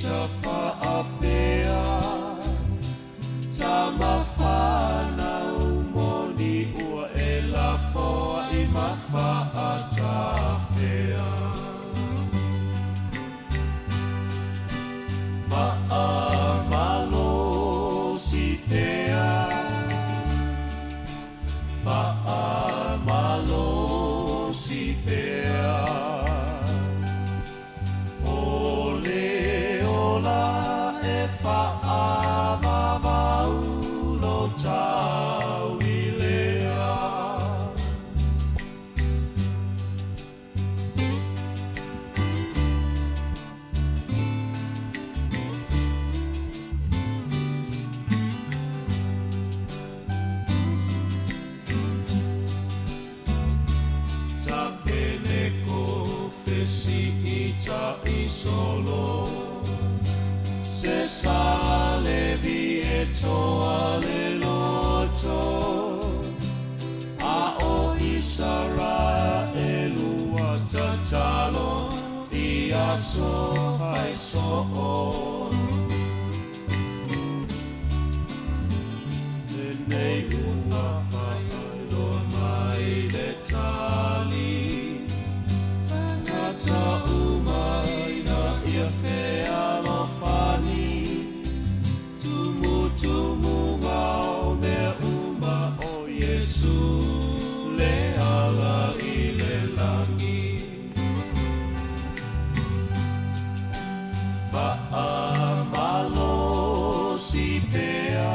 Tafaapea, Tama whanau moni ua e lafoai ma Faatafea. Faamalosi pea, Faamalosi pea, O le ola e faavavau lo tauilea. Tapene ko fesi i ta isolo, Se sa levi e toa le loto, A o Isaraelu ua tatalo i aso fai soo. Lenei ua faailoa mai le tali, Tangata uma ina ia fealofani, Tumutumuga o mea uma o Iesu le ala i le lagi. Faamalosi pea,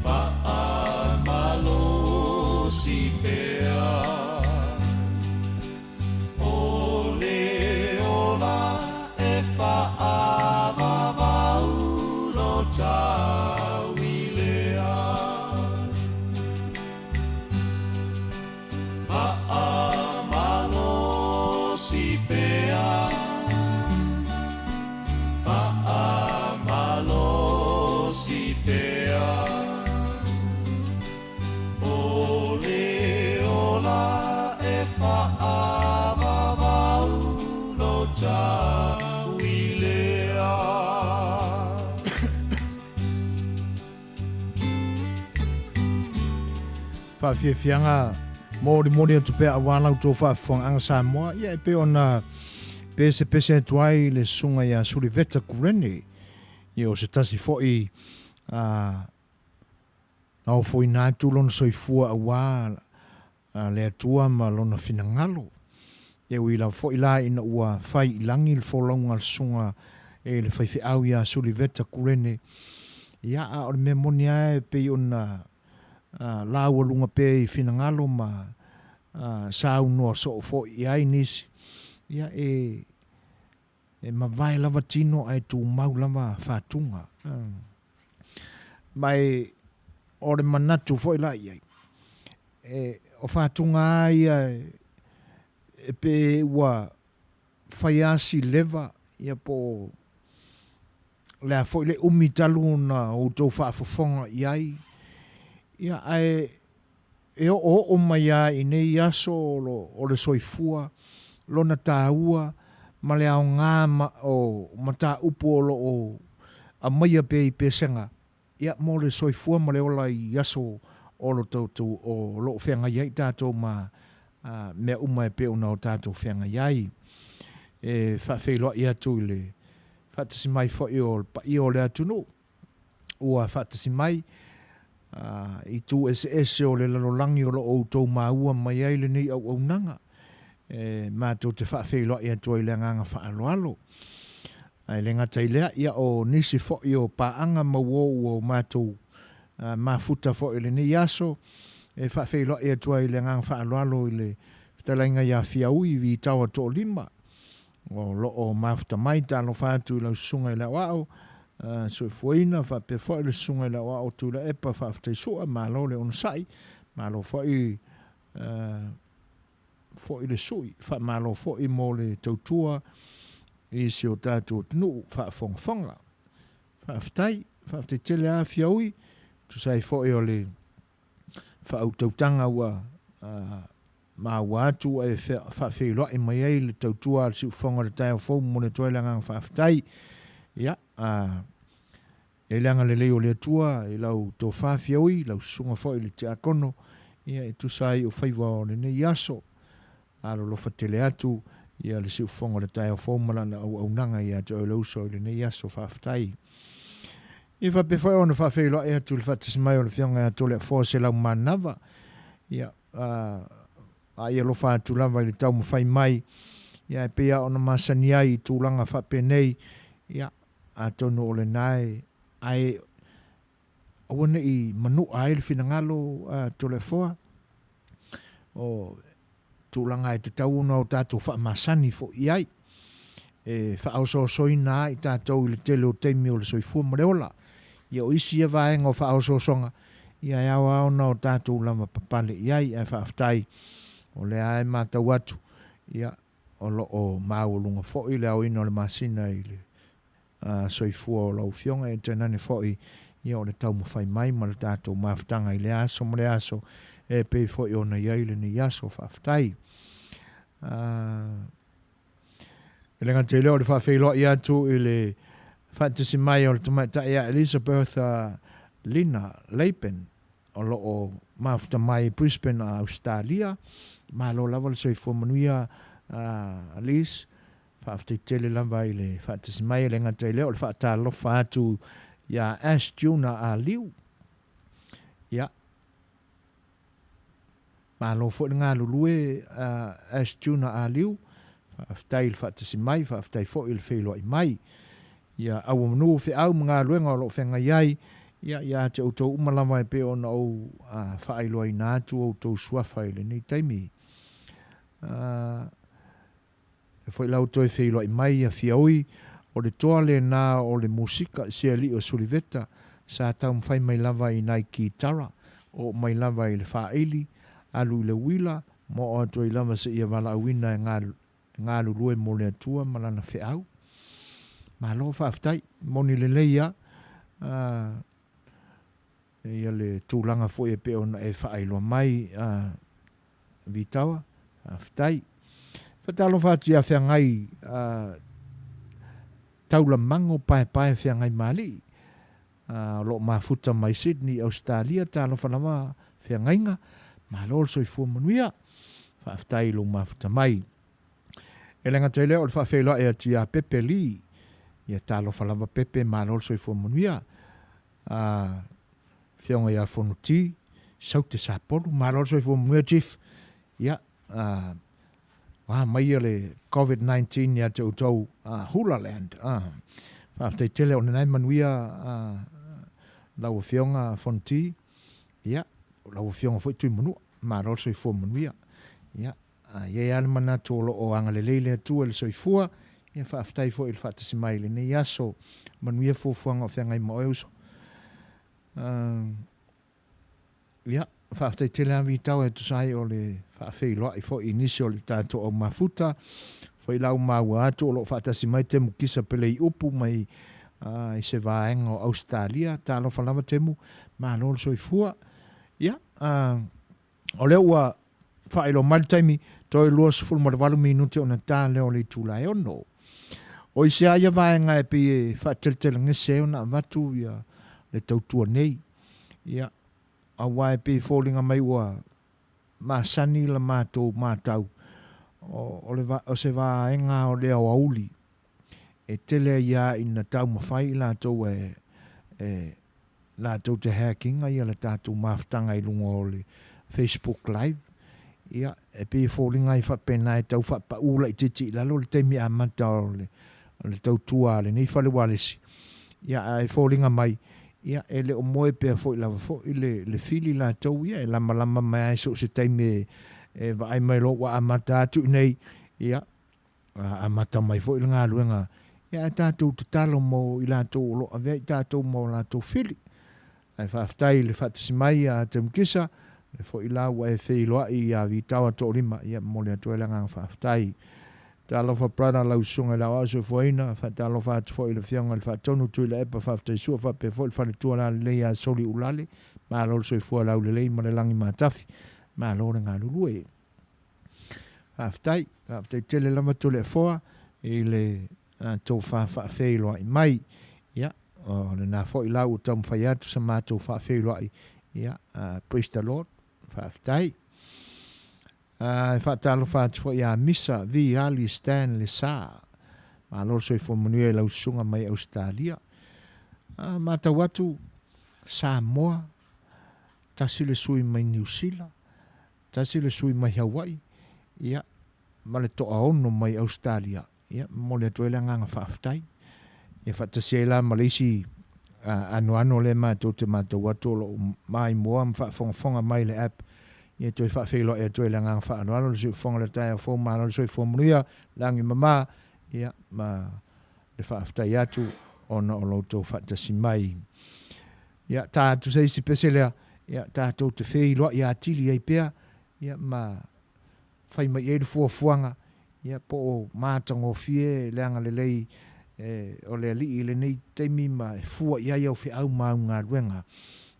Faamalosi pea, O le ola e faaavavau lo tauilea. Faamalosi pea, Faamalosi pea, O le ola e faaavavau lo tauilea. Faafiafiaga molimoli atu pea aua la outou faafofogaaga Samoa, ia e pei ona pesepese atu ai le susuga ia Suliveta Kureni, ia o se tasi foi a na ofoina atu lona soifua aua le Atua ma lona finagalo. E ui lava foi la ina ua fai i lagi le folauga a le susuga e le faifeau ia Suliveta Kurene, ia a o le mea moni lava e pei ona laualuga pea i finagalo ma saunoa soo foi i ai nisi, ia e mavae lava tino ae tumau lava faatuga. Ma e o le manatu foi la i ai, o faatuga lava ia e pe ua fai lava si leva ia po o le a foi le umi talu ona outou faafofoga i ai, ia ae e oooo mai lava i nei aso o le soifua lona taua ma le aoga o mataupu o lo o aumaia pea i pesega ia mo le soifua ma le ola i aso o lo tatou o lo o feagai ai tatou ma mea uma e pei ona o tatou feagai ai. E faafeiloai atu i le faatasi mai foi o le paia o le atunuu ua faatasi mai i itu eseese o le lalolagi o lo o outou maua mai ai lenei auaunaga. E matou te faafeiloai atu ai i le agaga faaaloalo. Ae le gata i lea, ia o nisi foi o paaga ma uo ua o matou mafuta foi i lenei aso, e faafeiloai atu ai i le agaga faaaloalo i le fetalaiga ia Fiaui Vitaoa Toolima, o lo o mafuta mai, talofa atu i lau susuga i le aoao soifuaina, faapea foi le susuga i le aoao Tuilaepa Faafetaisua, malo le onosai, malo foi foi le sui, faamalo foi mo le tautua i si o tatou atunuu faafogafoga. Faafetai, faafetai tele lava Fiaui, tusa ai foi o le faautautaga ua maua atu ua e faafeiloai mai ai le tautua a le siufofoga o le taeao fou, momoli atu ai le agaga faafetai. Ia, a i ai le agalelei o le Atua i lau tofa fiaui, lau susuga foi i le tiakono, ia e tusa ai o faiva o lenei aso. Alolofa tele atu ia le siufofoga o le taeao fou ma lana auaunaga ia te oe le uso i lenei aso. Faafetai. Ia faapea foi ona faafeiloai atu i le faatasi mai o le Afioga ia Toleafoa Selaumanava, ia, a ia alofa atu lava i le taumafai mai, ia e pei lava ona masani ai i tulaga faapenei, ia, atonu o lena e, ae aua ne i manua ai le finagalo a Toleafoa, o tulaga e tatau ona o tatou faamasani foi i ai, e faaosoosoina ai tatou i le tele o taimi o le soifua ma le ola. Ia o isi ia vaega o faaosoosoga, ia e ao lava ona o tatou lavapapale i ai, ae faafetai o lea e matau atu, ia o lo o maualuga foi le aoina o le masina i le soifua o lau Afioga, e tainane foi ia o le taumafai mai ma le tatou mafutaga i lea aso ma lea aso e pei foi ona i ai lenei aso. Faafetai. E le gata i lea o le faafeiloai atu i le faatasi mai o le tamaitai ia Elizabeth Lina Lapen o lo o mafuta mai i Brisbane, Ausetalia. Malo lava le soifua manuia, Liz. Faafetai tele lava i le faatasi mai. E le gata i lea o le faatalofa atu iā Ash Juna Aliu. Ia, malo foi le galulue Ash Juna Aliu. Faafetai i le faatasi mai, faafetai foi i le feiloai mai. Ia auamanu feau ma galuega o lo o feagai ai, ia, ia te outou uma lava e pei ona ou faailoaina atu outou suafa i lenei taimi. Lea foi la ua toe feiloai mai ia Fiaui, o le toa lena o le musika i se alii o Suliveta, sa taumafai mai lava i nai kitara, oo mai lava i le faaili, alu i le uila, ma oo atu ai lava seia valaauina e galulue mo le Atua ma lana feau. Malo faafetai, moni lelei a ia le tulaga foi e pei ona e faailoa mai. Vitawa, faafetai. Faatalofa atu ia Feagai Taulamago Paepae Feagai ma Alii, o lo o mafuta mai Sydney, Ausetalia. Talofa lava Feagaiga, malo le soifua manuia. Faafetai i lou mafuta mai. E le gata i lea o le faafeiloai atu ia Pepe Lee. Ia talofa lava Pepe, malo le soifua manuia. Afioga ia Fonoti, Saute Sapolu, malo le soifua manuia Chief. Ia, a mai ia le COVID-19 ia te outou Hulaland. Faafetai tele o lena e manuia lau Afioga Fonoti. Ia, o lau Afioga foi Tuimanua, malo le soifua manuia. Ia, a i ai lava le manatu o lo o agalelei le Atua i le soifua, ia faafetai foi i le faatasi mai i lenei aso. Manuia fuafuaga o feagai ma oe uso. Ia, faafetai tele lava Vitao e tusa ai o le faafeiloai foi i nisi o le tatou au mafuta. Foi la ua maua atu o lo o faatasi mai Temu Kisa Peleiupu mai i se vaega o Ausetalia. Talofa lava Temu, malo le soifua. Ia, o lea ua faailoa mai le taimi, toe 28 minute ona ta lea o le itula e 6. O i sea ia vaega e pei e faateletelegese ai ona avatu ia le tautua nei. Ia, aua e pei e foliga mai ua masani la matou matau, o, le, o se vaega o le aoauli e tele ai lava ina taumafai i latou e, e latou te hack ina ia le tatou mafutaga i luga o le Facebook Live. Ia, e pei e foliga ai faapena e tau faapau laitiiti i lalo le taimi amata o le, o le tautua a lenei fale ualesi. Ia, ae foliga mai, ia, e le o moe pea foi lava foi le, le fili latou ia, e lamalama mai lava i so o se taimi e, e vaai mai loa ua amata atu i nei, ia, amata mai foi le galuega, ia ae tatou tatalo mo i latou o lo o avea i tatou ma o latou fili. Ae faafetai i le faatasi mai a Temukisa, le foi la ua e feiloai ia Vitaoa Toolima, ia momoli atu ai le agaga faafetai. Talofa brother lau susuga i le aoao soifuaina, faatalofa atu foi i le afioga i le Faatonu Tuilaepa faafetai sua faapea foi le faletua lalelei ia Soli Ulale, malo le soifua laulelei ma le lagi matafi, malo le galulue. Faafetai, faafetai tele lava Toleafoa i le tofa faafeiloai mai. Ia, o lena foi la ua taumafai atu sa matou faafeiloai. Ia, praise the Lord. Faafetai. E faatalofa atu foi ia Misa V. Ali Stan Lesa. Malo le soifua manuia i lau susuga mai Ausetalia. Matau atu Samoa, tasi le sui mai Niu Sila, tasi le sui mai Hawaii, ia, ma le toaono mai Ausetalia. Ia, momoli atu ai le agaga faafetai. Ia faatasi ai la ma le isi anoano lea matou te matau atu o lo o maimoa ma faafogafoga mai le app. Ia toe faafeiloai atu ai le agaga faaaloalo le siufofoga o le taeao fou, malo le soifua manuia, lagi mama, ia, ma le faafetai atu ona o lo outou faatasi mai. Ia, ta atu se isi pese lea, ia, tatou te feiloai atili ai pea, ia, ma fai mai i ai le fuafuaga, ia, po o matagofie le agalelei o le Alii i lenei taimi ma e fua i ai au feau ma au galuega.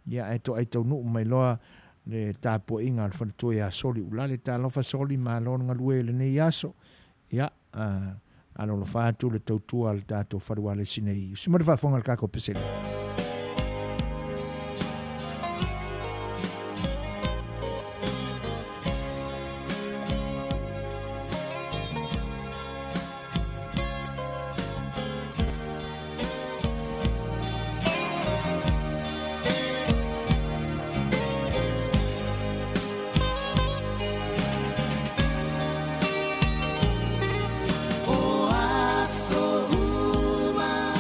Ia, ae toai taunuu mai loa le tapuaiga a le faletua ia Soli Ulale. Talofa Soli, malo le galue i lenei aso. Ia, alolofa atu le tautua a le tatou fale ualesi nei. Usi mai le faafofoga i le tatou pesele. O aso uma.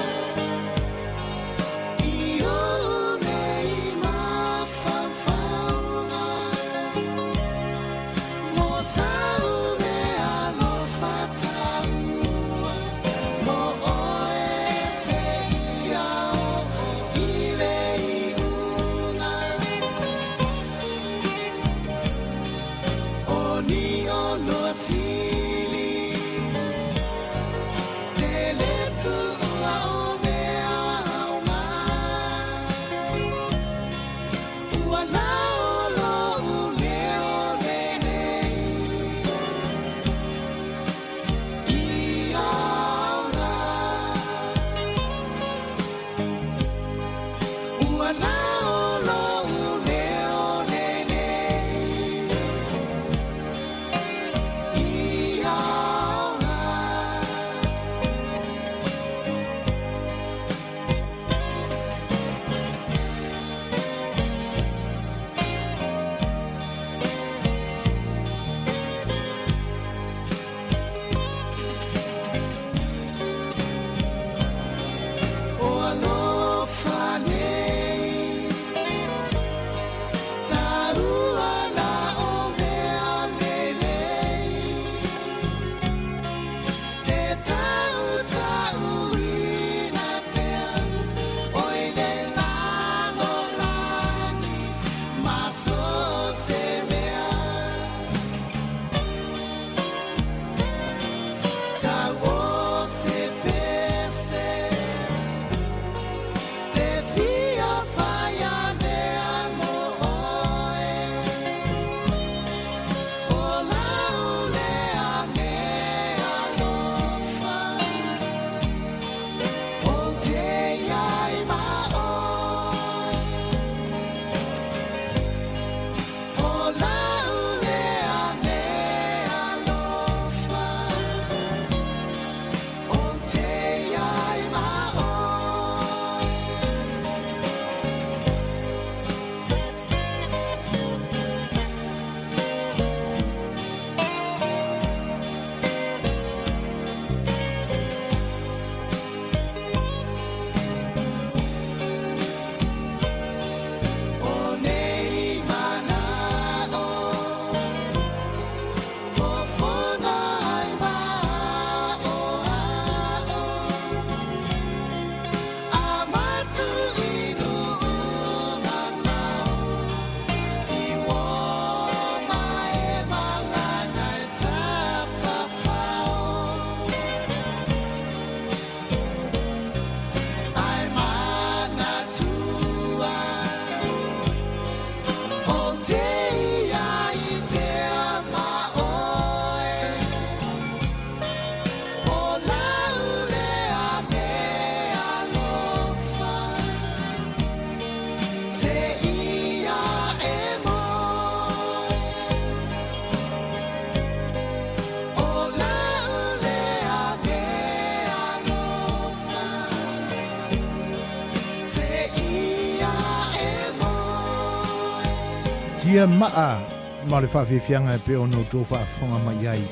Tautia maa ma le faafiafiaga e pei ona outou faafofoga mai ai.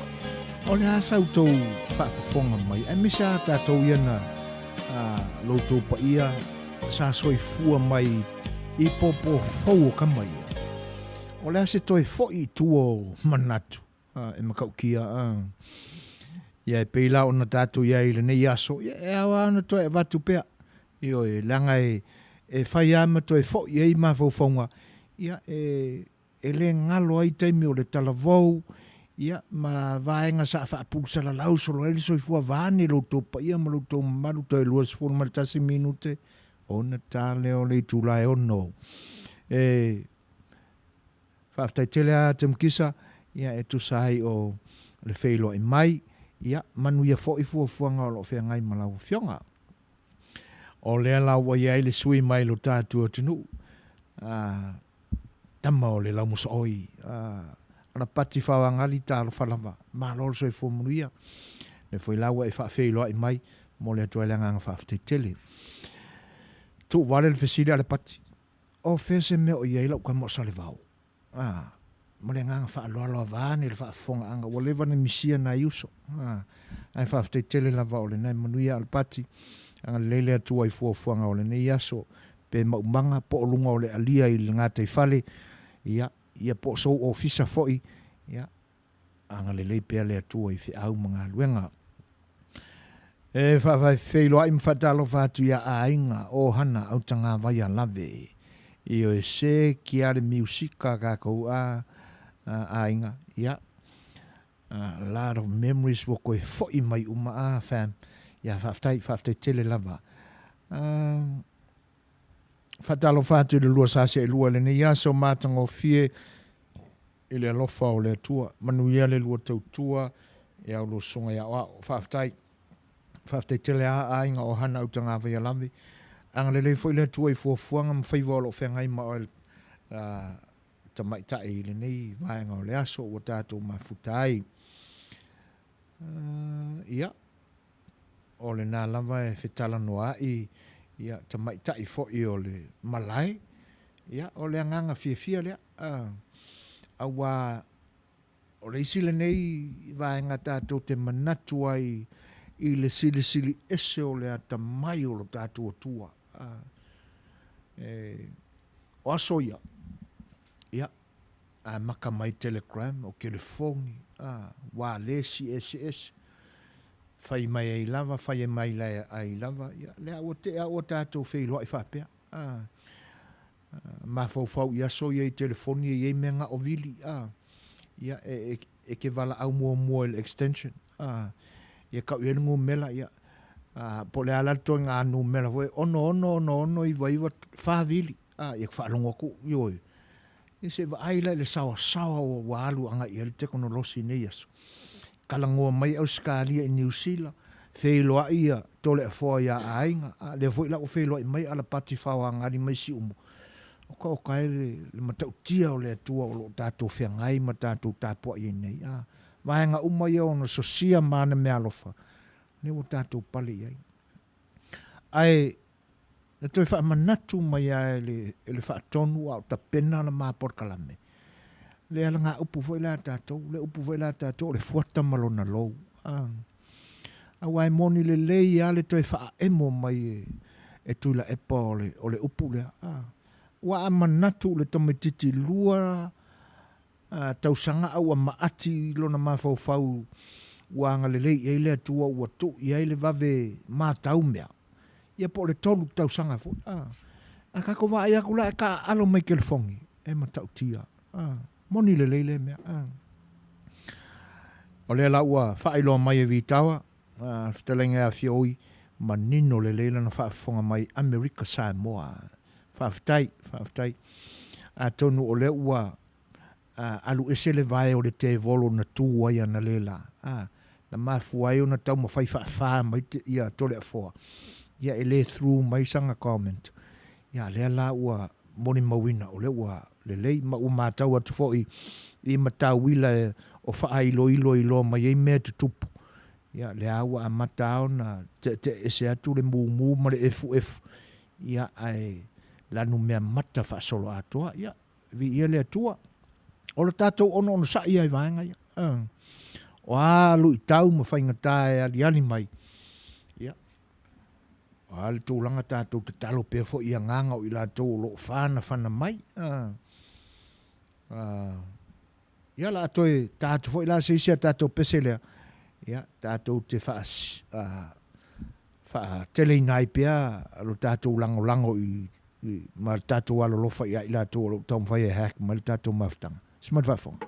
O le a sa outou faafofoga mai, aemaise lava tatou ia na lo outou paia sa soifua mai i pōpō fou o kama ia. O le a se toe foi i tua o manatu e matautia. Ia e pei la ona tatou i ai i lenei aso, ia e ao lava ona toe avatu pea. Ioe, leaga e fai lava ma toe foi ai mafaufauga, ia e e le galo ai taimi o le talavou, ia ma vaega sa faapulusalalau solo ai le soifua vaeane lo outou paia ma lo outou mamalu. Toe 21 minute ona ta lea o le itula e 6. E faafetai tele lava Timukisa, ia e tusa ai o le feiloai mai, ia manuia foi fuafuaga o lo o feagai ma lau Afioga. O lea la ua i ai le sui mai lo tatou atunuu, a tama o le laumusaoi, a Alapati Faoagali, talofa lava, malo le soifua manuia. Lea foi la ua e faafeiloai mai, momoli atu ai le agaga faafetai tele. Tuu vale le fesili Alapati, o fea se mea o i ai lau tama o Salevao? A, ma le agaga faaaloalo vaeane le faafofogaaga, ua leva ona misia nai uso. A, ae faafetai tele lava o lena e manuia Alapati, agalelei le Atua i fuafuaga o lenei aso, pe maumaga po o luga o le alia i le gataifale, ia, ia po o sou ofisa foi, ia, agalelei pea le Atua i feau ma galuega. E faafeiloai ma faatalofa atu ia aiga, ohana, autagavai a lave. Ioe se kia le miusika kakou a aiga. Ia, a lot of memories ua koe foi mai uma a fam. Ia, faafetai, faafetai tele lava. Faatalofa atu i le lua sasi e lua i lenei aso matagofie i le alofa o le Atua. Manuia le lua tautua e au lua susuga i aoao. Faafetai. Faafetai tele a aiga ohana autagavai a lave. Agalelei foi le Atua i fuafuaga ma faiva o lo o feagai ma oe tamaitai i lenei vaega o le aso ua tatou mafuta ai. Ia, o lena lava e fetalanoaai ia tamaitai foi o le malae. Ia, o le agaga fiafia lea. Aua o le isi lenei vaega tatou te manatu ai i le silisili ese o le atamai o lo tatou Atua. O aso ia, ia, amata mai telegram, o telefoni, ualesi eseese, fai mai ai lava, fai mai ai lava, ia, lea ua tea ua tatou feiloai faapea. Mafaufau i aso ia i telefoni e i ai mea gao vili, ia, e te valaau muamua i le extension, ia tau i ai le numera, ia, po o le a la le ituaiga numera foi, 6 6 6 6 9 9 4 vili, ia faalogo atu, ioe. Ia se i vaai la i le saoasaoa ua alu agai i ai le tekonolosi i nei aso. Talanoa mai Ausetalia i Niu Sila, feiloai ia Toleafoa iā Aiga, a lea foi la ua feiloai mai Alapati Faoagali mai Siumu. Oka oka e le matautia o le Atua o lo o tatou feagai ma tatou tapuai ai nei. A, vaega uma ia ona sosia ma ana meaalofa, lea ua tatou pale i ai. Ae na toe faamanatu mai lava e le Faatonu a o tapena le ma polokalame, le alagaupu foi lea a tatou, le upu foi lea a tatou o le fuata ma lona lou. Aua e moni lelei lava le toe faaemo mai e Tuilaepa o le upu lea. Ua a manatu le tamaitiiti 2 tausaga a ua maati lona mafaufau ua agalelei i ai le Atua ua tuu i ai le vave matau mea, ia po o le 3 tausaga foi. A tatou vaai atu la e taaalo mai telefoni, e matautia. Moni lelei lea mea. O lea la ua faailoa mai e Vitawa, fetalaiga ia Fioi, manino lelei lana faafofoga mai Amerika Samoa. Faafetai, faafetai. Atonu o lea ua alu ese le vae o le tevolo na tu ai analeila, na mafua ai ona taumafai faafa mai ia Toleafoa, ia e le through mai sana comment. Ia lea la ua molimauina o lea ua lelei ma ua matau atu foi i matauila o faailoilo iloa mai ai mea tutupu. Ia lea ua amata ona teetee ese atu le mumu ma le efuefu, ia ae lanumea mata faasoloatoa. Ia viia le Atua. O le tatou ononosa'i ia i vaega ia. O a luitau ma faigata e aliali mai, ia, o a le tulaga tatou tatalo pea foi i agaga o i latou o lo o fanafana mai. Ia, la a toe ta atu foi la se isi a tatou pese lea, ia, tatou te faa, faateleina ai pea lo tatou lagolago i, i, ma le tatou alolofa ia i latou o lo o taumafai e hack mai le tatou mafutaga. Se mai le faafofoga.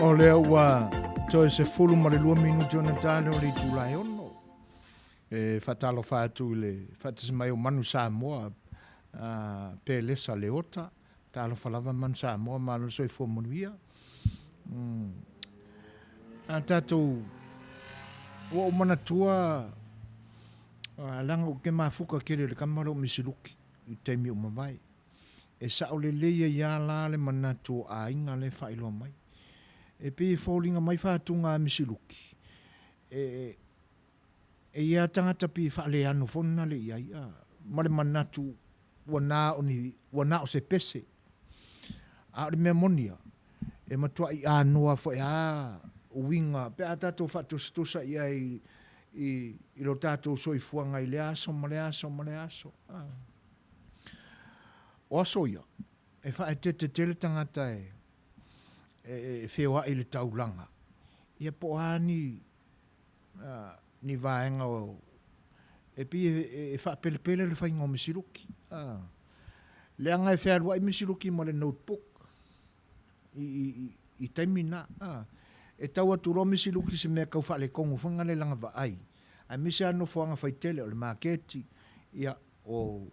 O lea ua toe 12 minute ona ta lea o le itula e 6. E faatalofa atu i le faatasi mai o Manu Samoa. Pelesa Leota, talofa lava Manu Samoa, malo le soifua manuia. A tatou, ua ou manatua, leaga ou te mafuta tele i le tama lea o Misiluki i taimi ua mavae. E sao lelei ai lava la le manatu o aiga lea e faailoa mai. E pei e foliga mai faatuga a Misiluki, e, e i ai lava tagata pei e faaleano foi na le i ai, a, ma le manatu ua na o ni, ua na o se pese. A o le mea moni ia, e matuai anoa foi a uiga pe a tatou faatusatusa i ai i, i lo tatou soifuaga i lea aso ma lea aso ma lea aso. A. O aso ia, e faaeteete tele tagata e, e, e feoai i le taulaga, ia po o a ni, a, ni vaega o, e pei e, e faapelepele le faiga o misiluki. A, leaga e fealuai misiluki ma le notebook i, i, i, i taimi na. A, e tau atu loa misiluki se mea tau faaletonu foi na le lana vaai, aemaise lava nofoaga faitele o le maketi, ia, o,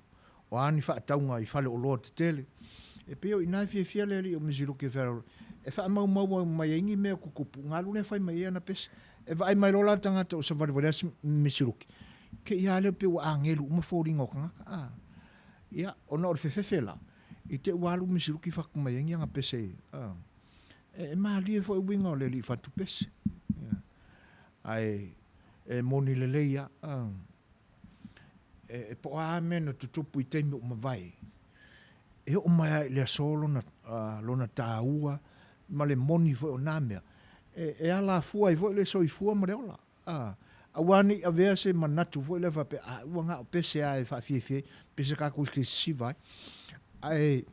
o a ni faatauga i faleoloa tetele. E pei o i ina e fiafia le alii o Misiluki e fealualu, e faamaumau mai ai ni mea tutupu, ona alu lea fai mai ai ana pese. E vaai mai loa la le tagata o savalivali lava Misiluki, te i lava lea pei ua agelu uma foliga o tagata. A, ia, ona o le fefefe la, i te i ua alu Misiluki fatu mai ai ni ana pese, a. E, e malie foi uiga o le alii fatu pese. Ia. Ae, e moni lelei lava. A. E, po o a mea na tutupu i taimi ua mavae, e oo mai lava i le aso lona, lona taua ma le moni foi o nā mea, e, e alafua ai foi le soifua ma le ola. A, aua ne i avea se manatu foi lea faapea, a, ua na o pese lava e faafiafia ai, pese tatou te sisiva ai. Ae,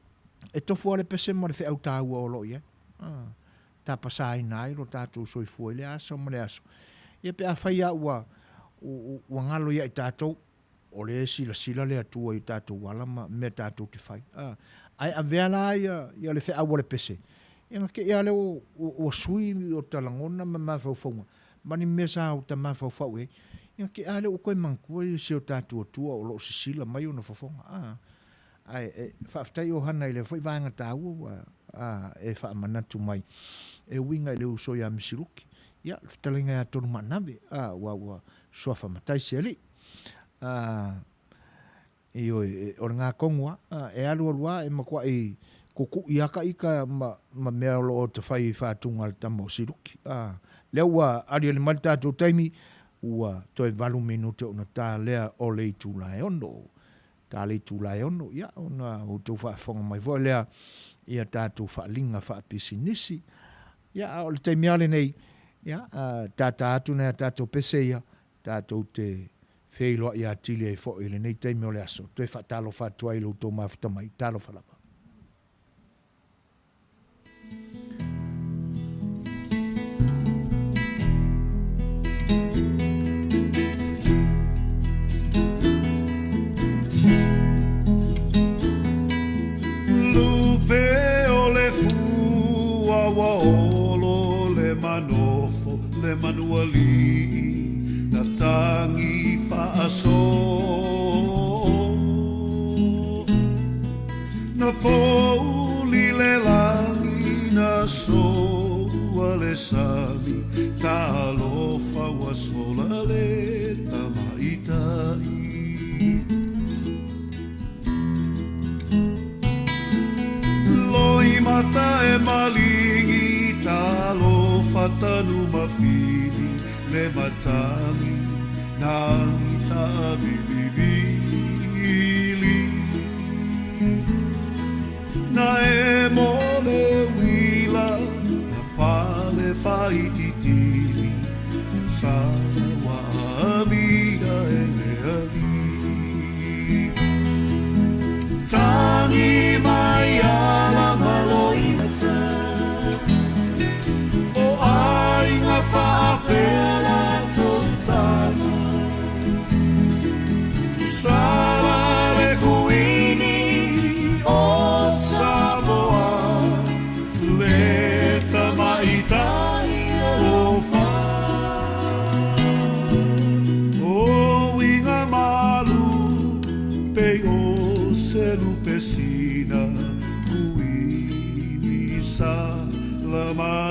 e tofu lava le pese ma le feau taua o lo o i ai. A. tapasaina ai lo tatou soifua i lea aso ma lea aso. Ia pe afai lava ua, ua galo ia i tatou, o lea e silasila le Atua i o tatou ala ma mea tatou te fai. A, ae avea la ia, ia le feau a le pese, ia na te i lava lea ua, ua sui o ta lagona ma mafaufauga, ma ni mea sa o ta mafaufau i ai, ia na te i lava lea ua toe manatua ia si o tatou Atua o lo o sisila mai ona fofoga. A. Ae e faafetai Ohana i lea foi vaega taua ua e faamanatu mai e uiga i le uso ia Misiluki. Ia, le fetalaiga ia Tolumaanave, a, ua ua suafa matai se alii. A, ioe, o le gatonu lava, e alualu lava e matuai kuku'i lava ta ita ma, ma mea o lo o tafai i faatuga a le tama o Siluki. A, lea ua aliali mai le tatou taimi, ua toe 8 minute ona ta lea o le itula e 6. Ta le itula e 6, ia, ona outou faafofoga mai foi lea i a tatou faaaliga faapisinisi. Ia, a o le taimi lava lenei, ia, tata atu nai a tatou pese ia, tatou te feiloai atili ai foi i lenei taimi o le aso. Toe faatalofa atu ai i lo outou mafuta mai. Talofa lava. Lupe o le fua ua olo le manofo le manualii na tagi faaso Na pouli le lagi na soua le sami Talofa ua sola le tamaitai Loimata e maligi Talofa tanu mafili le matagi Nagi taavilivili Na emo le uila Na pale faaitiitili Sala ua aamia e le alii Tagi mai ala ma Loimata O aiga faapea latou tama Sala le kuini o Samoa Le tamaitai alofa.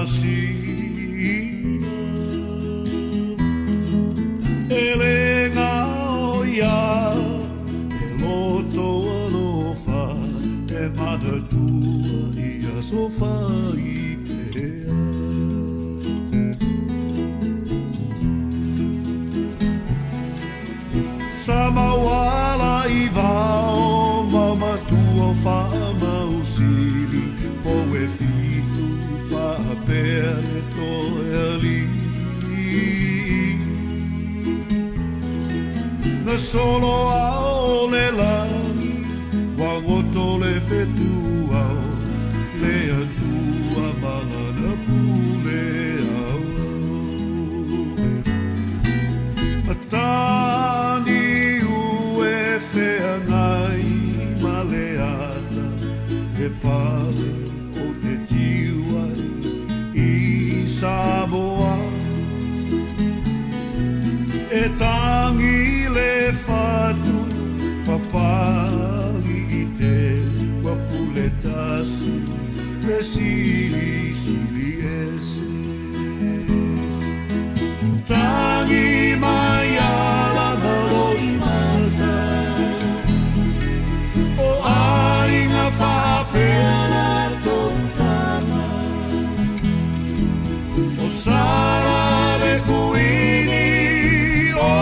masina. E le gaoi a e loto alofa e manatua i aso whaipea. Sa mauala i vao ma matua faamausili pou e fitu faapea le toe alii. Na solo ao le lagi, ua goto le fetuao, le Atua ma lana pule auau. Mataniu e feagai ma le ata, he pale o te tiu ai i Samoa. E tangi le whatu papali i te ua pule tasi le silisili ese. Tangi mai ala malo i mata O aiga faapea latou tama O Sara le kuini o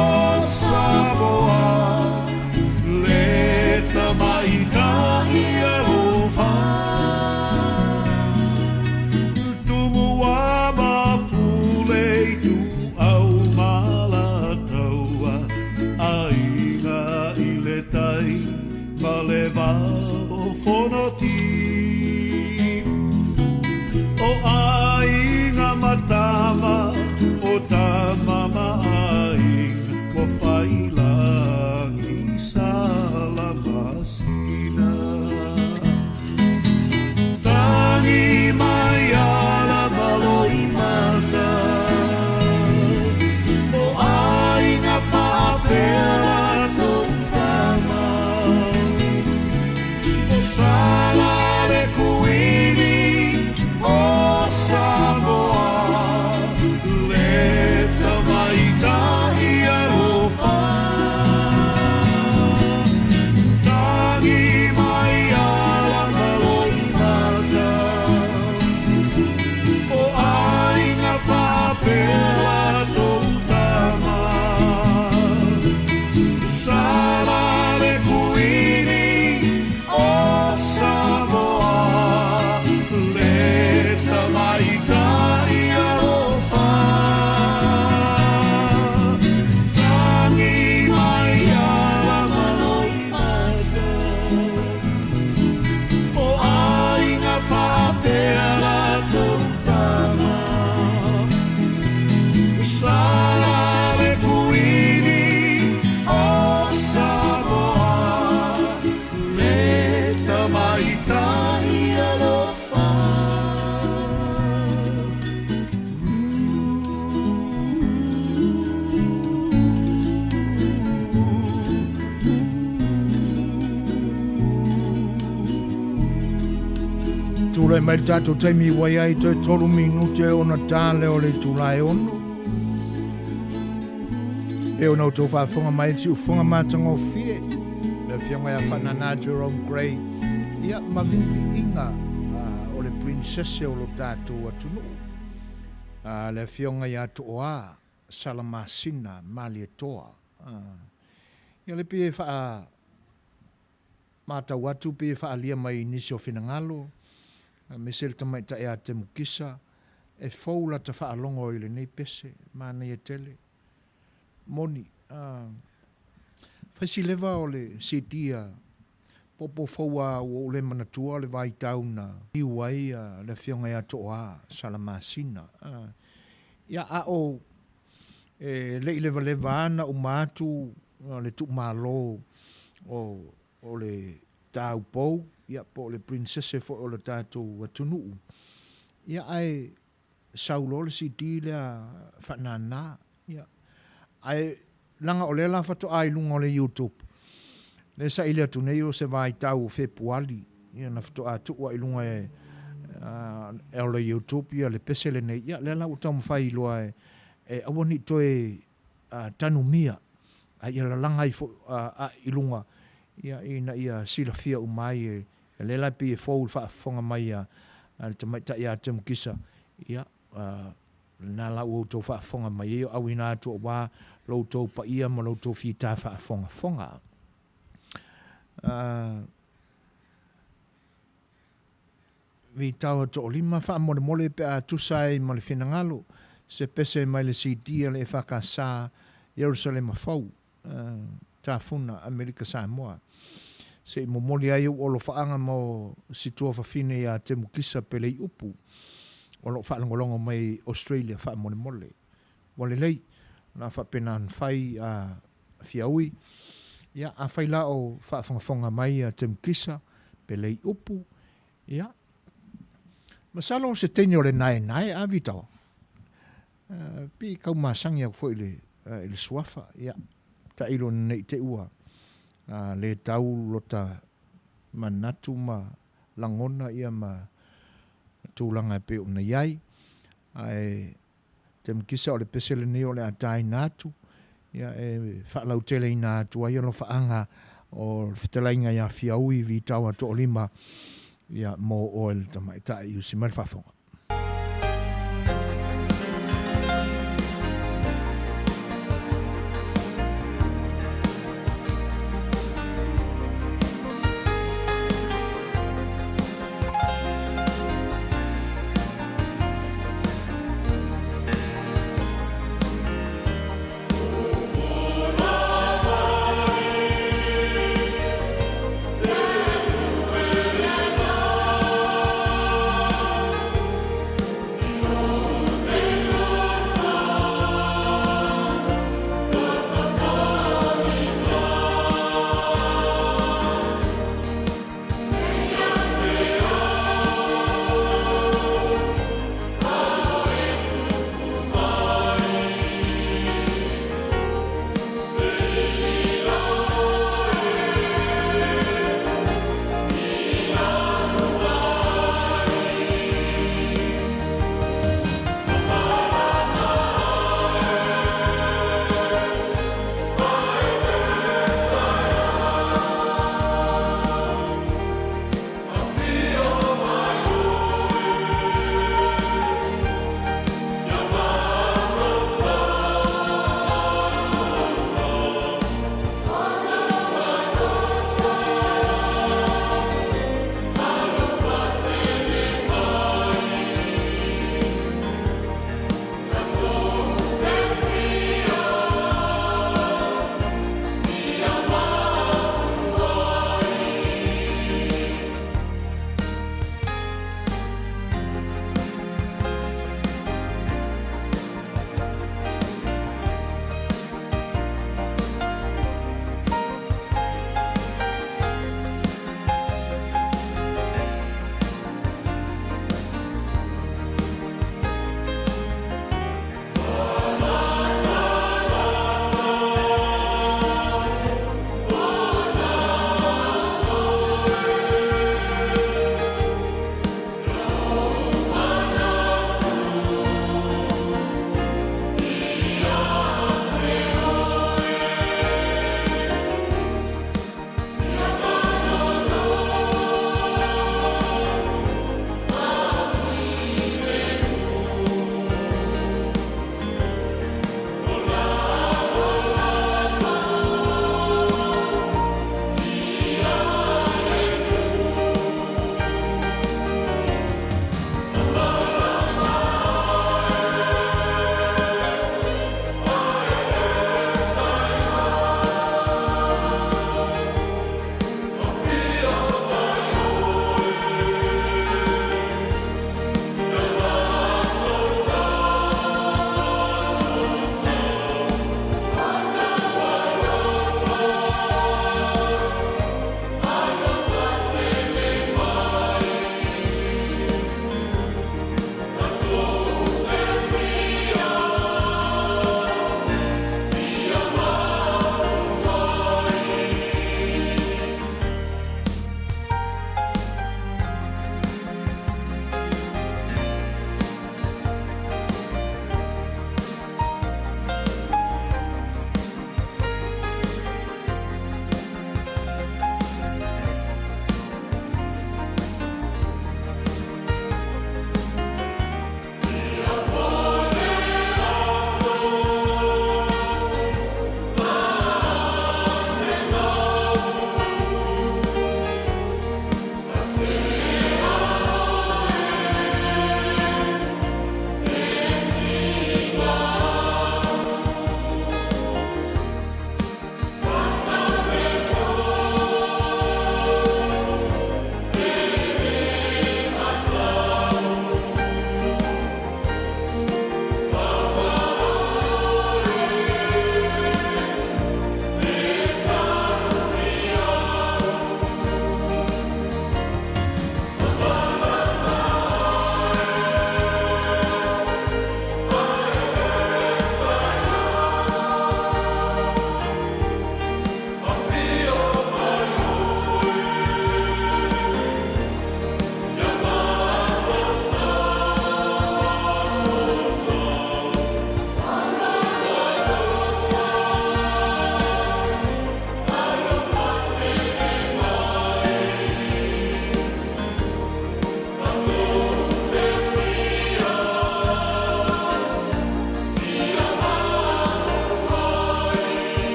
Samoa Le tamaitai alofa Tumu a mapule i tuau ma lataua Aiga i le tai ma le va o Fonoti O aiga ma tama o tama ma aiga Ua whai langi Salamasina Tangi mai ala malo i mata O aiga faapea latou tama O Sala le kuini o Samoa Le tamaitai alofa Tangi mai ala malo i mata O aiga faapea latou tama Sala le kuini o Samoa Le tamaitai alofa Tangi mai ala malo i mata O aiga faapea latou tama Sala le kuini o Samoa Le tamaitai alofa. Tulai mai le tatou taimi ua i ai toe tolu minute ona tale o le itula e ono. E ona outou faafofoga mai le siufofoga matagofie, le afioga ia Faanana Jerome Gray, ia ma viiviiga o le princesse o lo tatou atunuu, le afioga ia Tooa Salamasina Malietoa. Ia le pei e faa matau atu pei e faaalia mai i nisi o finagalo, aemaise le tamaitai a Temukisa, e fou lata faalogo i lenei pese, manaia tele. Moni, a fai si leva o le CD a Popo fou a ua ou le manatua le vaitau na iu ai le afioga ia Tooa Salamasina. Ia a o e le i levaleva a na uma atu le tuumalo o o le taupou ia po o le princese foi o le tatou atunuu. Ia ae sau loa le CD lea faanana. Ia. Ae leaga o lea la faatoa i luga o le YouTube, lea e saili atu nei o se vaitau o Fepuali, ia na faatoa tuu ai i luga e E ola i YouTube ia le pese lenei, ia lea la ua taumafai loa e, e aua ne i toe tanumia, a ia lalaga ai foi i luga, ia, ina ia silafia uma ai e, lea la e pei e fou i le faafofoga mai a le tamaitai ia Temukisa, ia, lena la ua outou faafofoga mai ai o auina atu aua lo outou paia ma lo outou fita faafogafoga. Vitao Toolima, faamolemole pe a tusa ai ma le finagalo, se pese mai le CD a le EFKS Yerusalema Fou, Tafuna, Amerika Samoa. Se i momoli ai ou alofaaga ma o si tuafafine ia Temukisa Peleiupu, o lo o faalogologo mai i Australia faamolemole. Ua lelei, o le a faapena ona fai a Fiaui. Ia, afai la o faafogafoga mai ia Temukisa Peleiupu, ia, masalo o se teine o le naenae a Vitao. Pei e tau masani atu foi i le, i le suafa. Ia, tailo ina ne i te i ua le tau lota manatu ma lagona ia ma tulaga e pei ona i ai. Ae Temekisa o le pese lenei o le a taina atu, ia, e faalauteleina atu ai alofaaga o le fetalaiga ia Fiaui Vitaoa Toolima, ia, mo oe le tamaitai i usi mai le faafofoga.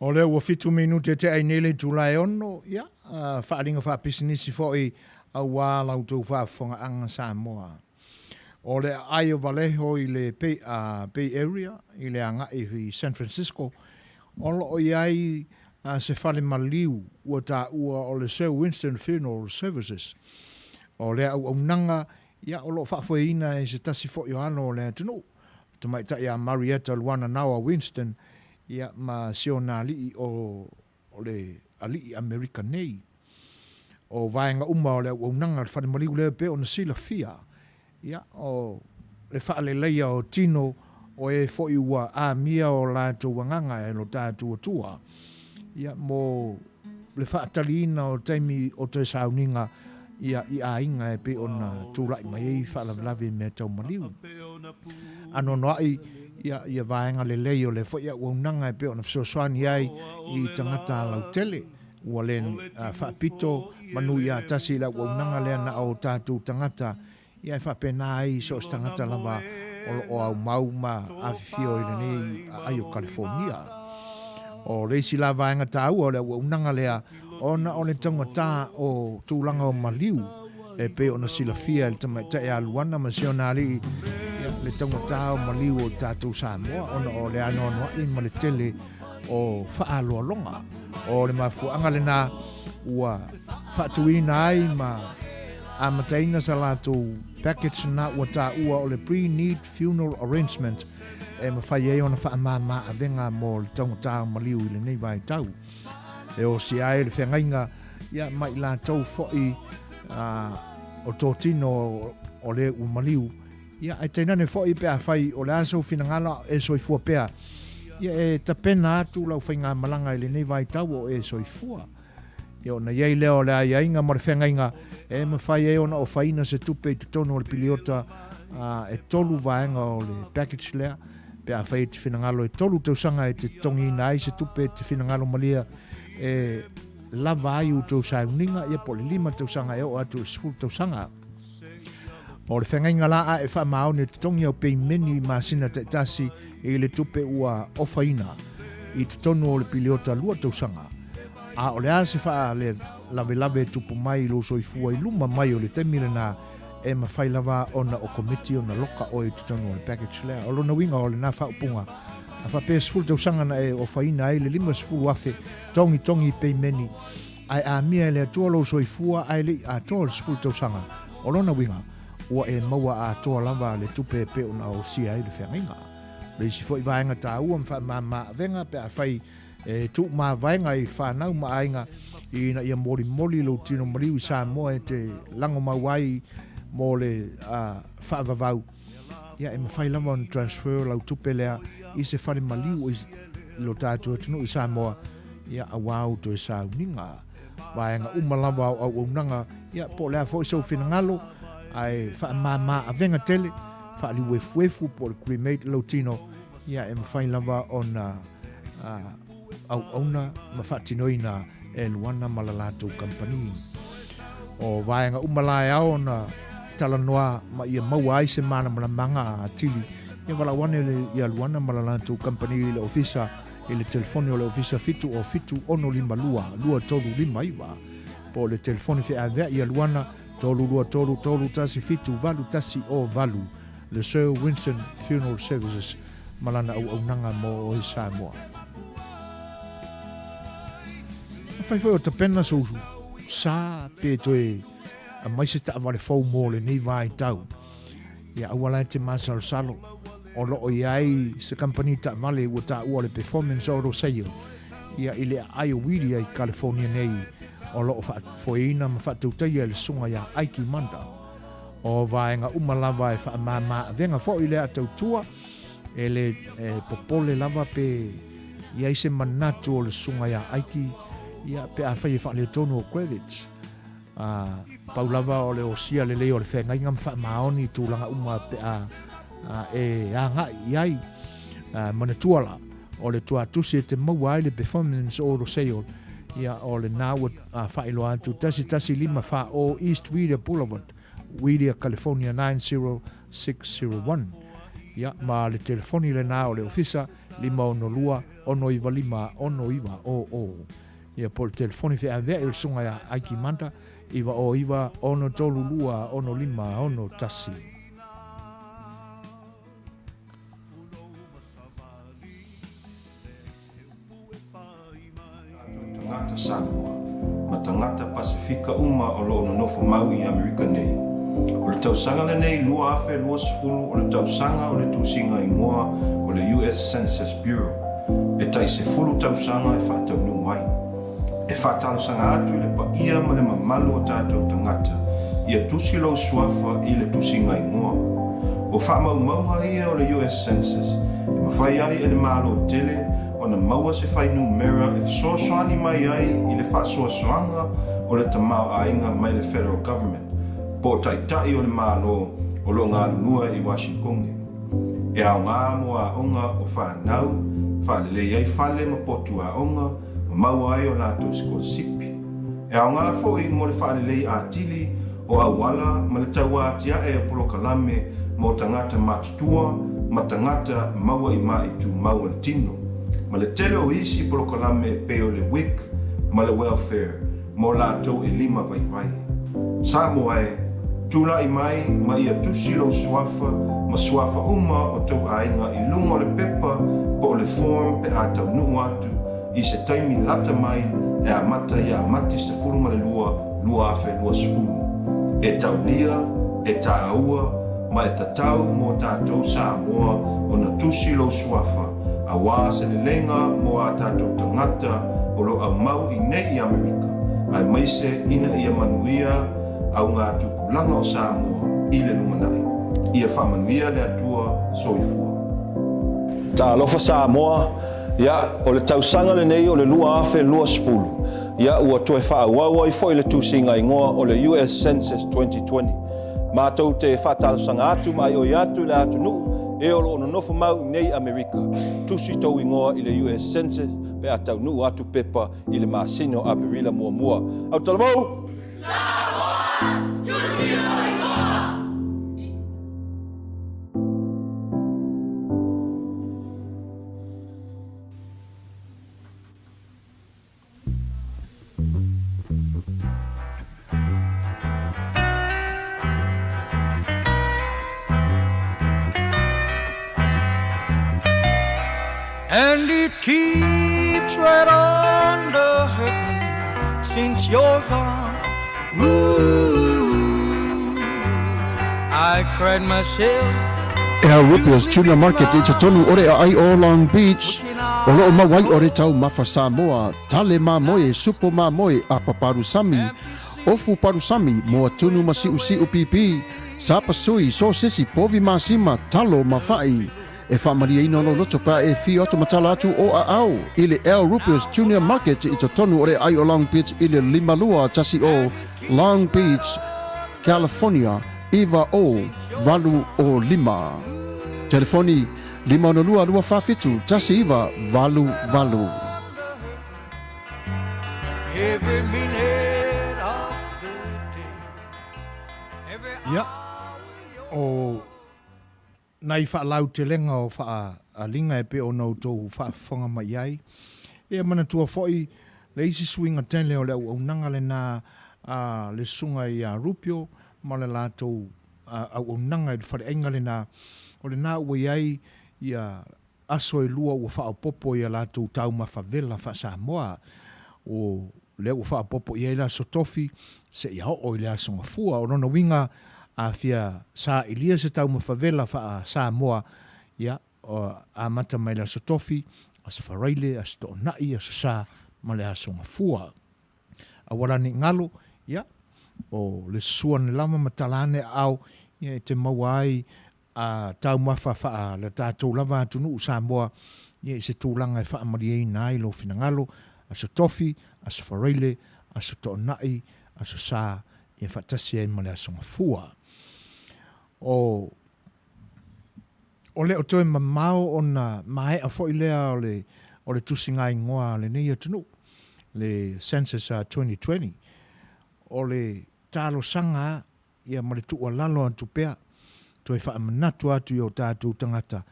O lea ua fitu minute tea ai nei le itula e ono, ia, faaaliga faapisinisi foi auā la outou faafofogaaga Samoa. O le aai o Vallejo i le Bay, Bay Area i le agai i San Francisco, o lo o i ai se fale maliu ua taua o le Sir Winston Funeral Services. O lea auaunaga, ia, o lo o faafoeina e se tasi foi o alo o le atunuu, le tamaitai a Marietta Luana Nawa Winston, ia, ma si ona alii o le alii Amerika nei. O vaega uma o le auaunaga o le fale maliu lea pei ona silafia, ia, o le faaleleia o tino o e foi ua amia o latou agaga e lo tatou Atua, ia, mo le faataliina o taimi o toe sauniga, ia, i aiga e pei ona tulai mai ai faalavelave i mea tau maliu. Anoanoai, ia, ia vaega lelei o lea foi auaunaga e pei ona fesoasoani ai i tagata lautele, ua le faapito manu ia tasi i le auaunaga lea na o tatou tagata, ia e faapena ai so o se tagata lava o lo o aumau ma afifio i lenei aai o Kalifonia. O le isi la vaega taua o le auaunaga lea, ona o le taugata o tulaga o maliu e pei ona silafia e le tamaitai a Luana ma si ona alii, ia, le taugata o maliu o tatou Samoa ona o le anoanoai ma le tele o faaaloaloga. O le mafuaaga lena ua faatuina ai ma amataina sa latou package na ua taua o le Pre-Need Funeral Arrangement e mafai ai ona faamāmā avega mo le taugata o maliu i lenei vaitau. E osia ai le feagaiga ia ma i latou foi o totino o le ua maliu. Ia, ae tainane foi pe afai o le a sou finagalo a o e soifua pea, ia e tapena atu lau faigamalaga i lenei vaitau o e soifua. Ia ona i ai lea o le aiaiga ma le feagaiga e mafai ai ona ofaina se tupe i totonu o le piliota e tolu vaega o le package lea, pe afai e te finagalo e tolu tausaga e te totogiina ai se tupe e te finagalo malia e lava ai outou sauniga, ia po o le lima tausaga e oo atu i le 10 tausaga. O le feagaiga la a e faamaoni e totogi au peimeni i masina taitasi i le tupe ua ofaina i totonu o le piliota lua tausaga. A o le a se faalavelave e tupu mai i lou soifua i luma mai o le taimi lena, e mafai lava ona o komiti ona loka oe i totonu o le package lea. O lona uiga o lena faaupuga, a faapea e 10 tausaga na e ofaina ai le 50,000 togitogi i peimeni, Ae amia e le Atua lou soifua ae le i atoa le 10 tausaga, o lona uiga, ua e maua atoa lava le tupe e pei ona osia ai le feagaiga. O le isi foi vaega taua ma faamama avega pe afai e tuumavaega i fanau ma aiga ina ia molimoli lou tino maliu i Samoa e te lagomau ai mo le faavavau, ia e mafai lava ona transfer lau tupe lea i se fale maliu i lo tatou atunuu i Samoa, ia auā ou toe sauniga. Vaega uma lava o auaunaga, ia po o le a foi sou finagalo, ae faamāmā avega tele, faaliuefuefu po o le cremate lou tino, ia e mafai lava ona auauna ma faatinoina e Luana ma la latou kamupani. O vaega uma la e ao ona talanoa ma ia maua ai se malamalamaga atili, ia valaau ane ia Luana ma la latou kamupani i le ofisa i le telefoni o le ofisa 707 652 2359 po o le telefoni feaveai ia Luana 323 317 8108 le Sir Winston Funeral Services ma lana auaunaga mo oe Samoa. Afai foi o tapena sou sa pe toe aumai se taavale fou mo lenei vaitau, ia aua la e te masalosalo o lo o i ai se kamupani taavale ua taua o le Performance Auto Sale ia i le aai o Whittier i California nei o lo o faafoeina ma faatautaia e le susuga ia Ike Manda. O vaega uma lava e faamāmā avega foi lea tautua, e le e popole lava pe i ai se manatu o le susuga ia Aiki, ia pe afai e faaletonu o credits. A, pau lava o le osia lelei o le feagaiga ma faamaoni i tulaga uma pe a, a e agai i ai. A, manatua la, o le tuatusi e te maua ai le performance auto sale, ia o lena ua faailoa atu 1154 East Whittier Boulevard, Whittier, California 90601. Ia, ma le telefoni lena o le ofisa 562 695 69 00. Ia po o le telefoni feaveai o le Susuga ia Aiki Manda, 909 632 65 61. Tatou tagata Samoa ma tagata Pasefika uma o lo o nonofo mau i Amerika nei. O le tausaga lenei 2020 o le tausaga o le tusiga igoa o le US Census Bureau e tai 10 tausaga e faataunuu ai. E faatalosaga atu i le paia ma le mamalu o tatou tagata ia tusi lou suafa i le tusiga igoa. O faamaumauga ia o le US Census e mafai ai e le Malo tele ona maua se fuainumera e fesoasoani mai ai i le faasoasoaga o le tamaoaiga mai le Federal Government po o taitai o le Malo o lo o galulue i Washingtone. E aoga mo aoga o fanau, faalelei ai fale ma potu aoga, ma maua ai o latou sikolasipi. E aoga foi mo le faalelei atili o auala ma le tauatiae o polokalame mo tagata matutua ma tagata maua i maʻi tumau o le tino, ma le tele o isi polokalame e pei o le WIC ma le Welfare mo latou e lima vaivai. Samoa e, tulai mai ma ia tusi lou suafa ma suafa uma o tou aiga i luga o le pepa po o le form pe a taunuu atu i se taimi lata mai e amata ia Mati 12, 2020. E taulia, e tāua, ma e tatau mō tātou Samoa ona tusi lou suafa, auā se leleiga mō ā tātou tagata o lo aumau i nei i Amerika, aemaise ina ia manuia au ngā tupulaga o Samoa i le lumanai. Ia faamanuia le Atua soifua. Talofa Samoa, Ia, o le tausaga lenei o le 2020, ia ua toe faaauau ai foi le tusiga igoa o le US Census 2020. Matou te faatalosaga atu ma aioi atu i le atunuu e o lo o nonofo mau i nei Amerika, tusi tou igoa i le US Census pe a taunuu atu pepa i le masina o Aperila muamua. Autalavou! Samoa! Tusi lou igoa! And it keeps right on the hurting since you're gone. Ooh, I cried myself El Rupio's Tuna Market i totonu o le aai o Long Beach, o loo mau ai o le taumafa Samoa, tale mamoe, supo mamoe, apa palusami, ofu palusami, moa tunu ma siusiu pipi, sapasui, sosesi, povi masima, talo ma fa'i. E faamalieina lou loto pe a e fio atu ma tala atu o aao i le El Rupio's Junior Market i totonu o le aai o Long Beach i le 5210 Long Beach, California 90805. Telefoni, 562 247 1988. Every minute of the day. Every Ia, o Nai faalautelega o faaaliga e pei ona outou faafofoga mai ai. Ia manatua foi le isi suiga tele o le auaunaga lena a le Susuga ia Rupio ma le latou auaunaga i le faleaiga lena, o lena ua i ai ia aso e lua ua faaopoopo i a latou taumafa vela faa-Samoa. O lea ua faaopoopo i ai le Aso Tofi seia oo i le Aso Gafua. O lona uiga, a fia sailia se taumafa vela faa-Samoa, ia, amata mai le Aso Tofi, Aso Faraile, Aso Toonai, Aso Sa ma le Aso Gafua. Aua la ne i galo, ia, o le sua ane lava ma tala ane aao, ia, e te maua ai a taumafa faa le tatou lava atunuu Samoa ia i se tulaga e faamalieina ai lou finagalo, Aso Tofi, Aso Faraile, Aso Toonai, Aso Sa ia faatasi ai ma le Aso Gafua. O o le o toe mamao ona maea foi lea o le o le tusiga-igoa a lenei atunuu, le Census 2020. O le talosaga ia ma le tuualalo atu pea, toe faamanatu atu i o tatou tagata,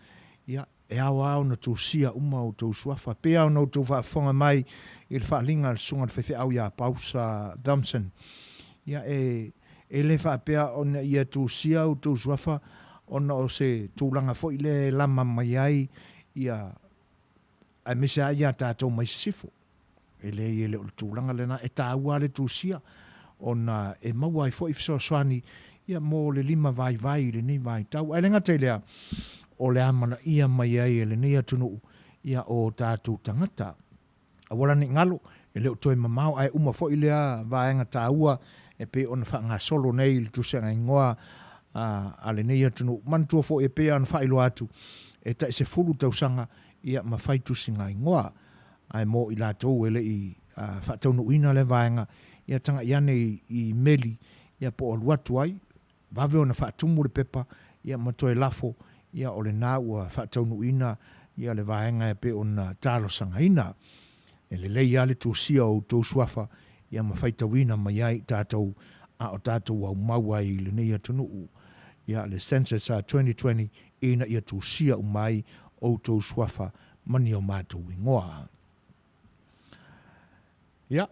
ia, E ao lava ona tusia uma outou suafa. E pei lava ona outou faafofoga mai i le faaaliga a le Susuga i le Faifeau ia Pausa Thompson. Ia, e, e le faapea ona ia tusia outou suafa ona o se tulaga foi lea e lama mai ai ia, aemaise lava ia tatou mai sisifo. E leai e le o le tulaga lena, e taua lava le tusia ona e maua ai foi fesoasoani ia mo le lima vaivai i lenei vaitau. Ae le gata i lea, o le amanaia mai ai e lenei atunuu ia o tatou tagata. Aua la ne i galo, e le o toe mamao ae uma foi lea vaega taua e pei ona faagasolo nei i le tusiga igoa a lenei atunuu. Manatua foi e pei ona faailoa atu, e tai 10 tausaga ia ma fai tusiga igoa. Ae mo i latou e le i faataunuuina lea vaega, ia tagai ane i meli ia po o alu atu ai, vave ona faatumu le pepa ia ma toe lafo, ia o lena ua faataunuuina ia le vaega e pei ona talosagaina. E lelei lava le tusia o outou suafa ia ma faitauina mai ai i tatou a o tatou aumau ai i lenei atunuu ia le Census 2020 ina ia tusia uma ai outou suafa ma ni o matou igoa. Ia,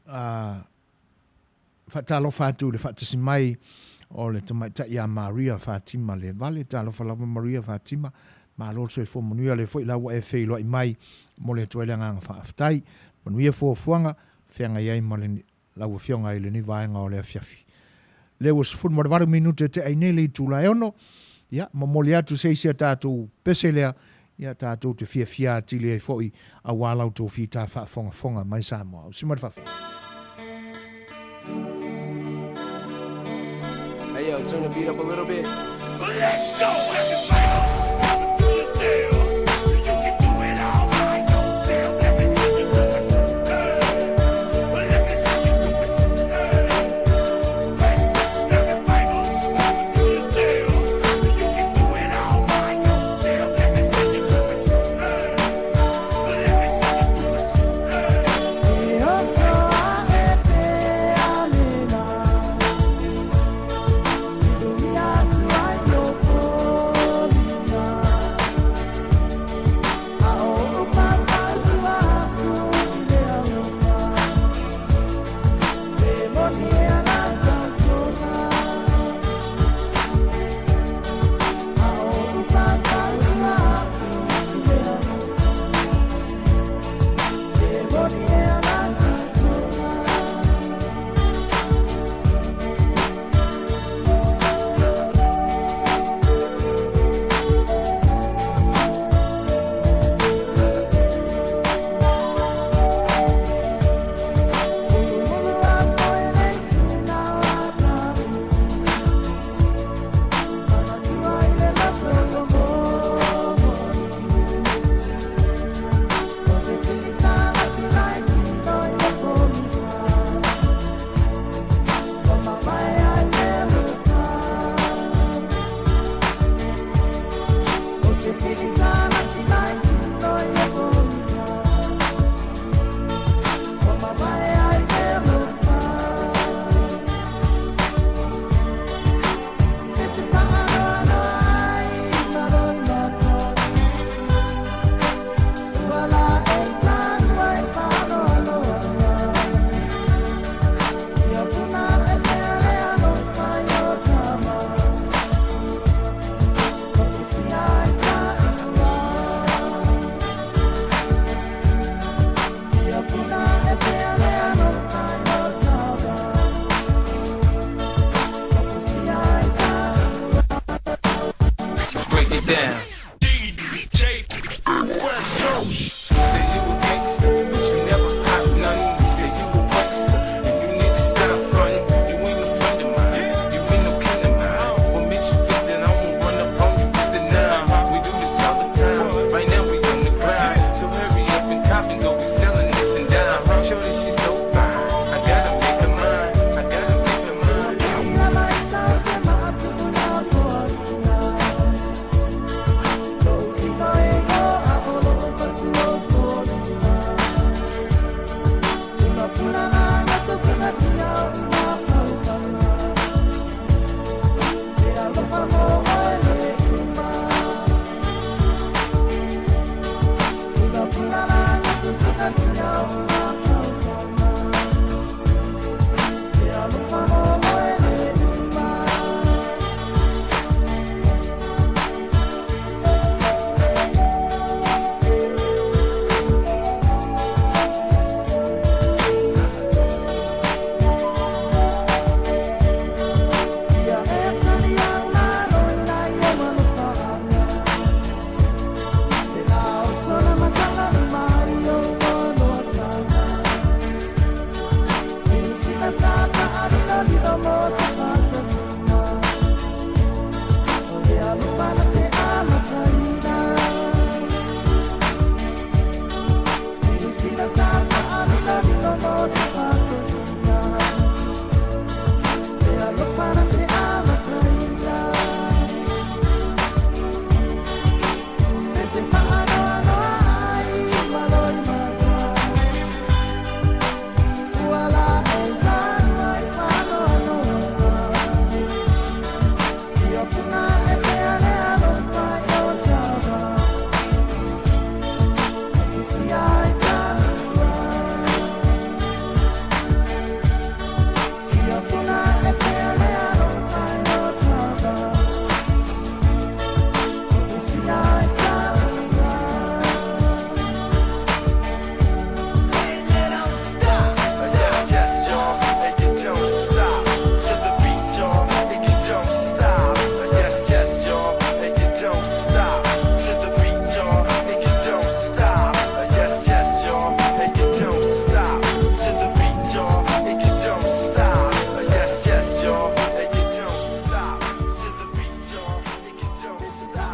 a faatalofa atu i le faatasi mai o le tamaitai ia Maria Fatima Levale. Talofa lava Maria Fatima, malo le soifua manuia, lea foi la ua e feiloai mai, momoli atu ai le agaga faafetai. Manuia fuafuaga, feagai ai ma le lau Afioga i lenei vaega o le afiafi. Lea ua 18 minute e tea ai nei le itula e 6, ia, momoli atu se isi a tatou pese lea, ia, tatou te fiafia atili ai foi aua la outou fita faafogafoga mai Samoa. Ausi mai le faafofoga. Hey yo, turn the beat up a little bit. Let's go!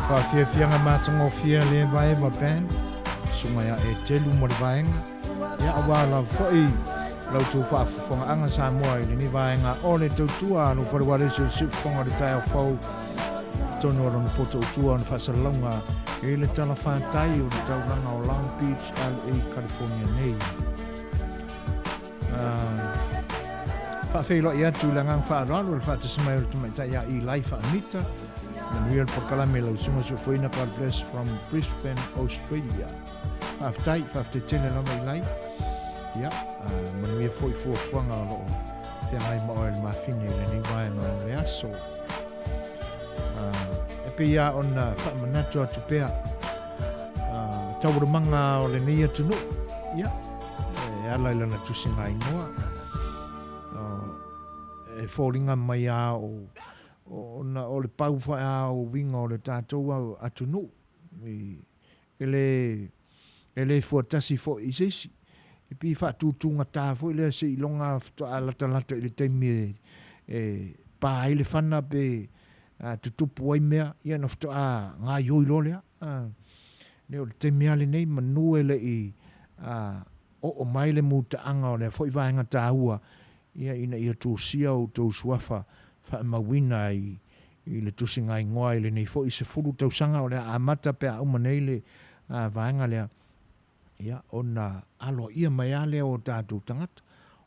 Faafiafiaga matagofie a le Evaeva Band, Susuga ia Etelu ma le vaega, ia aua lava foi la outou faafofogaaga Samoa i lenei vaega o le tautua a lou fale ualesi o le siufofoga o le taeao fou i totonu o lona poto utua ona faasalalauga i le talafatai o le taulaga o Long Beach, LA, California nei. Faafeiloai atu i le agaga faaaloalo i le faatasi mai o le tamaitai ia Eli Faamita. Manuia le polokalame lau susuga Soifuaina. God bless from Brisbane, Australia. Faafetai, faafetai tele lava Eli. Ia, uh, manuia foi fuafuaga o loo feagai ma oe le mafine i lenei vaega o le aso. Uh, e pei lava ona faamanatu atu pea uh, taualumaga o lenei atunuu. Ia, e ala i lana tusiga igoa. E foliga mai a o ona o le pau foi a o uiga o le tatou atunuu e le e le fuatasi foi i se isi. E pei e faatutugata foi lea seiloga faatoa latalata i le taimi e e pa ai le fana pe tutupu ai mea, ia ona faatoa gaioi loa lea. Le o le taimi lava lenei manu e le i oo mai le mutaaga o lea foi vaega taua ia ina ia tusia outou suafa faamauina i i le tusiga igoa i lenei foi 10 tausaga o le a amata pe a uma nei le vaega lea ia ona aloaia mai lava lea o tatou tagata.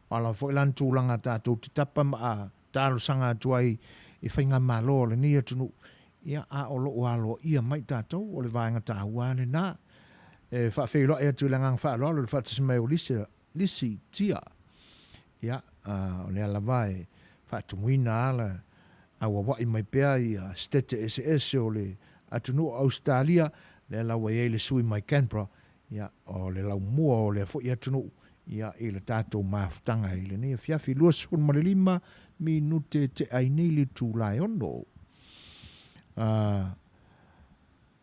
O ala foi la ni tulaga tatou te tapa ma a talosaga atu ai i faigamalo a lenei atunuu, ia, a o lo o aloaia mai tatou, o le vaega taua lava lena. E faafeiloai atu i le agaga faaaloalo i le faatasi mai o Lisa, Lisi Tia. Ia, o lea lava e faatumuina lava le auauai mai pea i setete eseese o le atunuu o Ausetalia, lea la ua i ai le sui mai Canberra, Ia, o le laumua o lea foi atunuu, ia, i le tatou mafutaga i lenei afiafi, 25 minute tea ai nei le itula e 6.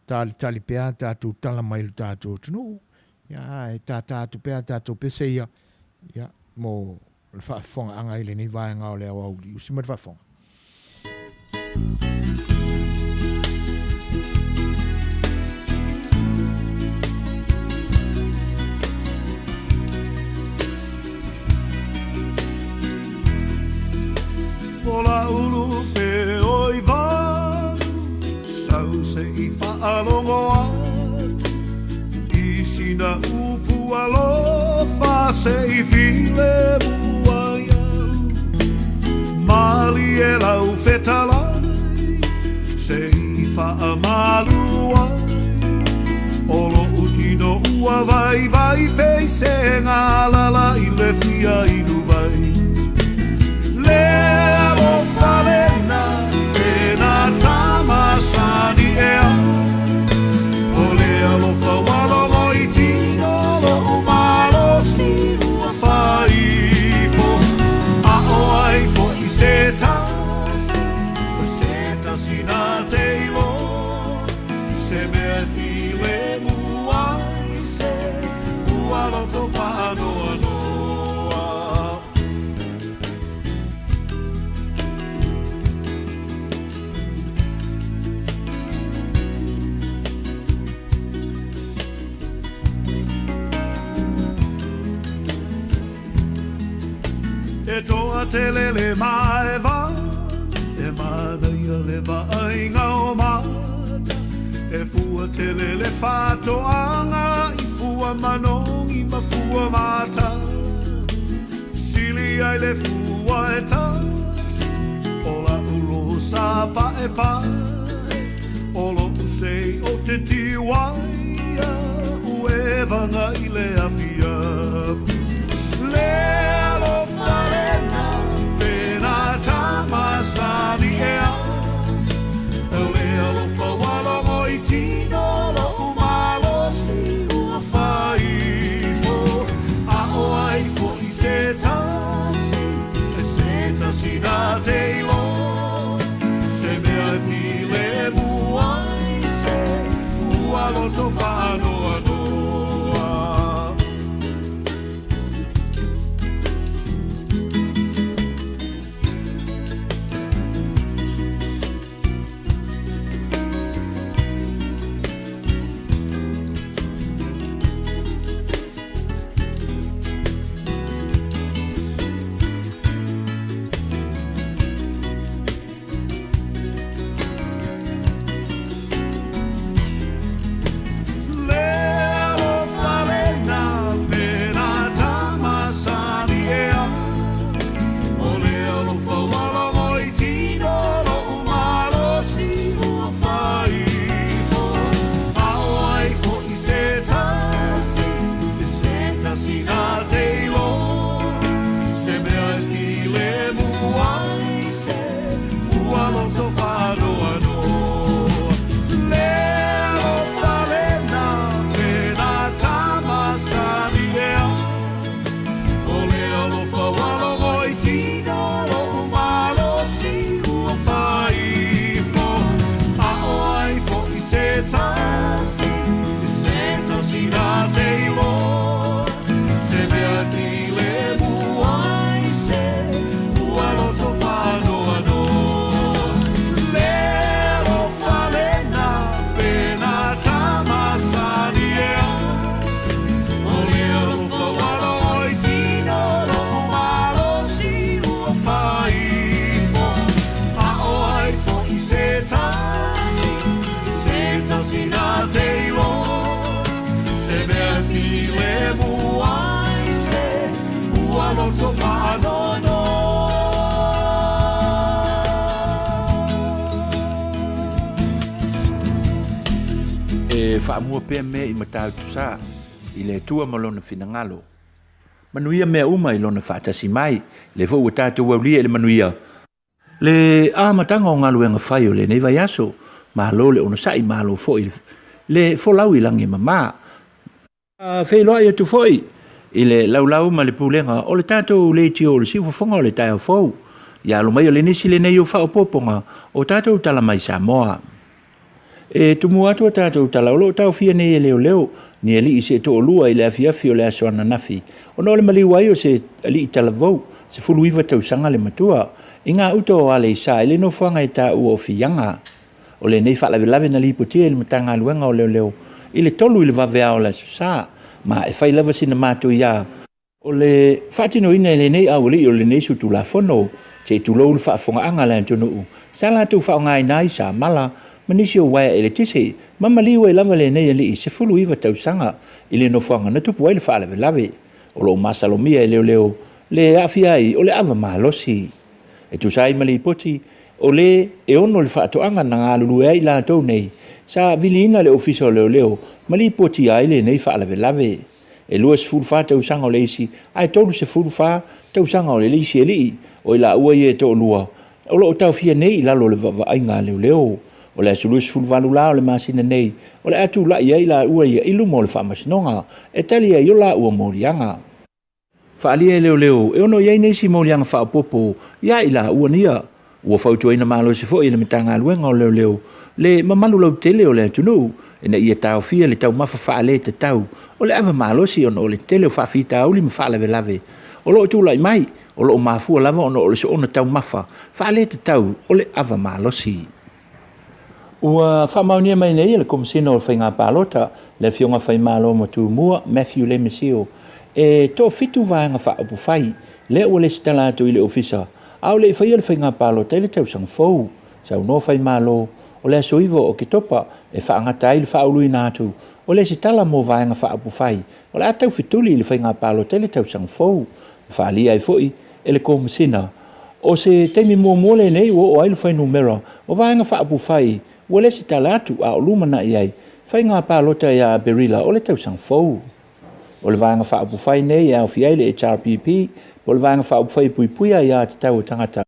Talitali pea tatou tala mai i le tatou atunuu, ia, ae tātā atu pea tatou pese ia, ia, mo le faafofogaaga i lenei vaega o le aoauli. Usi mai le faafofoga. O la ulu pe oi valu, sau se i whaalogo atu, i sina upu alofa se i filemu ai au. Malie lau fetalai, se i whaamalu ai, o lo'u tino ua vaivai pei se galala i le fia inu vai. Le alofa lena e nā tama sani ea, o le alofa ua logo i tino lo'u malosi ua faaifo. A o ai fo'i se tasi, se tasi na te iloa, se mea e filemu ai se ua loto faanoanoa. E toa te lele maeva, e manaia le vaaiga o mata, e fua te lele faatoaga i fua manogi ma fua mata. Sili ai le fua e tasi, o la'u loho sa paepae, o lo'u sei o te tiu ai a'u e vaga i le afiafi. Le alofa lena, pena tama sani ea, le alofa ua logo i tino lo'u malosi ua faaifo. A o ai fo'i se tasi, se tasi na te iloa, se mea e filemu ai se ua loto faanoanoa. faanoanoa. E faamua pea mea i Matautu-sa, i le Atua ma Lona finagalo. Manuia mea uma i Lona faatasi mai, lea foi ua tatou aulia i le manuia. Le amataga o galuega fai o lenei vaiaso, malo le onosai, malo foi le folau i lagi e mama. A feiloai atu foi i le laulau ma le pulega o le tatou leitio o le siufofoga o le taeao fou. Ia alo mai o le nisi lenei o faaopoopoga o tatou tala mai Samoa. E tumu atu a tatou tala o lo o taofia nei e leoleo ni alii se toalua i le afiafi o le aso ananafi ona o le maliu ai o se alii talavou 19 tausaga le matua i gauta o Aleisa i le nofoaga e taua o Fiaga. O lenei faalavelave na lipotia i le Matagaluega o Leoleo i le 3 i le vaveao o le Aso Sa, ma e fai lava sina matuia o le faatinoina e lenei aualii o lenei sui-tulafono, se i tulou le faafofogaaga a le atunuu, sa latou faaaogaina ai samala ma nisi o uaea eletise, ma maliu ai lava lenei alii 19 tausaga i le nofoaga na tupu ai le faalavelave. O lo o masalomia e leoleo le aafia ai o le ava malosi. E tusa ai ma lipoti, o le e ono le faatoaga na galulue ai i latou nei, sa viliina le Ofisa o Leoleo ma lipotia ai lenei faalavelave. E 24 tausaga o le isi ae 34 tausaga o le isi alii, o i laua ia e toalua o lo o taofia nei i lalo o le vaavaaiga a leoleo. O le aso 28 la o le masina nei o le a tulai ai laua ia i luma o le faamasinoga e tali ai o laua moliaga. Faaalia e leoleo e ono i ai nisi moliaga faaopoopo iā i laua nia. Ua fautuaina malosi foi e le Matagaluega o Leoleo le mamalu lautele o le atunuu ina ia taofia le taumafa faaletatau o le ava malosi ona o le tele o faafitauli ma faalavelave o lo o tulai mai, o lo o mafua lava ona o le soona taumafa faaletatau o le ava malosi. Ua faamaonia mai nei e le Komesina o Faiga Palota, le Afioga Faimalo Matumua Matthew Lemisio, e toafitu vaega faaupufai lea ua lesitala atu i le Ofisa a o le i faia le faiga palota i le tausaga fou. Saunoa Faimalo, o le aso 9 o Oketopa e faagata ai le faauluina atu o lesitala mo vaega faaupufai o le a taufetuli i le faiga palota i le tausaga fou. Na faaalia ai foi e le Komesina. O se taimi muamua lenei ua oo ai le fuainumera o Vaega Faaupufai ua lesitala atu a o lumanai ai faiga palota ia Aperila o le tausaga fou. O le Vaega Faaupufai nei e aofia ai le HRPP po o le Vaega Faaupufai e Puipuia Aia Tatau a Tagata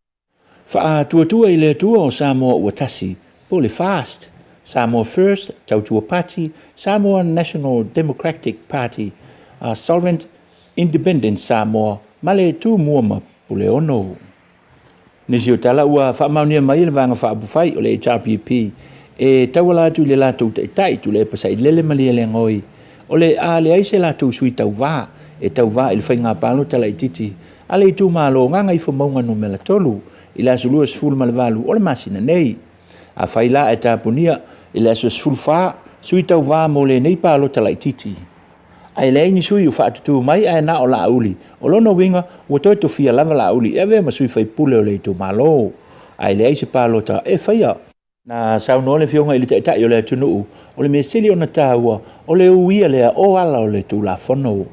Faatuatua i le Atua o Samoa Ua Tasi po o le FAST, Samoa First, Tautua Party, Samoa National Democratic Party, Solvent Independent Samoa ma le Tumua ma Puleono. Nisi o tala ua faamaonia mai e le Vaega Faaupufai o le HRPP e tauala atu i le latou taitai Tuilaepa Sailele Malielegaoi, o le a leai se latou sui tauva e tauva i le faiga palota laitiiti a le itumalo o Gagaifomauga Numera 3 i le aso 28 o le masina nei. Afai la ae tapunia i le aso 14 sui tauva mo lenei palota laitiiti, Ae leai ni sui o faatutū mai ae na o Laauli. O lona uiga, ua toe tofia lava Laauli e avea ma sui faipule o le itumalo. Ae leai se palota e faia. Na saunoa le Afioga i le Taitai o le atunuu, o le mea sili ona taua, o le uia lea o ala o le Tulafono.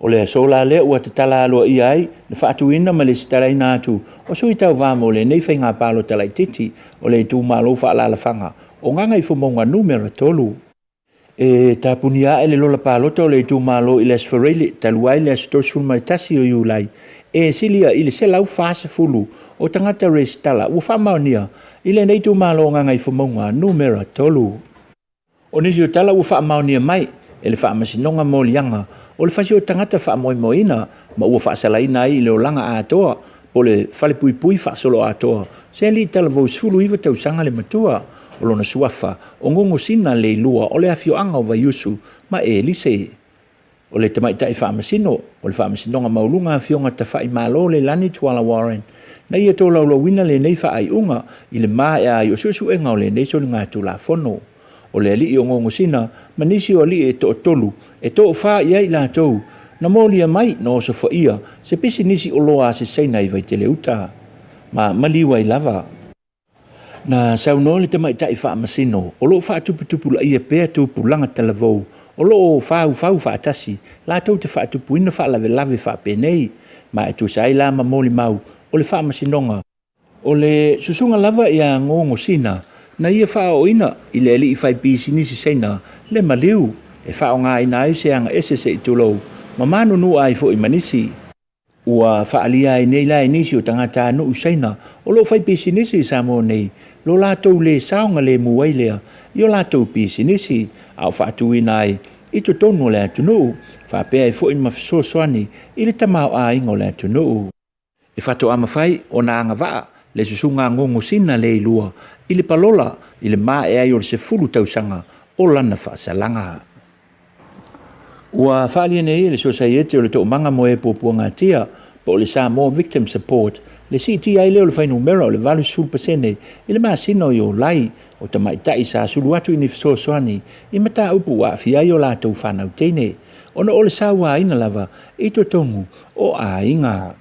O le aso la lea ua tatala aloaia ai le faatuina ma le lesitalaina atu o sui tauva mo lenei faiga palota laitiiti o le itumalo faaalaalafaga o Gagaifomauga Numera 3. E tapunia ae le lola palota o le itumalo i le Aso Faraile talu ai le aso 31 o Iulai, e silia i le 140 o tagata resitala ua faamaonia i lenei itumalo o Gagaifomauga Numera 3. O nisi o tala ua faamaonia mai e le Faamasinoga Moliaga o le fasi o tagata faamoemoeina ma ua faasalaina ai i le olaga atoa po o le falepuipui faasoloatoa se alii talavou 19 tausaga le matua o lona suafa o Gogosina Leilua o le afioaga o Vaiusu ma Elise. O le tamaitai faamasino o le Faamasinoga Maualuga Afioga Tafaimalo Leilani Tuala Warren na ia tolaulauina lenei faaiuga i le maea ai o suesuega o lenei soligatulafono. O le alii o Gogosina ma nisi o alii e toatolu e toafa i ai i latou na molia mai na osofaia se pisinisi oloa a se Saina i Vaiteleuta ma maliu ai lava. Na saunoa le tamaitai faamasino o lo o faatuputupulaia pea tupulaga talavou o lo o faufau faatasi latou te faatupuina faalavelave faapenei, ma e tusa ai la ma molimau o le Faamasinoga. O le susuga lava ia Gogosina na ia faaooina i le alii faipisinisi Saina le maliu e faaaogaina ai se agaese se i tulou ma manunua ai foi ma nisi. Ua faaalia ai nei la e nisi o tagatanuu Saina o lo o faipisinisi i Samoa nei lo latou le saogalemu ai lea i o latou pisinisi a o faatuina ai i totonu o le atunuu, faapea ai foi ma fesoasoani i le tamaoaiga o le atunuu. E faatoa mafai ona agavaa le susuga gogosina leilua i le palola i le maea ai o le 10 tausaga o lana faasalaga. Ua faaalia nei e le Sosaiete o le Toomaga mo e Puapuagatia po o le Samoa Victim Support le siitia ai lea o le fuainumera o le 80% i le masina o Iulai o tamaitai sa sulu atu i ni fesoasoani i mataupu ua aafia ai o latou fanau teine ona o le sauaina lava i totonu o aiga.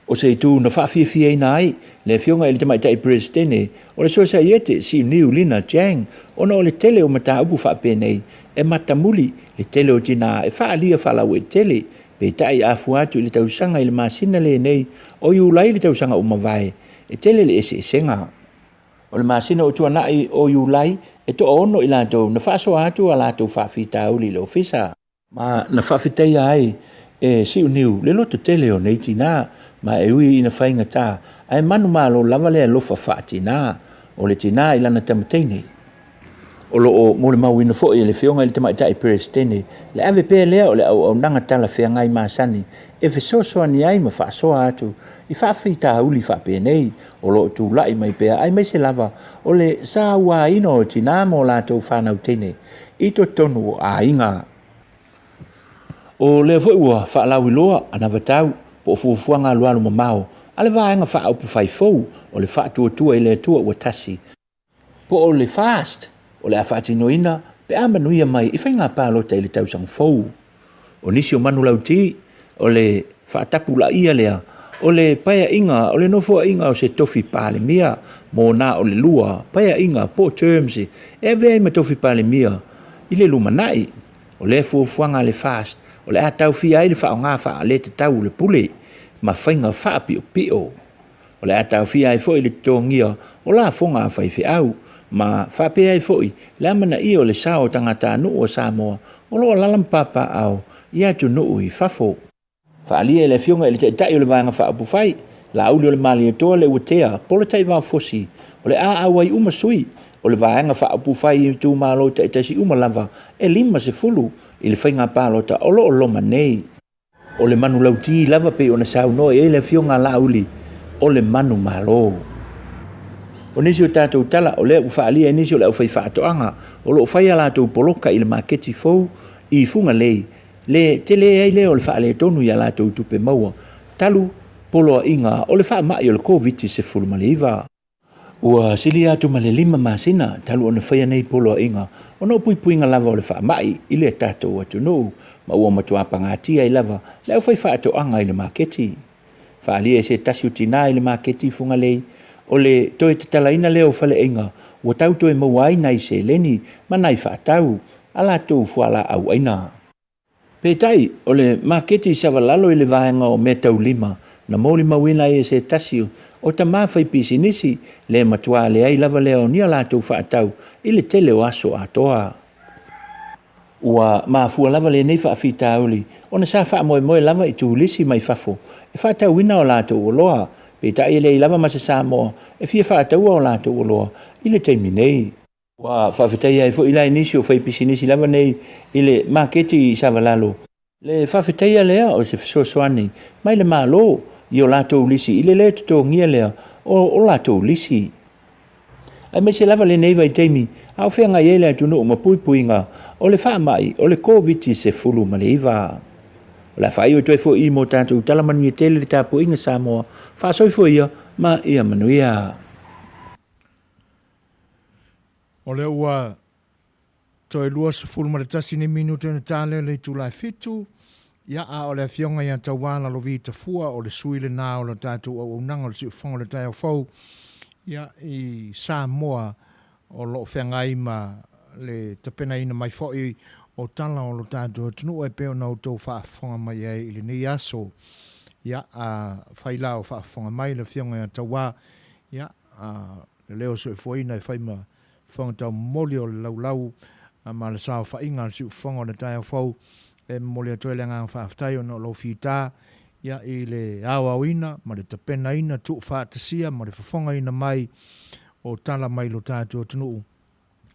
O se itu na faafiafiaina ai le Afioga i le Tamaitai Peresetene o le Sosaiete Siuniu Lina Chang ona o le tele o mataupu faapenei e matamuli le tele o tinā e faaalia faalauaitele, peitai a fua atu i le tausaga i le masina lenei o Iulai i le tausaga ua mavae, e tele le eseesega. O le masina ua tuanai o Iulai, e toaono i latou na faasoa atu a latou faafitauli i le ofisa. Ma na faafetaia ai e Siuniu le lototele o nei tinā, ma e ui ina faigata, ae manumalo lava le alofa faatinā o le tinā i lana tama teine. O lo o molimauina foi e le Afioga i le Tamaitai Peresetene le ave pea lea o le auaunaga talafeagai masani e fesoasoani ai ma faasoa atu i faafitauli faapenei o lo o tulai mai pea, aemaise lava o le sauaina o tinā ma o latou fanau teine i totonu o aiga. O lea foi ua faalauiloa anavatau po o fuafuaga alualu mamao a le Vaega Faaupufai fou o le Faatuatua i le Atua Ua Tasi, po o le FAST, o le a faatinoina pe a manuia mai i faiga palota i le tausaga fou. O nisi o manulauti, o le faatapulaaia lea o le paeaiga o le nofoaiga o se tofi Palemia mo na o le lua paeaiga po o terms e avea ai ma tofi Palemia i le lumanai. O lea fuafuaga a le FAST o le a taofia ai le faaaoga faaletatau o le pule ma faiga faapiopio. O le a taofia ai foi le totogia o lafoga a faifeau ma faapea ai foi le amanaia o le sao o tagatanuu o Samoa o lo o alaala ma papaaao i atunuu i fafo. Faaalia e le Afioga i le Taitai o le Vaega Faaupufai, Laauli o le Malietoa Leuatea Polataivao Fosi, o le a auai uma sui o le Vaega Faaupufai i itumalo taitasi uma lava e 50 i le faiga palota o lo o loma nei. O le manulauti lava pei ona saunoa i ai le Afioga a Laauli, o le manumalo. O nisi o tatou tala, o lea ua faaalia e nisi o le aufaifaatoaga o lo o fai a latou poloka i le maketi fou i Fugalei, le tele ai lea o le faaletonu i a latou tupe maua talu poloaiga o le faamai o le Koviti-19. Ua silia atu ma le lima masina talu ona faia nei poloaiga ona o puipuiga lava o le faamai i le tatou atunuu, ma ua matua pagatia ai lava le aufaifaatoaga i le maketi. Faaalia e se tasi o tinā i le maketi i Fugalei, o le toe tatalaina lea o faleaiga ua tau toe maua ai nai seleni ma nai faatau a latou fualaau aina. Peitai, o le maketi i Savalalo i le vaega o meataulima na molimauina ai e se tasi o tama faipisinisi le matua leai lava lea o ni a latou faatau i le tele o aso atoa. Ua mafua lava lenei faafitauli ona sa faamoemoe lava i turisi mai fafo e faatauina o latou oloa, peitai e leai lava ma se Samoa e fia faataua o latou oloa i le taimi nei. Ua faafetaia ai foi la i nisi o faipisinisi lava nei i le maketi i Savalalo le faafetaia lea o se fesoasoani mai le Malo i o latou lisi i le le totogia lea o o latou lisi. Aemaise lava lenei vaitaimi a o feagai ai le atunuu ma puipuiga o le faamai o le Koviti-19. O le a faaiu atu ai foi i mo tatou tala manuia tele le tapuaiga Samoa, faasoifua ia ma ia manuia. O lea ua toe 21 ni minute ona ta lea o le itula e fitu, ia, a o le Afioga ia Tauā Lalovi Tafua, o le sui lena o le tatou auaunaga o le Siufofoga o le Taeao Fou, ia, i Samoa, o lo o feagai ma le tapenaina mai foi o tala o lo tatou atunuu e pei ona outou faafofoga mai ai i lenei aso. Ia, a fai la o faafofoga mai le Afioga ia Tauā, ia, a le leo soifuaina e fai ma fofoga taumomoli o le laulau ma le saofaiga a le siufofoga o le taeao fou, e momoli atu ai le agaga faafetai ona o lou fita ia i le aoaoina ma le tapenaina tuufaatasia ma le fofogaina mai o tala mai lo tatou atunuu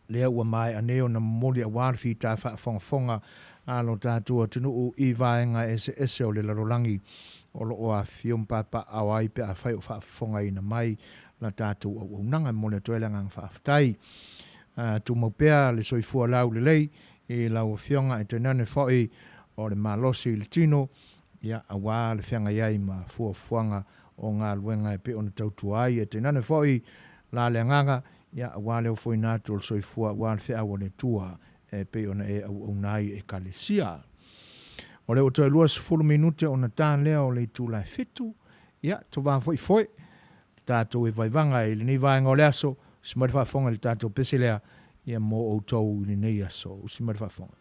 lea ua maea nei ona momoli aua le fita faafogafoga a lo tatou atunuu i vaega eseese o le lalolagi o lo o afifio ma papaaao ai pe afai o faafofogaina mai la tatou auaunaga. E momoli atu ai le agaga faafetai. Tumau pea le soifua laulelei i lau Afioga e tainane foi o le malosi i le tino, ia, aua le feagai ai ma fuafuaga o galuega e pei ona tautua ai, e tainane foi la le agaga, ia, aua le ofoina atu o le soifua aua le feau a le Atua e pei ona e auauna ai i Ekalesia. O lea ua toe 20 minute ona ta lea o le itula e fitu, ia, tovā foi foe le tatou e vaivaga i lenei vaega o le aso, usi mai le faafofoga i le tatou pese lea, ia mo outou i lenei aso. Usi mai le faafofoga.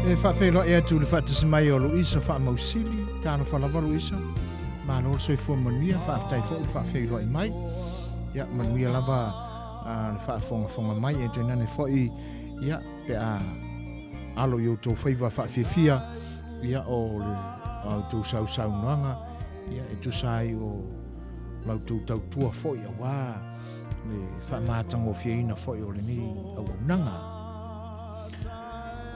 E faafeiloai atu i le faatasi mai o Luisa Faamausili, talofa lava Luisa, malo le soifua manuia, faafetai foi le faafeiloai mai. Ia, manuia lava le faafogafoga mai, e tainane foi, ia, pe a alo i outou faiva faafiafia, ia, o le a outou sausaunoaga, ia, e tusa ai o la outou tautua foi aua. Le faamatagofieina foi o lenei auaunaga.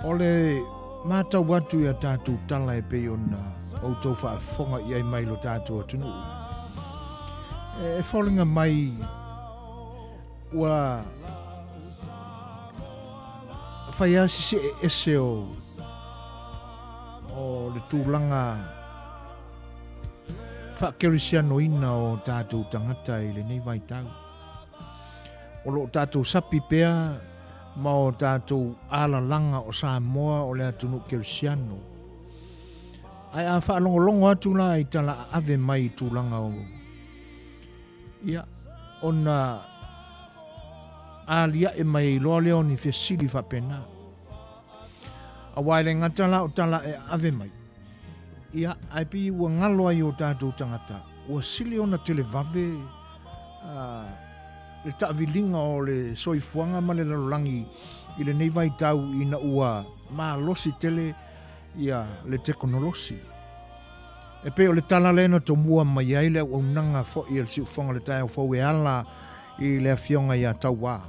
O le matau atu i a tatou tala e pei ona outou faafofoga i ai mai lo tatou atunuu. E foliga mai ua fai lava si see ese o o le tulaga faakerisianoina o tatou tagata i lenei vaitau. O lo o tatou sapi pea ma o tatou alalaga o Samoa o le atunuu kerisiano. Ae a faalogologo atu la i tala aave mai i tulaga o ia, ona aliae mai loa lea o ni fesili faapena. Aua e le gata la o tala e ave mai, ia, ae pei ua galo ai o tatou tagata, ua sili ona televave a, le taaviliga o le soifuaga ma le lalolagi i lenei vaitau ina ua malosi tele ia le tekonolosi. E pei o le tala lea na tomua mai ai le auaunaga foi a le Siufofoga o le Taeao Fou e ala i le Afioga ia Tauā.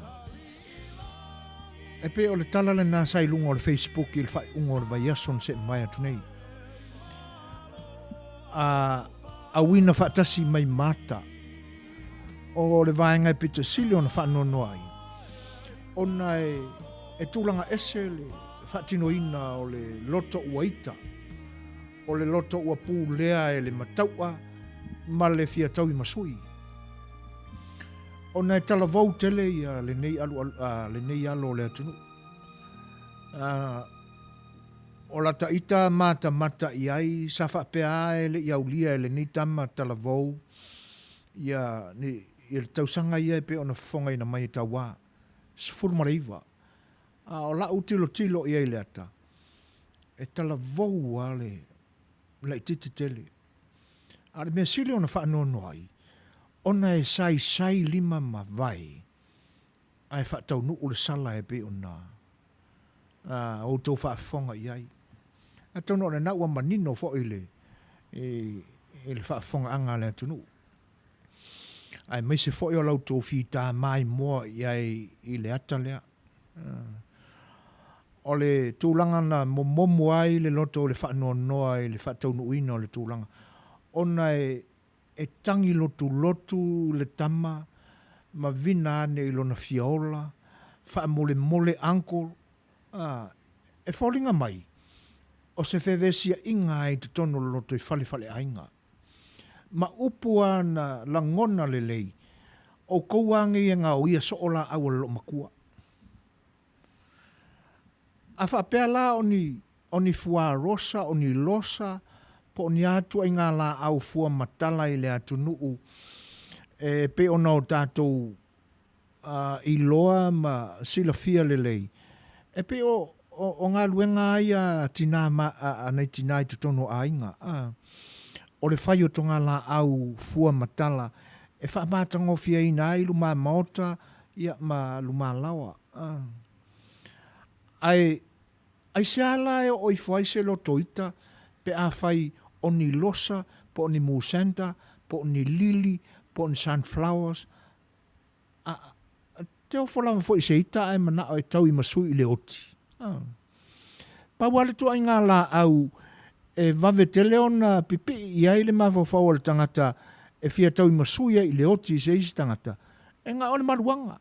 E pei o le tala lena sa i luga o le Facebook i le faaiuga o le vaiaso na seʻi mavae atu nei. A auina faatasi mai mata o le vaega e pito sili ona faanoanoa ai, ona e, e tulaga ese le faatinoina o le loto ua ita, o le loto ua pulea e le matau'a ma le fia tauimasui. Ona e talavou tele ia lenei alu, a, lenei alo o le atunuu. A, o lata ita matamata i ai sa faapea a e le i aulia e lenei tama talavou ia, ni, ia le tausaga ia e pei ona fofogaina mai e Tauā, 19. A o la'u tilotilo i ai i le ata, e talavou a le laitiiti tele. A o le mea sili ona faanoanoa ai, ona e saisai lima ma vae ae faataunuu le sala e pei ona outou faafofoga i ai. Atonu o lena ua manino foi i le, i le faafofogaaga a le atunuu, aemaise foi o la outou fita maimoa i ai i le ata lea. O le tulaga na momomo ai le loto i le faanoanoa i le faataunuuina o le tulaga, ona e e tagi lotulotu le tama ma vina ane i lona fiaola, faamolemole uncle, a, e foliga mai, o se fevesiaiga a i totonu o le lotoifale faleaiga. Ma upu a na lagona lelei, outou a nei e gaoia soo laau a le loomatua. A faapea la o ni, o ni fuarosa, o ni losa, po o ni a ituaiga laau fua matala i le atunuu e pei ona o tatou iloa ma silafia lelei, e pei o, o, o galuega lava ia a tinā ma, a, a nai tinā i totonu o aiga, a. O le fai o togalaau fua matala e faamatagofieina ai lumamaota, ia, ma lumalaoa, a. Ae aisea la e oo ifo ai se loto ita pe afai o ni losa po o ni musenta po o ni lili po o ni sunflowers, a, te ofo lava foi i se ita ae manao e tauimasui i le oti. A. Pau lava le tuaiga laau e vave tele ona pipii i ai le mafaufau o le tagata e fia tauimasui ai i le oti i se isi tagata, e na o le maluaga.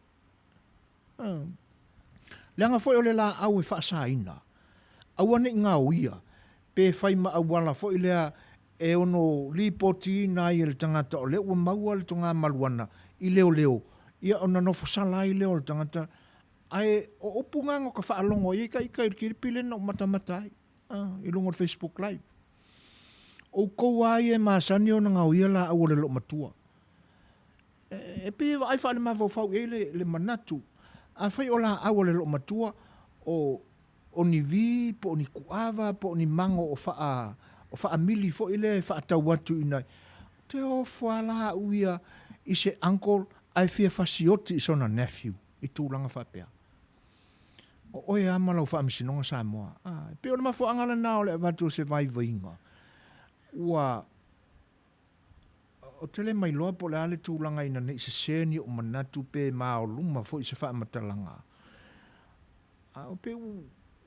Leaga foi o le laau e faasaina, aua ne i gaoia, pe fai ma auala foi lea e ono lipotiina ai e le tagata o lea ua maua le togamaluana i leoleo, ia ona nofo sala ai lea o le tagata. Ae o upu na na ka faalogo i ai ka ita i le kilipi lea na ou matamata ai i luga o le Facebook Live. Outou lava ia e masani ona gaoia laau o le loomatua. E pei e vaai faalemafaufau i ai le, le manatu, afai o laau a le loomatua, o, o ni vi, po o ni kuava, po o ni mago o faa, o faamili foi lea e faatau atu i nai, te ofo lava la au ia i se uncle ae fia fasioti i sona nephew i tulaga faapea. O oe lava ma lau faamasinoga Samoa. A, e pei o le mafuaaga lena o le avatu o se vaivaiga ua. Ou te le mailoa po o le a le tulaga ina ne i sese ni ou manatu pe maoluma foi se faamatalaga, a o pei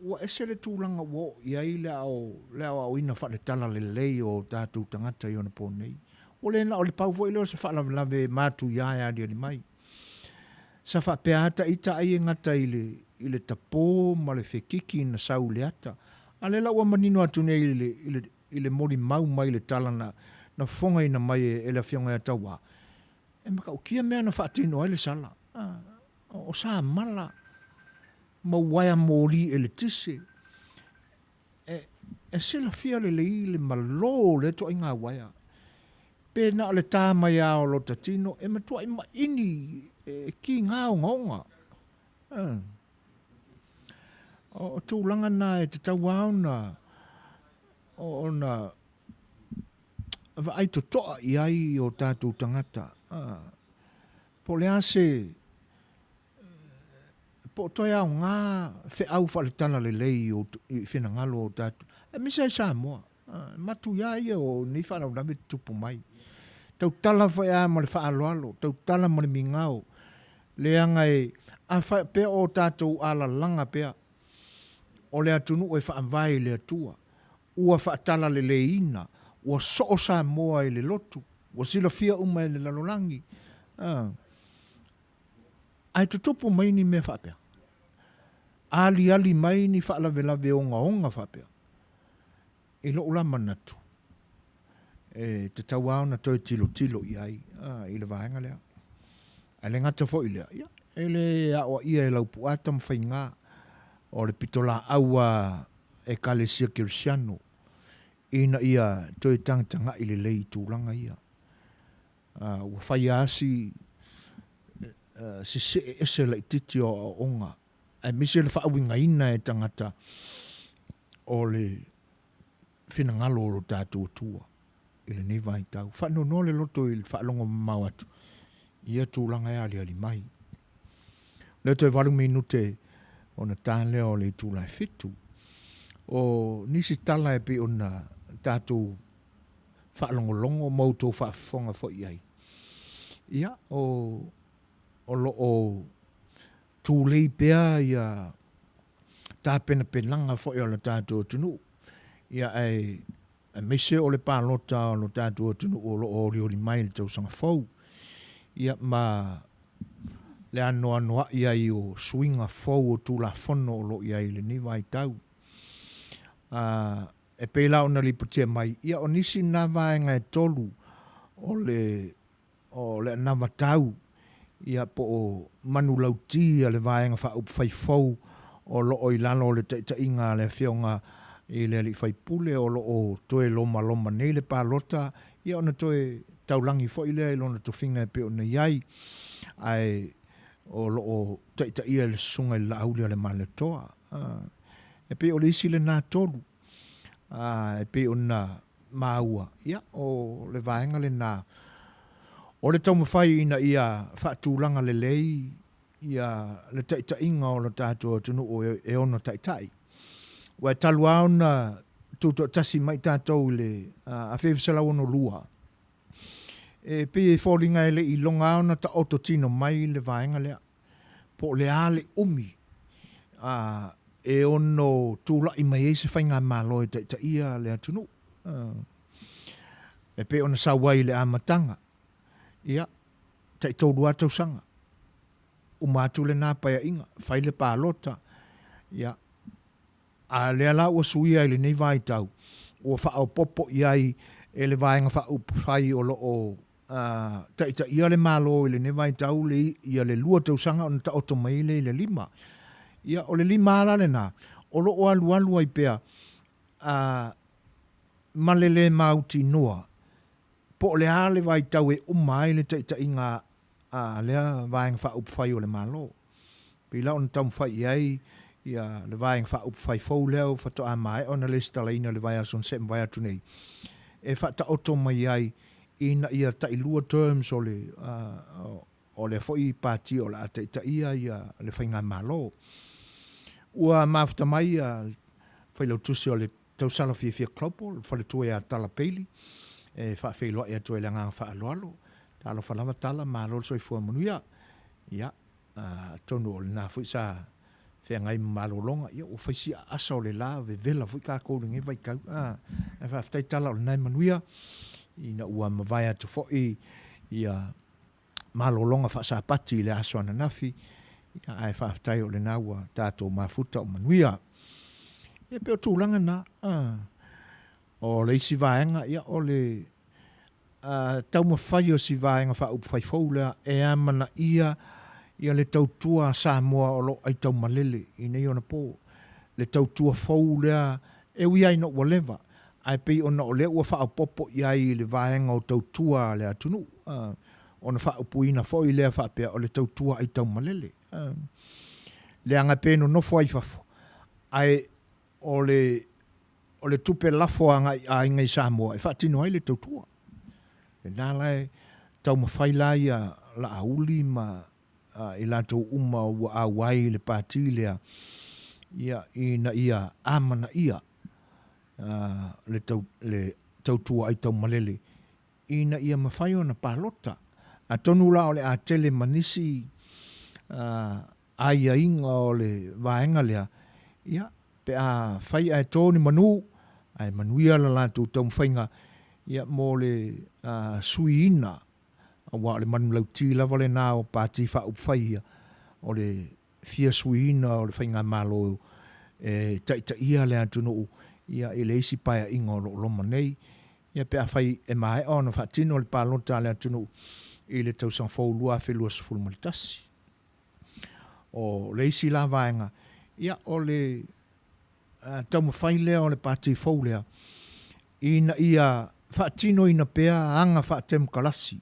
ua ese le tulaga ua oo i ai le aoaoina faale-talalelei o tatou tagata i ona po nei. Ua le na o le pau foi lea o se faalavelave matuia e aliali mai. Sa faapea lava ita ai e gata i le, i le tapō ma le fekiki na sau i le ata. A lea la ua manino atu nei i le, i le, i le molimau mai le tala na, na fofogaina mai e, e le Afioga ia Tauā, e matautia mea na faatino ai le sala. A, o samala ma uaea moli eletise. E, e silafia lelei le malō o lea ituaiga uaea. Pe na o le tā mai lava o lota tino, e matuai maini e kīgā ogaoga. A. O, o tulaga na e tatau lava ona, ona vaai totoa i ai o tatou tagata. A. Po o le a se, po o toe aoga feau faale-talalelei i finagalo o tatou, aemaise ai Samoa. E matuia ia o nei faalavelave tutupu mai. Tautala foi lava ma le faaaloalo, tautala ma le migao, leaga e, a faapea o tatou alalaga pea o le atunuu e faavae i le Atua, ua faatalaleleiina, ua soo Samoa i le lotu, ua silafia uma e le lalolagi. Ae tutupu mai ni mea faapea. Aliali mai ni faalavelave ogaoga faapea. I lou la manatu, e tatau lava ona toe tilotilo i ai i le vaega lea. Ae le gata foi i lea, ia, e le aoaia e Laupua Tamafaiga o le pitolaau a Ekalesia Kerisiano ina ia toe tagatagai lelei i tulaga ia. Ua fai lava si sesee ese laitiiti o aoaoga, aemaise le faauigaina e tagata o le finagalo o lo tatou Atua i lenei vaitau. Faanoanoa le loto i le faalogo mamao atu i ia tulaga e aliali mai. O lea toe 8 minute ona ta lea o le itula e 7. O nisi tala e pei ona tatou faalogologo ma outou faafofoga foi i ai. Ia, o, o lo o tulei pea ia tapenapenaga foi o le tatou atunuu. Ia, ae aemaise o le palota o le tatou atunuu o lo o olioli mai i le tausaga fou. Ia, ma le anoanoai ai o suiga fou o Tulafono o lo o i ai i lenei vaitau. Uh, E pei la ona lipotia mai, ia o nisi na vaega e tolu o le, o le anavatau, ia po o manulauti a le Vaega Faaupufai fou o lo o i lalo o le taitaiga a le Afioga i le Alii Faipule o lo o toe lomaloma nei le palota, ia ona toe taulagi foi lea i lona tofiga e pei ona i ai, ae o lo o taitaia e le Susuga i le Laauli a le Malietoa. E pei o le isi lena tolu e pei ona maua, ia, o le vaega lena o le taumafai ina ia faatulaga lelei ia le taitaiga o lo tatou atunuu e ono taitai. Ua e talu lava ona tutoatasi mai tatou i le 1962, e pei e foliga e le i iloga lava ona taoto tino mai le vaega lea. Po o le a le umi a e ono tulai mai ai se faigamalo e taitaia le atunuu. E pei ona sau ai i le amataga, ia, taitolu lava tausaga, uma atu lena paeaiga, fai le palota, ia, A lea la ua suia i lenei vaitau, ua faaopoopo i ai e le Vaega Faaupufai o lo o taitaia le Malo i lenei vaitau le, ia le lua tausaga ona taoto mai ai lea i le lima. Ia, o le lima lava la lena, o lo o alualu ai pea ma le lē mautinoa po o le a le vaitau e uma ai le taitaiga a lea Vaega Faaupufai o le Malo. Pei la ona taumafai i ai ia le Vaega Faaupufai fou lea ua faatoa maea ona lesitalaina i le vaiaso na seʻe mavae atu nei, e faataoto mai ai ina ia tailua terms o le o lea foi pati o le a taitaia ia le faigamalo. Ua mafuta mai ia Failautusi o le Tausala Fiafia Global, le faletua ia Tala Bailey. E faafeiloai atu ai le agaga faaaloalo. Talofa lava Tala, malo le soifua manuia. Ia, atonu o lena foi sa feagai ma malologa, ia ua fai si aasa o le la, vevela foi tatou i lenei vaitau. Ae faafetai Tala o lena e manuia, ina ua mavae atu foi ia malologa faasapati i le aso ananafi, ia, ae faafetai o lena ua tatou mafuta o manuia. Ia pei o tulaga na. O le isi vaega, ia, o le taumafai o si Vaega Faaupufai fou lea e amanaia ia le tautua a Samoa o lo o aitaumalele i nei ona po. Le tautua fou lea e ui lava ina ua leva, ae pei ona o lea ua faaopoopo i ai i le vaega o tautua a le atunuu, ona faaupuina foi lea faapea o le tautua aitaumalele. Leaga pe nonofo ai i fafo, ae o le o le tupe lafo agai i aiga i Samoa e faatino ai le tautua. Lena la e taumafai la ia Laauli ma i latou uma ua auai i le pati lea ia ina ia amanaia le tau, le tautua aitaumalele ina ia mafai ona palota. Atonu la o le a tele ma nisi aiaiga o le vaega lea, ia, pe a fai ae to ni manu, ae manuia la latou taumafaiga, ia, mo le suiina, aua o le manulauti lava lena o Pati Faaupufai ia, o le fia suiina o le Faigamalo e taitaia le atunuu, ia, i le isi paeaiga o lo o loma nei. Ia, pe afai e maea ona faatino le palota a le atunuu i le tausaga fou 2021. O le isi la vaega, ia o le taumafai lea o le Pati fou lea ina ia faatinoina pea aga faatemokarasi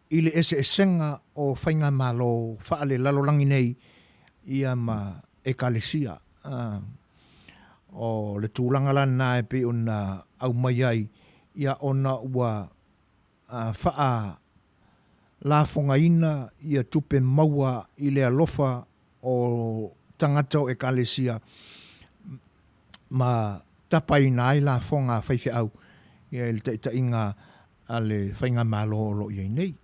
i le eseesega o faigamalo faalelalolagi nei ia ma Ekalesia. O le tulaga la lena e pei ona aumai ai, ia ona ua faalafogaina ia tupe maua i le alofa o tagata o Ekalesia ma tapaina ai lafoga a faifeau i le taitaiga a le Faigamalo o lo o i ai nei.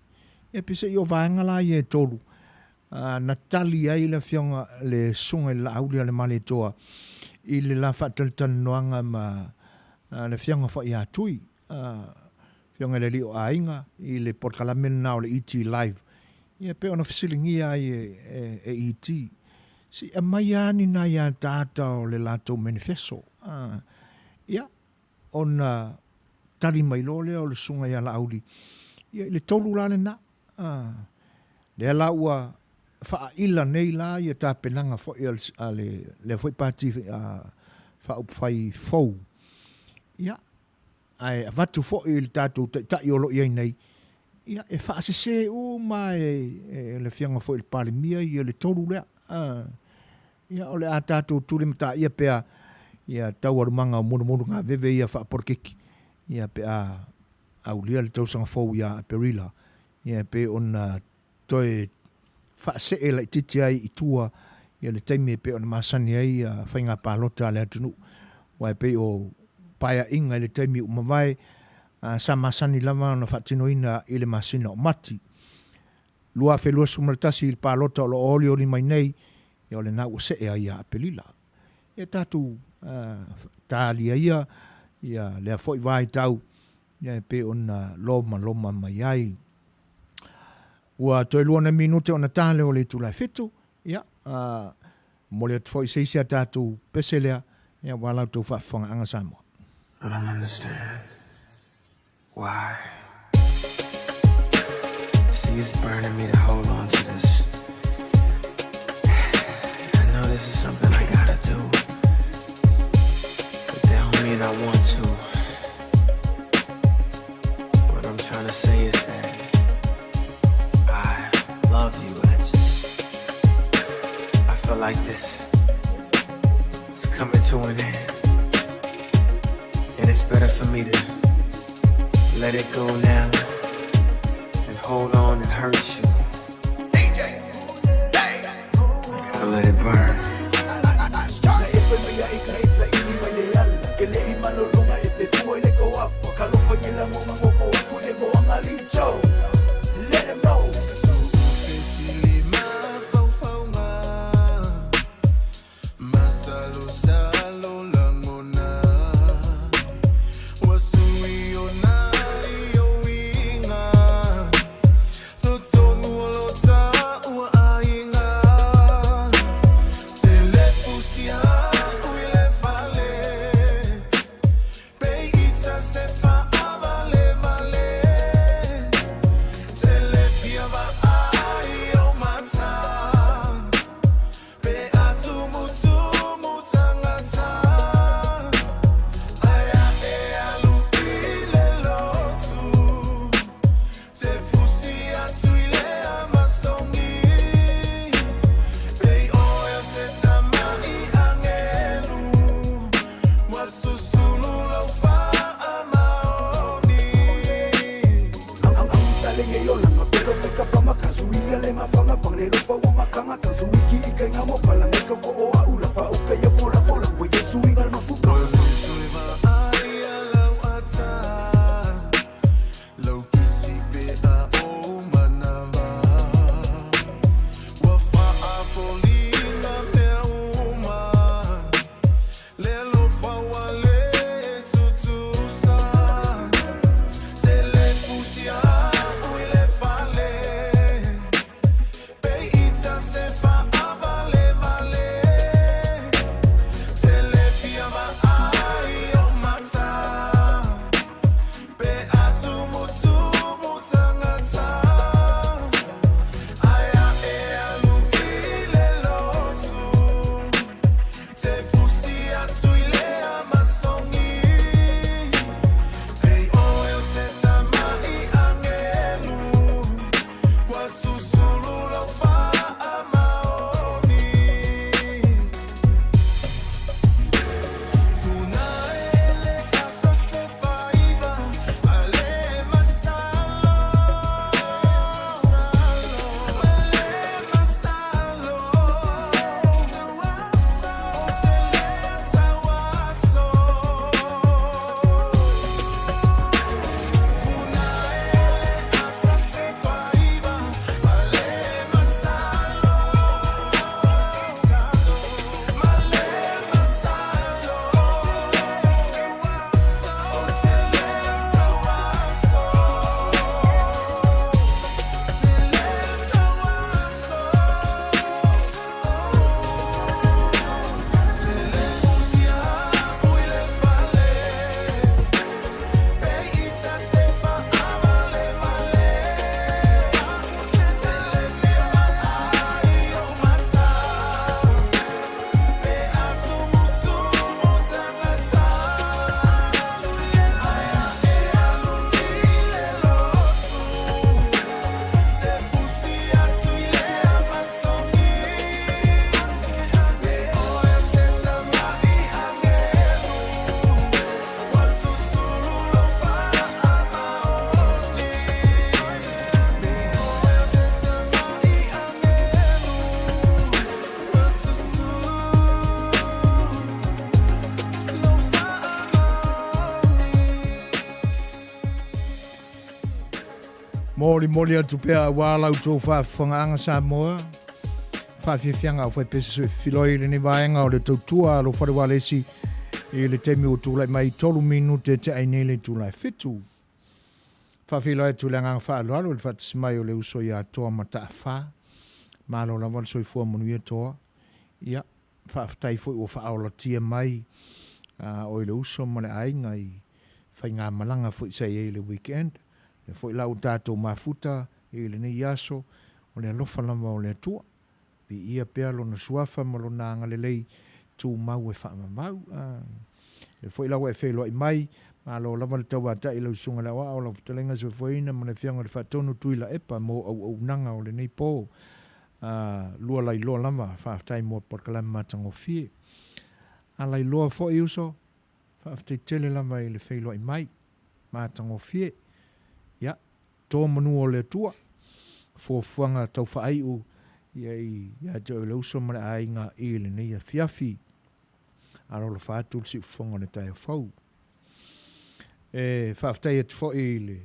Ia peiseai o vaega la ia e tolu na tali ai le Afioga le Susuga i le Laauli-a-le-Malietoa i le la faatalatalanoaga ma le Afioga foi ia Tui, Afioga i le Alii o Aiga i le polokalame lena o le ET Live. Ia pei ona fesiligia ai e ET, se i aumai lava ni nai ataata o le latou manifesto. Ia, ona tali mai loa lea o le Susuga ia Laauli, ia i le tolu la lena. Lea la ua faaila nei la ia tapenaga foi a lea foi Pati Faaupufai fou. Ia, ae avatu foi i le tatou Taitai o lo o i ai nei, ia, e faasese uma e le Afioga foi i le Palemia ia le tolu lea. Ia, o le a tatou tulimataia pea ia taualumaga o mulimulugaveve ia faapolokiki, ia pe a aulia le tausaga fou ia Aperila, ia e pei ona toe faasee laitiiti ai i tua ia le taimi e pei ona masani ai ia faiga palota a le atunuu. Aua e pei o paeaiga i le taimi ua mavae, sa masani lava ona faatinoina i le masina o Mati. 2021 i le palota o lo o olioli mai nei, ia o lena ua see ai ia Aperila. Ia tatou talia ia ia lea foi vaitau ia e pei ona lomaloma mai ai. Ua toe lua nai minute ona ta lea o le itula e fitu, ia, momoli atu foi se isi a tatou pese lea, ia, aua la outou faafofogaaga Samoa. I don't understand why. See, it's burning me to hold on to this. I know this is something I gotta do, but that don't mean I want to. What I'm trying to say is that I love you. I just, I feel like this is coming to an end. And it's better for me to let it go now and hold on and hurt you. DJ, I gotta let it burn. Molimoli atu pea aua la outou faafofogaaga Samoa, faafiafiaga au faipese soifiloi i lenei vaega o le tautua a lou fale ualesi i le taimi ua tulai mai tolu minute te ai nei le itula e fitu. Faafeiloai atu i le agaga faaaloalo i le faatasi mai o le uso ia Toa Mataafa. Malo lava le soifua manuia Toa. Ia, faafetai foi ua faaolatia mai oe le uso ma le aiga i faigamalaga foi sa i ai i le weekend. Lea foi la ua tatou mafuta i lenei aso, o le alofa lava o le Atua. Viia pea Lona Suafa ma Lona agalelei tumau e faamamau. Lea foi la ua e feiloai mai, malo lava le tauatai i lau Susuga i le Aoao, lau Fetalaiga Soifuaina ma le Afioga i le Faatonu Tuilaepa mo auaunaga o lenei po. Lua lailoa lava, faafetai mo polokalame matagofie. A lailoa foi uso, faafetai tele lava i le feiloai mai, matagofie. Ia, to manu o le Atua, fuafuaga tau faaiu ia ia te oe le uso ma le aiga i lenei afiafi. Alolofa atu le siufofoga o le taeao fou. E faafetai atu foi i le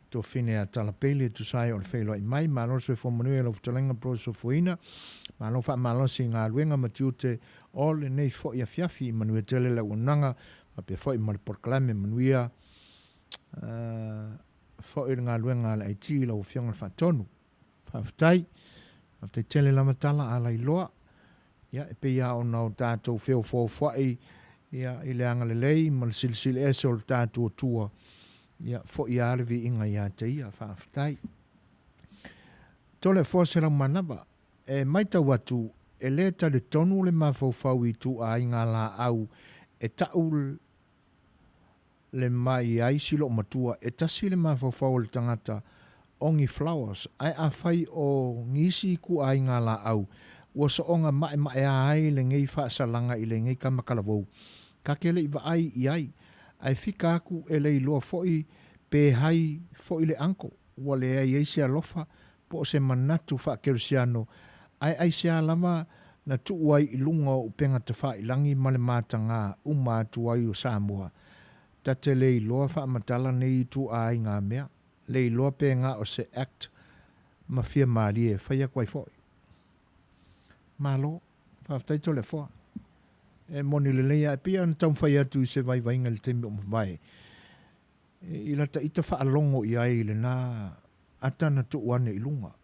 Tofine a Talapele e tusa ai o le feiloai mai. Malo le soifua manuia i lau fetalaiga Bro Sofuaina. Malo faamalosi i galuega ma tiute o lenei foi afiafi. Manuia tele le auaunaga faapea foi ma le polokalame. Manuia foi le galuega a le IT i lau Afioga i le Faatonu. Faafetai. Faafetai tele lava tala a lailoa. Ia, e pei lava ona o tatou feofoofoai ia, i le agalelei ma le silisili ese o le tatou Atua, ia, foi lava le viiga ia te Ia. Faafetai. Toleafoa Selaumanava, e matau atu, e le talitonu le mafaufau i ituaiga laau e ta'u le mai ai si loomatua e tasi le mafaufau o le tagata o gi flowers ae afai o gisi ikuaiga laau ua soonga maemaea ai lenei faasalaga i lenei kamakalavou ka ke lei vaai i ai ae fika aku e leiloa foi pe hai foi le uncle ua leai ai se alofa. po o se manatu faakerisiano, ae aisea lava na tuu ai i luga o upega tafailagi ma le mataga uma atu ai o Samoa? Ta te le iloa faamatala nei ituaiga mea, le iloa pe ga o se act ma fia malie e fai atu ai foi. Malo, faafetai Toleafoa. E moni lelei lava, e pei ona taumafai atu i se vaivaiga i le taimi o mavae, i lata ita faalogo i ai i lena ata na tuu ane i luga.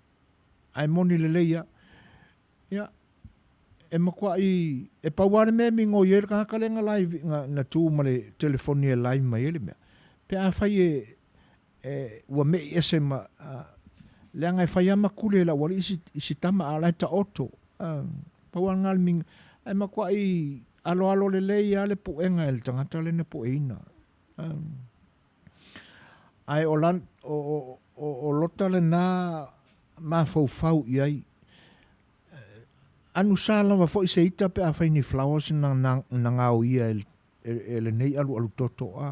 Ae moni lelei lava, ia, e matuai, e pau lava le mea e migoi ai le tagata lea na live, na, na tu ma le telefoni e live mai ai le mea, pe afai e, e, ua me'i ese ma, a, leaga e fai lava ma kule e le aualii i si, i si tama, a o la e taoto. A, pau lava lena o le mig, ae matuai aloalo lelei lava le puega e le tagata lea na pueina. A, ae o, la, o, o, o, o lota lena mafaufau i ai, anusa lava foi se ita pe afai ni flowers na, na, na gaoia e, e, e lenei alualu toto a.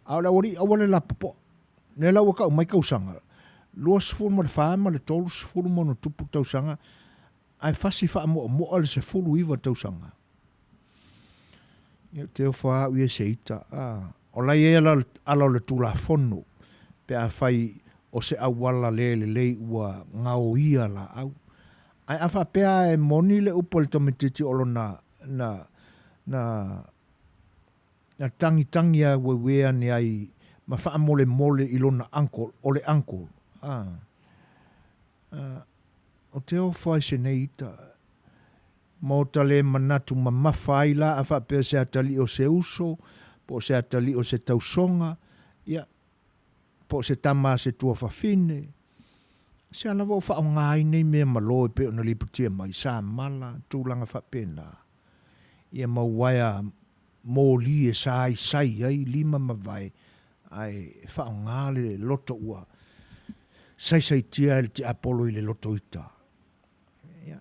A o le aualii aua le lapopoa. Lea la ua tau mai tausaga, 24 ma le 30 ma ona tupu tausaga, ae fasi faamoamoa le 19 tausaga. Ia, te ofo lava au ia i se ita, a. O la e i ai ala, ala o le Tulafono pe afai o se auala le lelei ua gaoia laau. Ae a faapea e moni le upu a le tamaitiiti o lona na, na, na tagitagi aueue ane ai ma faamolemole i lona uncle, o le uncle, a, a, o te ofo ai se nei ita. Maota le manatu mamafa ai la a faapea se atalii o se uso, po o se atalii o se tausoga, ia, po o se tama a se tuafafine. Se a lava o faaaoga ai nei mea malo e pei ona lipotia mai, samala, tulaga faapena. Ia ma uaea moli e saisai ai lima ma vae, ae faaaoga le loto ua saisaitia e le tiapolo i le loto ita. Ia,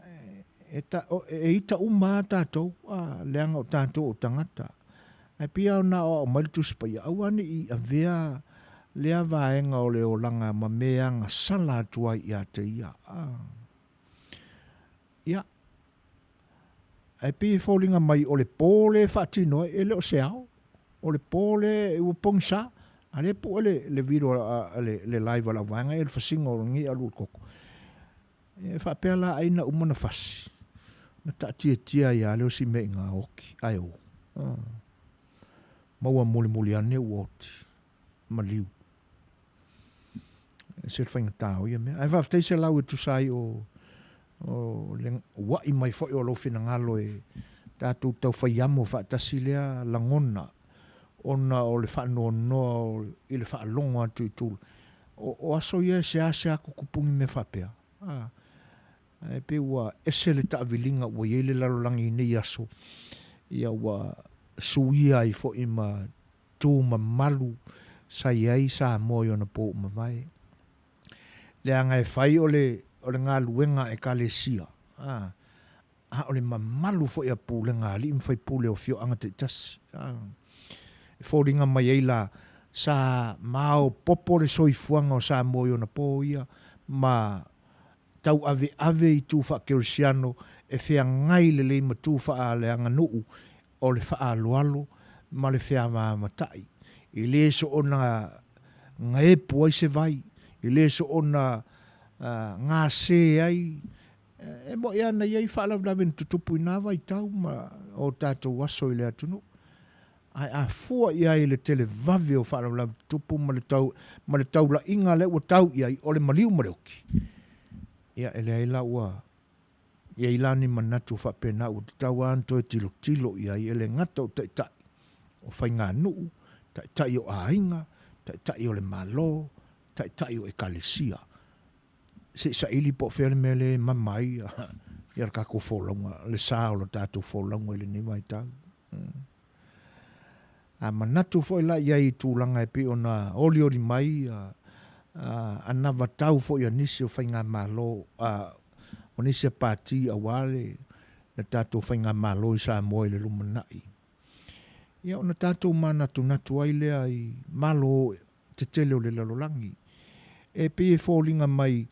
e, ta, e ita uma lava tatou, a, leaga o tatou o tagata. Ae pei lava ona aoao mai le Tusi Paia, aua ne i avea lea vaega o le olaga ma mea e agasala atu ai ia te ia. A. Ia, ae pei e foliga mai o le po lea e faatino ai, e le o se ao. O le po lea ua pogisa, a lea pue le, le video a, a, le, le live a le auvaega, ia le fasiga o lenei alu o le koko. E faapea la ai na uma na fasi, na taatiatia ai lava lea o si mea i ngā oki, ae o. Ah. Maua mulimuli ane ua oti, maliu. E se faigata o ia mea. Ae faafetai se lau e tusa ai o, o le ua'i mai foi o lou finagalo e tatou taufai amo faatasi lea lagona ona o le faanoanoa o, i le faalogo atu i tula. O, o aso ia e seasea tutupu ni mea faapea. A, e pei ua ese le taaviliga ua i ai le lalolagi i nei aso, ia ua suia ai foi ma tu mamalu sa i ai Samoa i ona pou mavae. Leaga e fai o le, o le galuega a Ekalesia, a, a o le mamalu foi a pulega a alii ma faipule o afioaga taitasi. E foliga mai ai la, sa maopoopo le soifuaga o Samoa i ona po ia ma tauaveave i tu faakerisiano e feagai lelei ma tu faaleaganuu o le faaaloalo ma le feavaavatai. E le soona gaepu ai se vai, e le soona gase ai E moʻi ana i ai faalavelave na tutupu i nā vaitau ma o tatou aso i le atunuu. Ae a fua i ai le tele vave o faalavelave tutupu ma le tau, ma le taulaʻiga lea ua tau i ai, o le maliu ma le oki, ia e leai la ua i ai la ni manatu faapena ua tatau lava ona toe tilotilo i ai, e le gata o taitai o faiganuu, taitai o aiga, taitai o le Malo, taitai o Ekalesia. Se i saili po o fea le mea lea e mama ai ia le tatou folauga, le sa o le tatou folauga i lenei vaitau. Hmm. A manatu foi la i ai i tulaga e pei ona olioli mai a, a, anavatau foi a nisi o faigamalo, a, o nisi a pati aua le, le tatou faigamalo i Samoa i le lumanai. Ia ona tatou manatunatu ai lea i Malo tetele o le lalolagi. E pei e foliga mai.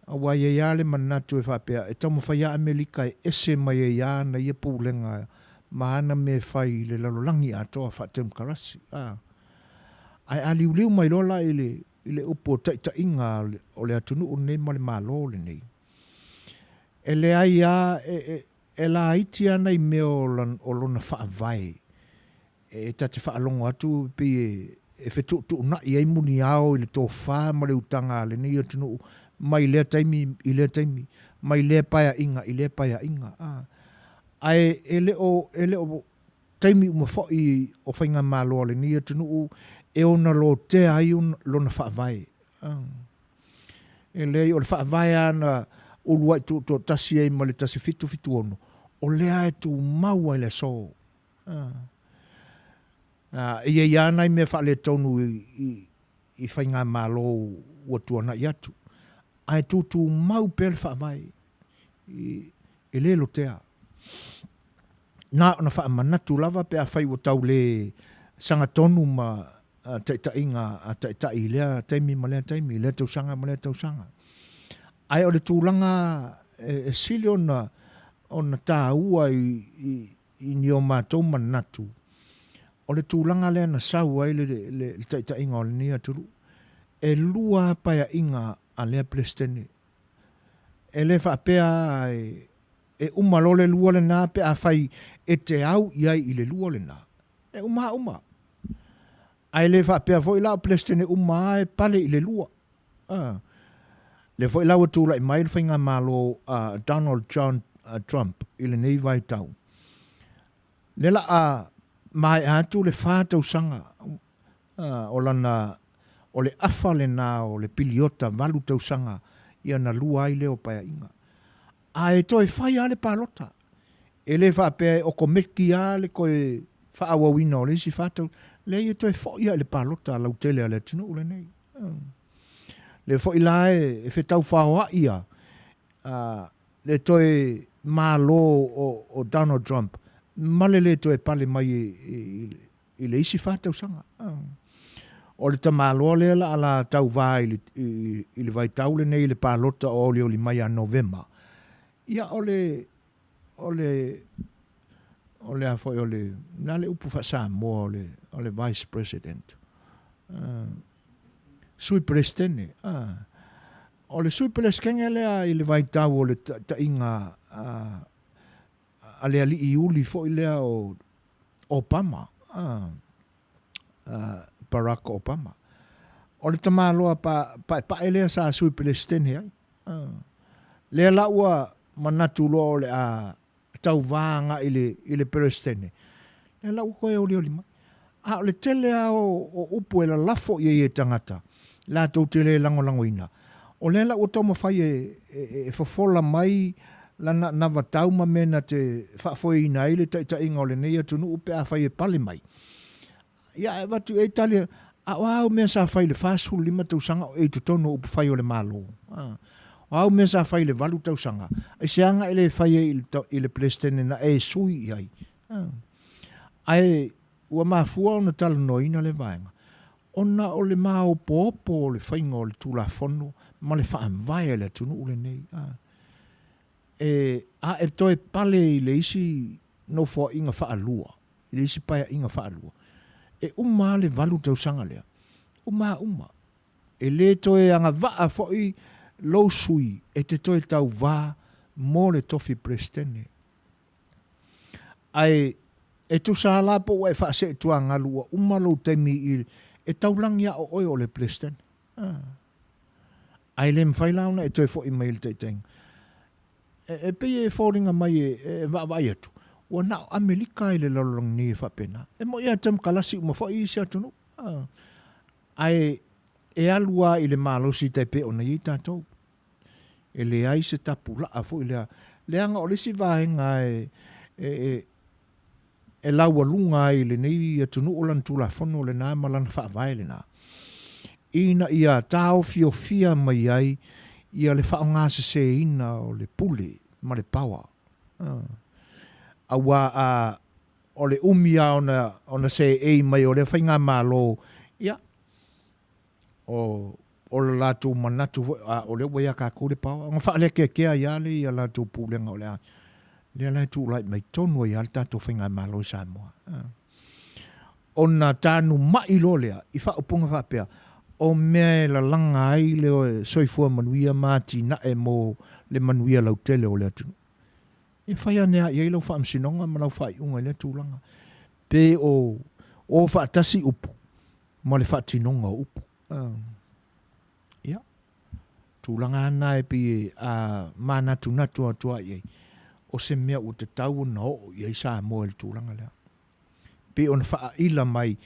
Aua e i ai lava le manatu e faapea, e taumafai lava Amerika e ese mai ai ana ia pulega ma ana mea e fai i le lalolagi atoa faa-temokarasi. A. Ae a liuliu mai loa la i le, i le upu o taitaiga o le atunuu lenei ma le Malo lenei, e leai lava, e, e, e laiti lava nai mea o, o lona faavae e ta te faalogo atu pei e, e fetuutuunai ai muniao i le tofa ma le utaga a lenei atunuu mai lea taimi i lea taimi, mai lea paeaiga i lea paeaiga. A. Ae e le o, e le o taimi uma foi o faigamalo a lenei atunuu e ona lotea ai lona faavae. A. E leai, o le faavae lava na uluai tuutoatasi ai ma le 1776, o lea e tumau lava i le aso. E i ai lava nai mea faaletonu i faigamalo ua tuanai atu, ae tutumau pea le faavae e le lotea. Na ona faamanatu lava pe afai ua tau le sagatonu ma taitaiga a taitai i lea taimi ma lea taimi, i lea tausaga ma lea tausaga. Ae o le tulaga e sili ona ona taua i, i, i ni o matou manatu, o le tulaga lea na sau ai le, le, le taitaiga o lenei atunuu. E lua paeaiga a lea Peresetene. E le faapea e, e uma loa le lua lena pe afai e te au i ai i le lua lena. E uma a uma. Ae le faapea foi la o Peresetene uma lava e pale i le lua. A. Lea foi la ua tulai mai le faigamalo a Donald John Trump i lenei vaitau. Lea la a maea atu le fa tausaga o lana o le afa lena o le piliota valu tausaga ia na lua ai lea o paeaiga. Ae toe fai lava le palota. E le faapea e okomeki lava le toe faaauauina o le isi fa tausaga. Leai, e toe foi lava i le palota lautele a le atunuu lenei. Lea foi la e fetaufaoai a le toe malo o Donald Trump ma le le toe pale mai i le isi fa tausaga. O le tamaloa lea la a la tauvā i le, i, i le vaitau lenei i le palota o olioli mai ia Novema. Ia o le, o le, o le a foi o le, na le upu faa-Samoa o le, o le Vice President. Sui Peresetene. O le Sui Peresetene lea i le vaitau o le taitaiga a, a le alii uli foi lea o Obama, a, a Barack Obama. O le tamaloa pa, paepae lea sa Sui Peresetene ai. A, lea la ua manatu loa o le a tauvā agai i le, i le Peresetene, lea la ua toe olioli mai. A o le tele lava o, o upu e lalafo i ai e tagata, latou te le lagolagoina, o lea la ua taumafai e, e, e fofola mai lana anavatau ma mea na te faafoeina ai le taitaiga o lenei atunuu pe afai e pale mai. Ia, ae avatu i ai tali, a o a au mea sa fai i le 45 tausaga o e i totonu o upufai o le Malo? A, o a au mea sa fai i le valu tausaga? Aisea na e le fai ai i le Peresetene na e sui i ai? A. Ae ua mafua ona talanoaina lea vaega, ona o le maopoopo o le faiga o le Tulafono ma le faavae a le atunuu lenei. A. E, a e toe pale i le isi nofoaiga faalua, i le isi paeaiga faalua, e uma lava le valu tausaga lea, uma a uma. E le toe agavaa foi lou sui e te toe tauvā mo le tofi Peresetene. Ae e tusa lava la po ua e faaseetuagalu ua uma lou taimi i e taulagi lava o oe o le Peresetene. Ae le mafai la ona e toe foi mai i le taitaiga. E, e pei e foliga mai e, e vaavaai atu, ua na o Amerika i le lalolagi nei e faapena. E moi lava temokalasi uma foi isi atunuu. Ae e alu lava i le malosi tai pei ona i ai tatou. E leai se tapulaa foi lea. Leaga o le isi vaega e, e, e, e laualuga ai i lenei atunuu lana Tulafono lena ma lana Faavae lena, ina ia taofiofia mai ai ia le faaaogaseseina o le pule ma le paoa. Aua a o le umi lava ona, ona seei mai o lea faigamalo, ia, o, O le latou manatu foi, a o lea ua ia tatou le power, ona faalekeakea ai lava lea i a latou pulega o le a, lea la e tulai mai tonu ai lava le tatou faigamalo i Samoa. Ona tanumai loa lea i faaupuga faapea, o mea e lalaga ai le soifua manuia ma atinae mo le manuia lautele o le atunuu. E fai ane lava i ai lau faamasinoga ma lau faaiuga i lea tulaga. Pe o o faatasi upu ma le faatinoga o upu. Ia, tulaga lava na e pei e manatunatu atu ai i ai, o se mea ua tatau ona oo i ai Samoa i le tulaga lea. Pei ona faaila mai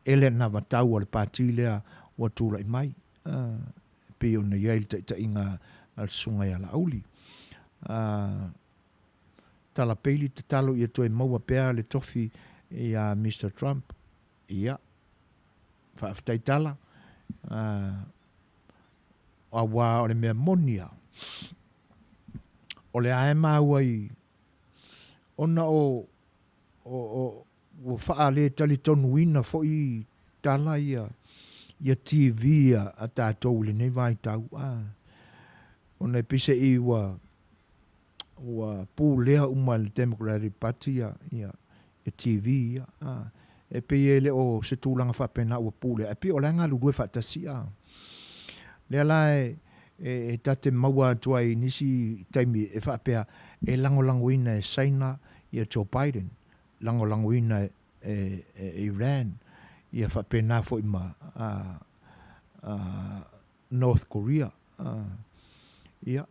e le anavatau a le pati lea ua tulai mai, e pei ona i ai le taitaiga a le Susuga ia Laauli. Tala Peili tatalo ia toe maua pea le tofi ia Mister Trump. Ia, faafetai tala, auā o le mea moni lava, o lea lava e maua i, ona o, o, o, ua faalettalitonuina foi tala ia, ia TV a, a tatou i lenei vaitau, a, ona e pei se i ua, ua pulea uma e le Democratic Party ia, ia, ia TV ia, a. E pei e le o se tulaga faapena ua pulea, ae pei o la e galulue faatasi, a. Lea la e, e, e ta te maua atu ai i nisi taimi e faapea e lagolagoina e Saina ia Joe Biden, lagolagoina e, e, e Iran, ia faapena foi ma a, a, North Korea, a. Ia,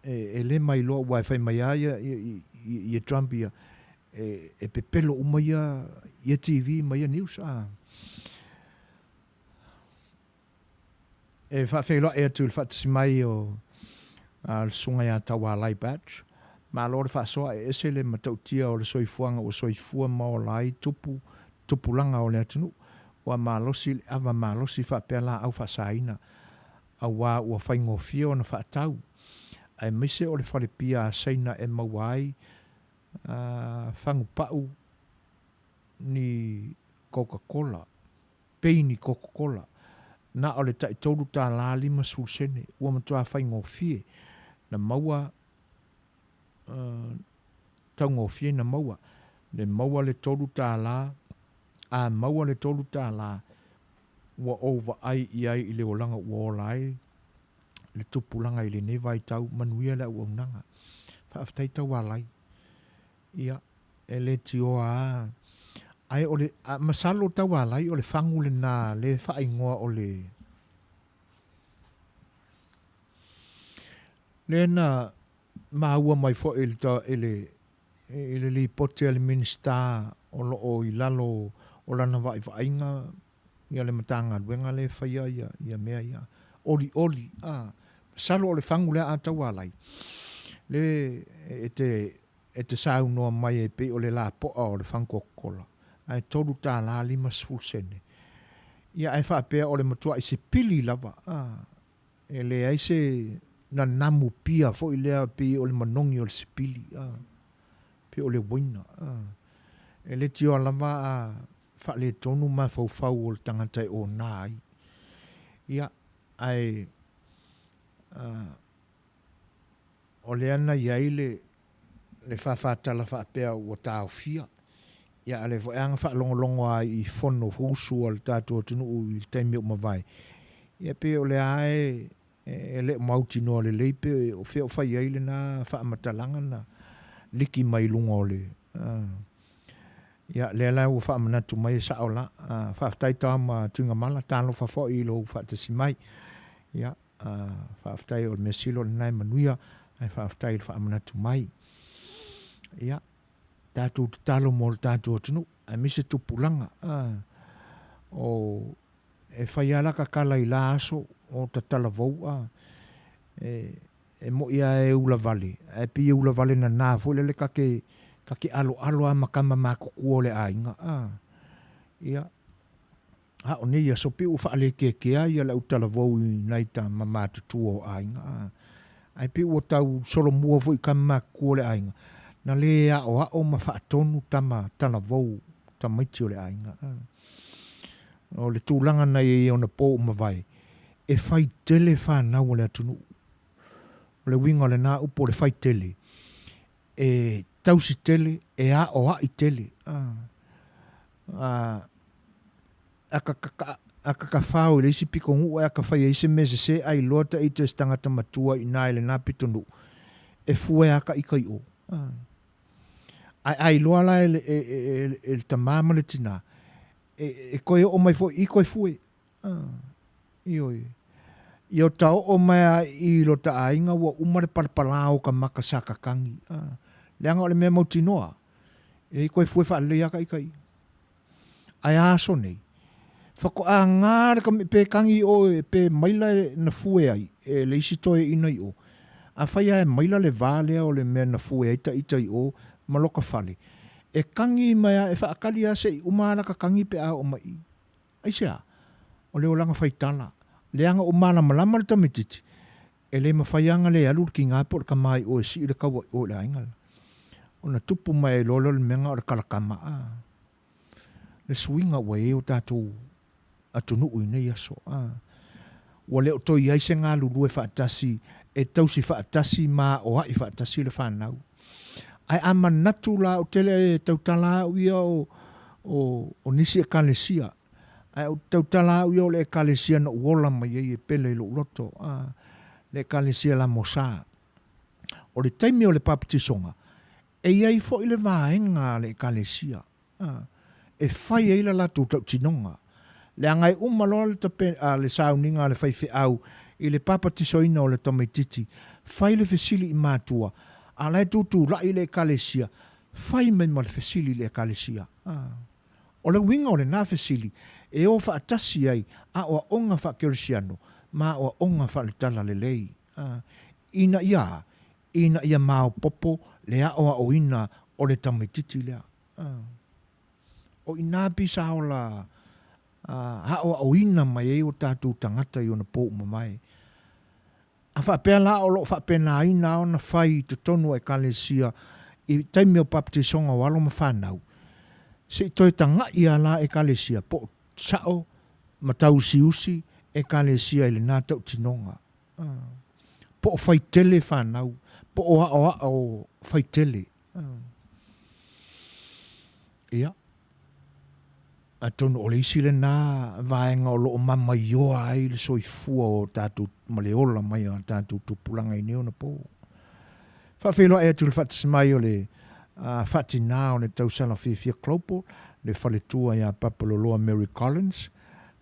e, e le mailoa, aua e fai mai lava ia, ia, ia, ia Trump ia, e, e pepelo uma ia, ia TV ma ia news. A. E faafeiloai atu i le faatasi mai o a, le susuga ia Taualai Batch. Malo le faasoa e ese le matautia o le soifuaga ua soifua ma ola ai tupu tupulaga o le atunuu. Ua malosi le ava malosi faapea laau faasaina auā ua faigofie ona faatau, aemaise o le falepia a Saina e maua ai fagupa'u ni Coca-Cola, peini Coca-Cola, na o le taitolu tālā 50 sene, ua matuā faigofie na maua, taugofie na maua, le maua le tolu tālā, a maua le tolu tālā, ua ou vaai i ai i le olaga ua ola ai le tupulaga i lenei vaitau, manuia le auaunaga. Faafetai Taualai. Ia, e le tioa a. Ae o le, a, masalo Taualai o le fagu lena le faaigoa o le, le na maua mai foi i le, i le, i le lipoti a le Minisita o lo o i lalo o lana vaaivaaiga ia le Matagaluega lea e faia ia, ia mea ia. Olioli, a, masalo o le fagu lea a Taualai, le e te, e te saunoa mai e pei o le lapoa o le fagu Coca-Cola, ae $3.50 sene. Ia ae faapea o le matuai sipili lava, a, E leai se nanamu pia foi lea pei o le manogi o le sipili, a, pei o le uaina, a. E le tioa lava a faaletonu mafaufau o le tagata e ona ai. Ia, ae, a, O lea na i ai le le fāfātala faapea ua taofia. Ia, a o lea foi lava na faalogologo lava i fono usu a le tatou atunuu i le taimi ua mavae, ia pei o lea lava e e le o mautinoa lelei pe o fea o fai ai lena faamatalaga na liki mai luga o le Ia, lea la ua faamanatu mai e sao la. Faafetai Tama Tuigamala, talofa foi i lou faatasi mai. Ia. Faafetai o le mea sili o lena e manuia, ae faafetai i le faamanatu mai. Ia, tatou tatalo mo le tatou atunuu, aemaise tupulaga. O, e fai lava laka tala i la aso o tatalavou, a, e, e moʻi lava e ulavale, ae pei e ulavale nana foi lele ta te, ta te aloalo lava ma tama matutua o le aiga, a. Ia, A o nei aso pei ua faalekekea ia le autalavou i nai tama matutua o aiga, a. Ae pei ua tau solomua foi i tama matutua o le aiga, na le aoao ma faatonu tama talavou tamaiti o le aiga, a. O le tulaga na i ai ona po ua mavae, E fai tele fanau a le atunuu. O le uiga o lena upu o le fai tele, e tausi tele, e aoai tele. A, a kakafao i le isi pitonuu ae a ka fai ai se mea sese a iloa ta ita e se tagata matua i ina i lena pitonuu, e fue a ka ita i o. Ae a iloa la e le tama ma le tina, e toe oo mai foi i toe fue. Ioe. Ia ta oo mai a i lo ta aiga ua uma le palapala o ka maka sa kakagi. Leaga o le mea mautinoa, e i koe fue faalelei a ka ita i. Ae a aso nei, faatoa gā le pe kagi i o pe maila na fue ai e le isi toeaina i o. Afai lava e maila le va lea o le mea na fue ai ta ita i o ma loka fale, e kagi mai a e faakali a se i uma a laka kagi pe a oo mai i. Aisea? O le olaga faitala. Leaga ua malamalama le tamaitiiti, e le mafai lava ona le alu le tiga po o le tama i o e sii le taua i o i le aiga la. Ona tupu mai ai loa lea o le mea lena o le kalakama a. Le suiga ua i ai o tatou atunuu i nei aso a. Ua le o toe i ai se galulue faatasi e tausi faatasi ma aoai faatasi le fanau. Ae a manatu la, ou te le tautala au ia o, o, o nisi ekalesia, ae ou te tautala au ia o le ekalesia na ou ola mai ai e pele i lou loto, a, le ekalesia Lamosa. O le taimi o le papatisoga, e i ai foi le vaega a le ekalesia. e fai ai la latou tautinoga. Leaga e uma loa le tape, a, le sauniga a le faifeau i le papatisoina o le tamaititi, fai le fesili i matua, a la e tutulai le Ekalesia, fai mai ma le fesili i le Ekalesia. A. O le uiga o lena fesili, e o faatasi ai aoaoga faakerisiano ma aoaoga faaletalalelei. A. Ina ia a? Ina ia maopopo le aoaoina o le tamaititi lea. O i nā pisa ola aoaoina mai ai o tatou tagata i ona pō uma mai. A faapea la o lo o faapenaina ona fai i totonu o Ekalesia i taimi o baptisoga o alo ma fanau, se i toe taga'i a la Ekalesia po o sa'o ma tauusiusi Ekalesia i lenā tautinoga. Po o fai tele fanau, po o aoao fai tele. Ia, atonu o le isi lenā vaega o lo o mamaioa ai le soifua o tatou ma le ola mai o tatou tupulaga i nei ona pō. Faafeiloai atu i le faatasi mai o le faatinā o le tausala fiafia Global, le faletua ia Papaloloa Mary Collins.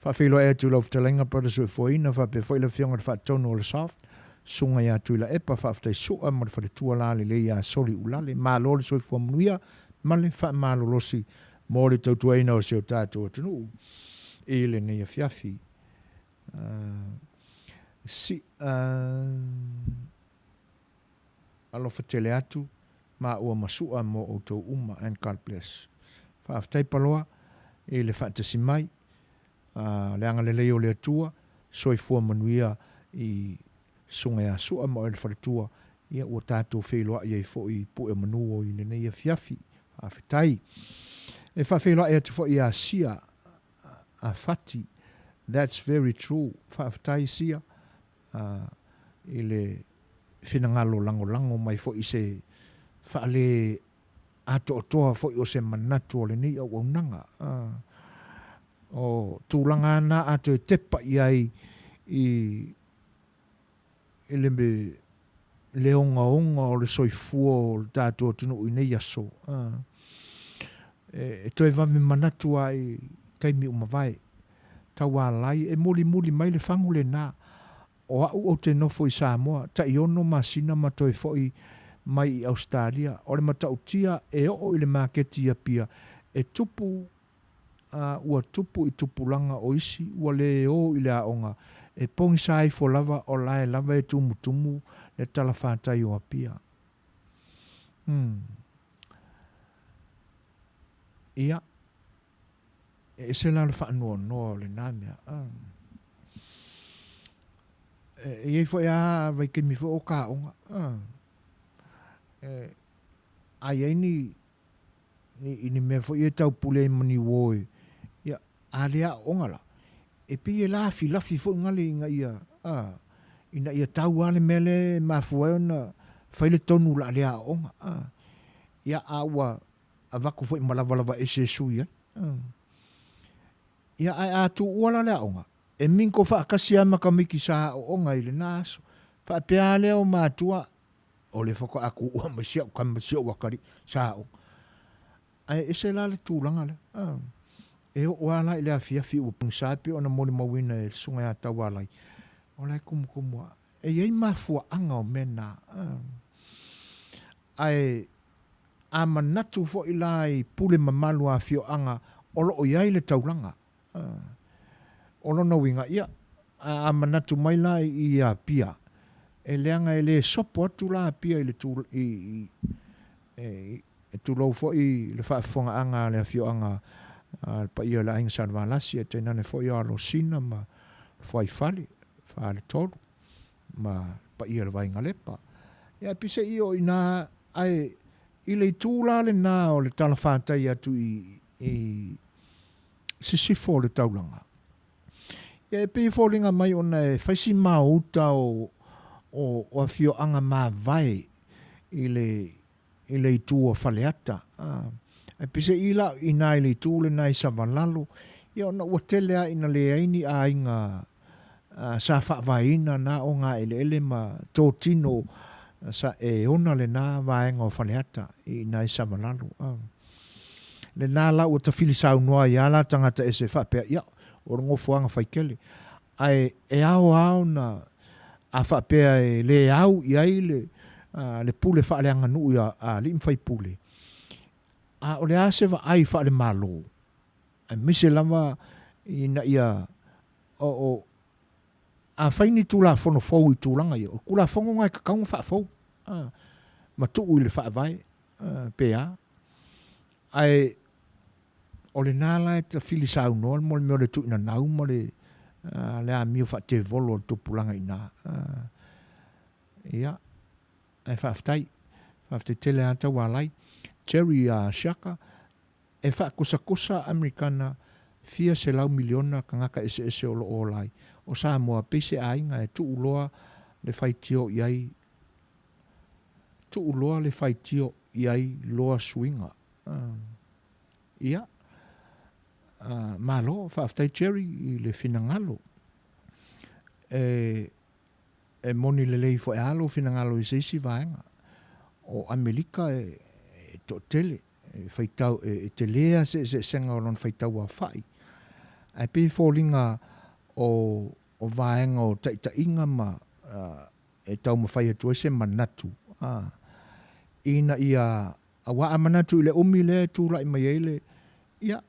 Faafeiloai atu i lau fetalaiga Brother Soifuaina faapea foi le afioga i le Faatonu o le Soft, Susuga ia Tuilaepa, faafetai Sua ma le faletua lalelei ia Soli Ulale. Malo le soifua manuia ma le faamalolosi mo le tautuaina o si o tatou atunuu i lenei afiafi. Si, alofa tele atu maua ma Sua mo outou uma and God bless. Faafetai Paloa i le faatasi mai. Le agalelei o le Atua, soifua manuia i Susuga ia Sua ma oe le faletua, ia ua tatou feiloai ai foi i pue o manu o i lenei afiafi. Faafetai. E faafeiloai atu foi ia Sia a Fati. That's very true. Faafetai Sia i le finagalo lagolago mai foi i se faale atoatoa foi o se manatu o lenei auaunaga. O tulaga na a toe tepa i ai i i le le ogaoga o le soifua o le tatou atunuu i nei aso. E toe vave manatu lava i taimi ua mavae. Taualai, e mulimuli mai le fagu lenā. O a'u ou te nofo i Samoa, taiono masina ma toe fo'i mai i Ausetalia. O le matautia e oo i le maketi i Apia, e tupu a ua tupu i tupulaga o isi ua le o i le aoga, e pogisa ifo lava o lae lava e tumutumu le talafatai o Apia. Umm. Ia. E ese la le faanoanoa o lenā mea. E i ai foi a vaitaimi foi o ka aoga. E, a i ai ni, ni, ni mea foi e taupule ai ma ni uo e, ia, a le aoga la. e pei e lafilafi foi gale ina ia, a, ina ia tau lava le mea lea e mafua ai ona fai le tonu o le a le aooga, a. Ia, a ua avatu foi ma lavalava ese e sui ai. A. Ia, ae a tuua la le aoga, e minko faatasi lava ma tamaiti sa aooga i lena aso. Faapea lava lea o matua, o lea faatoa tuua mai si au tama si ou atalii sa aoga. Ae ese la le tulaga lea. A. E oo lava la i le afiafi ua pogisa e pei ona molimauina e le Susuga ia Taualai, o la e tumutumu lava. E i ai mafuaaga o mea na. A. Ae a manatu foi la i pule mamalu a afioaga o lo o i ai le taulaga, o lona uiga, ia, a manatu mai la i Apia, e leaga e le sopo atu la Apia i le tu, i, i, e, e tulou foi le faafofogaaga a le afioaga a le paia o le Aiga Salevalasi, ae tainane foi o Alosina ma Fuaifale, Faletolu. ma le paia o le Vainalepa. Ia, ae peiseai o i ina, ae i le itu la lena o le talafatai atu i, i sisifo o le taulaga, ia e pei e foliga mai ona e fai si maouta o, o, o afioaga mavae i le, i le itu o Faleata. Ae peiseai la inā i le itu lena i Savalalo, ia ona ua tele lava ina leai ni aiga sa faavaeina na ogaeleele ma totino sa e ona lena vaega o Faleata i ina i Savalalo. Lena la ua tafili saunoa ai lava la tagata ese faapea, ia, o le nofoaga faitele. Ae e ao lava ona a faapea e le au i ai le, le pule faaleaganuu a alii ma faipule, a o le a se vaai faale-Malo, aemaise lava ina ia o, o, a fai ni Tulafono fou i tulaga ia, o Tulafono na e tatau ona faafou, a, ma tuu i le Faavae, a, pe a. Ae O lena la e tafili saunoa mo le mea o le tuuinanau ma le, le amio faatevolo a le tupulaga i ina. Ia, ae faafetai. Faafetai tele lava Taualai. Jerry Siaka, e faakosakosa Amerikana fia selau miliona tagata eseese o lo o ola ai. O Samoa, pei se aiga e tuu loa le faitio i ai, tuu loa le faitio i ai loa suiga. Ia, malo, faafetai Jerry i le finagalo. E, e moni lelei foi lava lou finagalo i se isi vaega. O Amerika e, e toatele, e faitau, e, e tele lava se eseesega o lona faitau aofai. Ae pei e foliga o, o vaega o taitaiga ma uh, e taumafai atu ai se manatu, uh, ina ia Aua a manatu i le umi lea e tulai mai ai le, ia,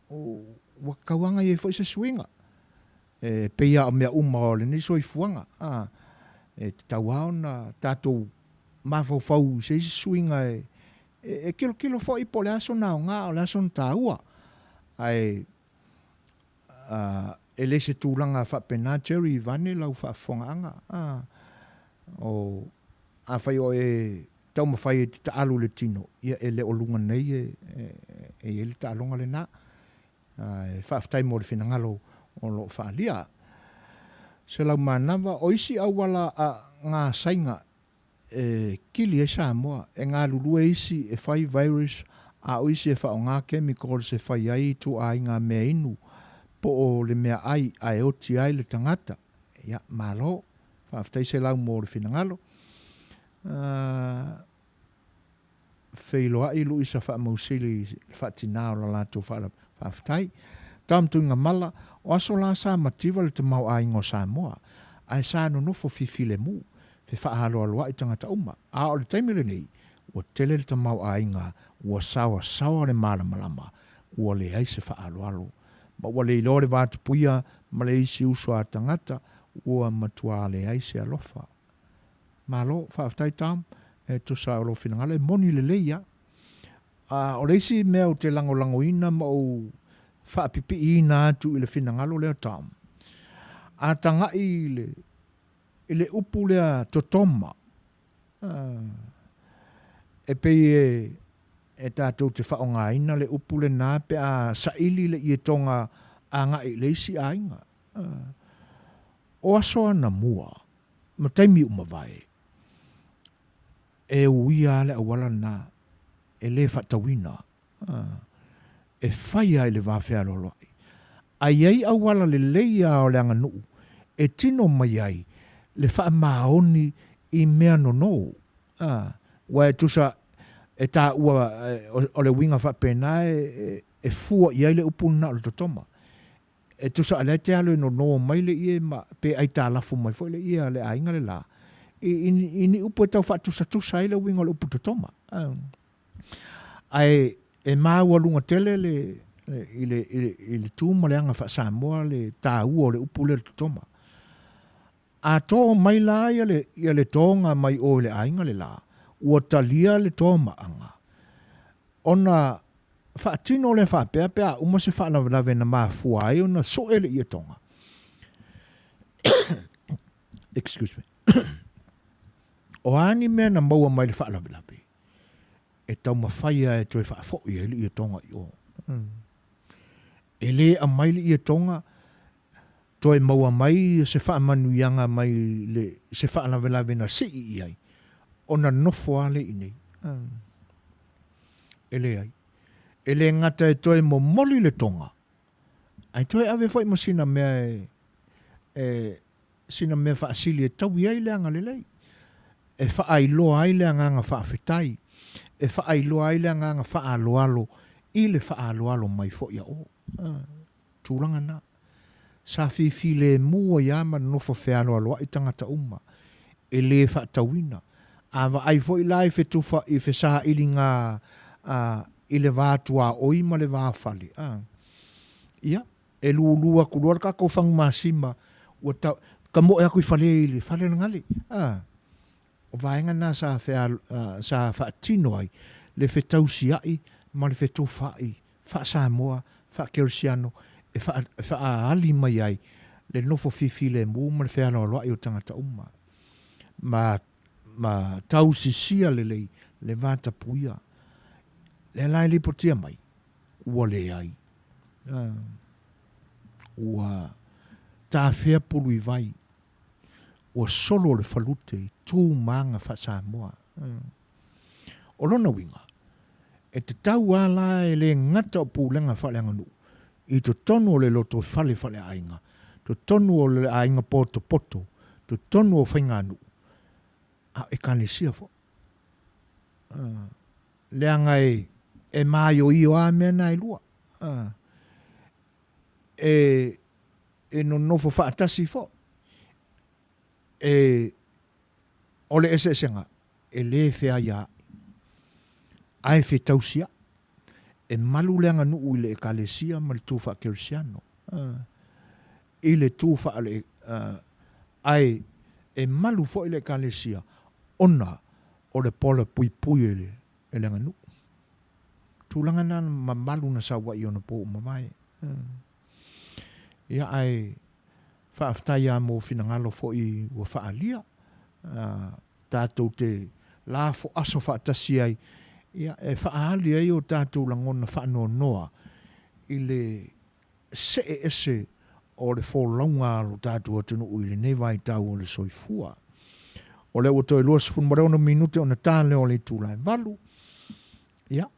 ua tauaga i ai foi se suiga. E pei lava o mea uma o lenei soifuaga, a, e tatau lava ona tatou mafaufau i se isi suiga e, e, e tilotilo foi po o le a sona aoga a o le a sona taua. Ae, a, e le se tulaga faapena Jerry vaeane lau faafofogaaga, a, o, afai o e taumafai e te taalu i le tino, ia e le o luga nei e, e, e i ai le taaloga lena. Ae faafetai mo le finagalo o lo o faaalia. Selaumanava, o isi auala a gasaiga e kili ai Samoa, e galulue isi e fai virus a o isi e faaaoga chemicals e fai ai ituaiga mea inu po o le meaai ae oti ai le tagata. Ia, malo. Faafetai Selau mo le finagalo. Feiloai Luisa Faamausili i le faatina o la latou faafetai. Tom Tuigamala, o aso la sa mativa le tamaoaiga o Samoa, ae sa nonofo fifilemu, fefaaloaloai tagata uma. A o le taimi lenei, ua tele le tamaoaiga, ua saoasaoa le malamalama, ua leai se faaaloalo, ma ua le iloa le vatapuia ma le isi uso a tagata, ua matua leai se alofa. Malo, faafetai Tom, e tusa ai o lou finagalo, e moni lelei lava. A o le isi mea ou te lagolagoina ma ou faapipiiina atu i le finagalo lea Tom, a tagai i le, i le upu lea totoma, e pei e, e tatou te faaaogaina le upu lena pe a saili le ietoga. agai i le isi aiga. O aso anamua ma taimi ua mavae, e uia lava le auala lena e le faatauina e fai ai le va fealoaloai. A i ai auala lelei lava o le aganuu e tino mai ai le faamaoni i mea nono, aua e tusa e taua o le uiga faapena e fua i ai le upu lena o le totoma. E tusa o lea e te alu e nono mai le ie ma pe aitalafu mai foi le ie a le aiga le la, i, i, i ni upu e tau faatusatusa ai le uiga o le upu totoma. Ae e maualuga tele le, i le, i le, i le tu ma le aga faa-Samoa le taua o le upu lea o le totoma. A tō mai la ia le, ia le tōga mai o i le aiga le la, ua talia le tōmaaga, ona faatino lea faapea pe a uma se faalavelave na mafua ai ona sue le ietoga. Excuse me. O a ni mea na maua mai le faalavelave, e taumafai lava e toe faafoi ai le ietoga i o. E le aumai le ietoga, toe maua mai se faamanuiaga mai le se faalavelave na sii i ai, ona nofo lava lea i inei. E leai. E le gata e toe momoli le toga, ae toe ave foi ma sina mea e, e sina mea faasili e taui ai le agalelei, e faailoa ai le agaga faafetai, e faailoa ai le agaga faaaloalo i le faaaloalo mai foi a o. Tulaga na. Sa fifilemu ai a ma nonofo fealoaloai tagata uma, e le faatauina. A vaai foi la i fetufa i fesailiga a i le va tuaoi ma le va fale, a. Ia, e lulu atu loa le tatou fagumasima ua ta, tamoe atu i fale i le fale o le gale, a. O vaega na sa fea, sa faatino ai le fetausiai ma le fetufaai faa-Samoa, faa-Kerisiano e faaali mai ai le nofo fifilemu ma le fealoaloai o tagata uma, ma, ma tausisia lelei le vatapuia. Lea la e lipotia mai, ua leai. Ua tafea pulu i vai, ua solo le falute i tu ma aga faa-Samoa. O lona uiga, e tatau a la e le gata o pulega faaleaganuu i totonu o le lotoifale faaleaiga, totonu o le aiga potopoto, totonu o faiganuu, a o ekalesia foi. Leaga e, e maioio a mea na e lua. E, e nonofo faatasi foi. E, o le eseesega, e lē feaiaai, ae fetausiaʻi. E malu le aganuu i le Ekalesia ma le tu faakerisiano, i le tu faale, ae e malu foi le Ekalesia ona o le pola puipui e le, e le aganuu. Tulaga na mamalu na sau ai i ona po ua mavae. Ia ae faafetai lava mo finagalo foi ua faaalia, tatou te lafo aso faatasi ai, ia, e faaali ai o tatou lagona faanoanoa i le see ese o le folauga a lo tatou atunuu i lenei vaitau o le soifua. O lea ua toe 26 minute ona ta lea o le itula e 8, ia,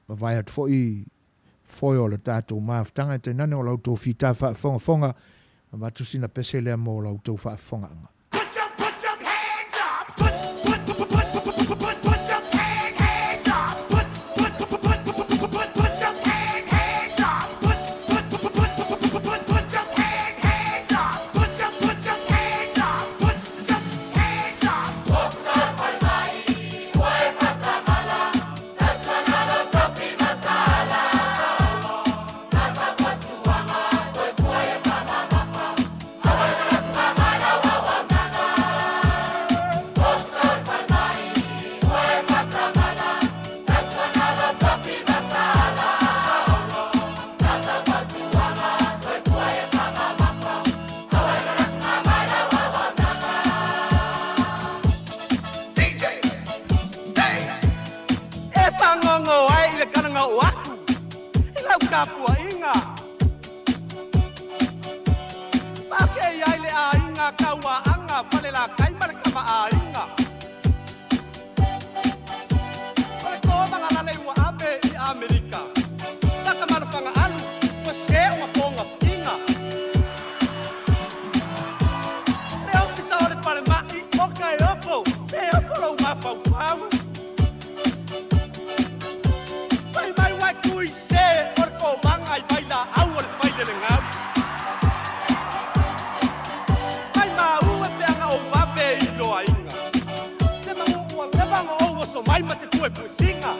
mavae atu foi foe o le tatou mafutaga e tainane o la outou fita faafogafoga, avatu sina pese lea mo la outou faafofogaaga. E fagogo ai i le kalaga oo atu i lau tapuaiga. mafaufau. Fai mai ua tui se o le kovaga i vailaau o le failelegau. Mai maua e peaga ou vave i loaiga. Se manu ua leva ona ou oso mai ma se puepuesiga.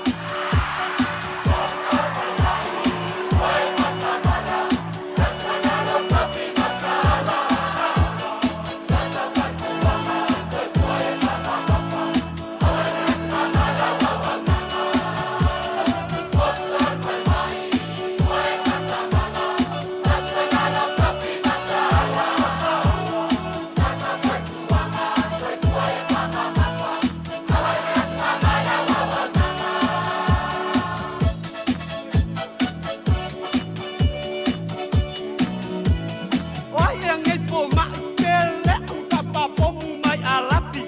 O ai ea nei fomai pe leʻu papapomu mai Alapi.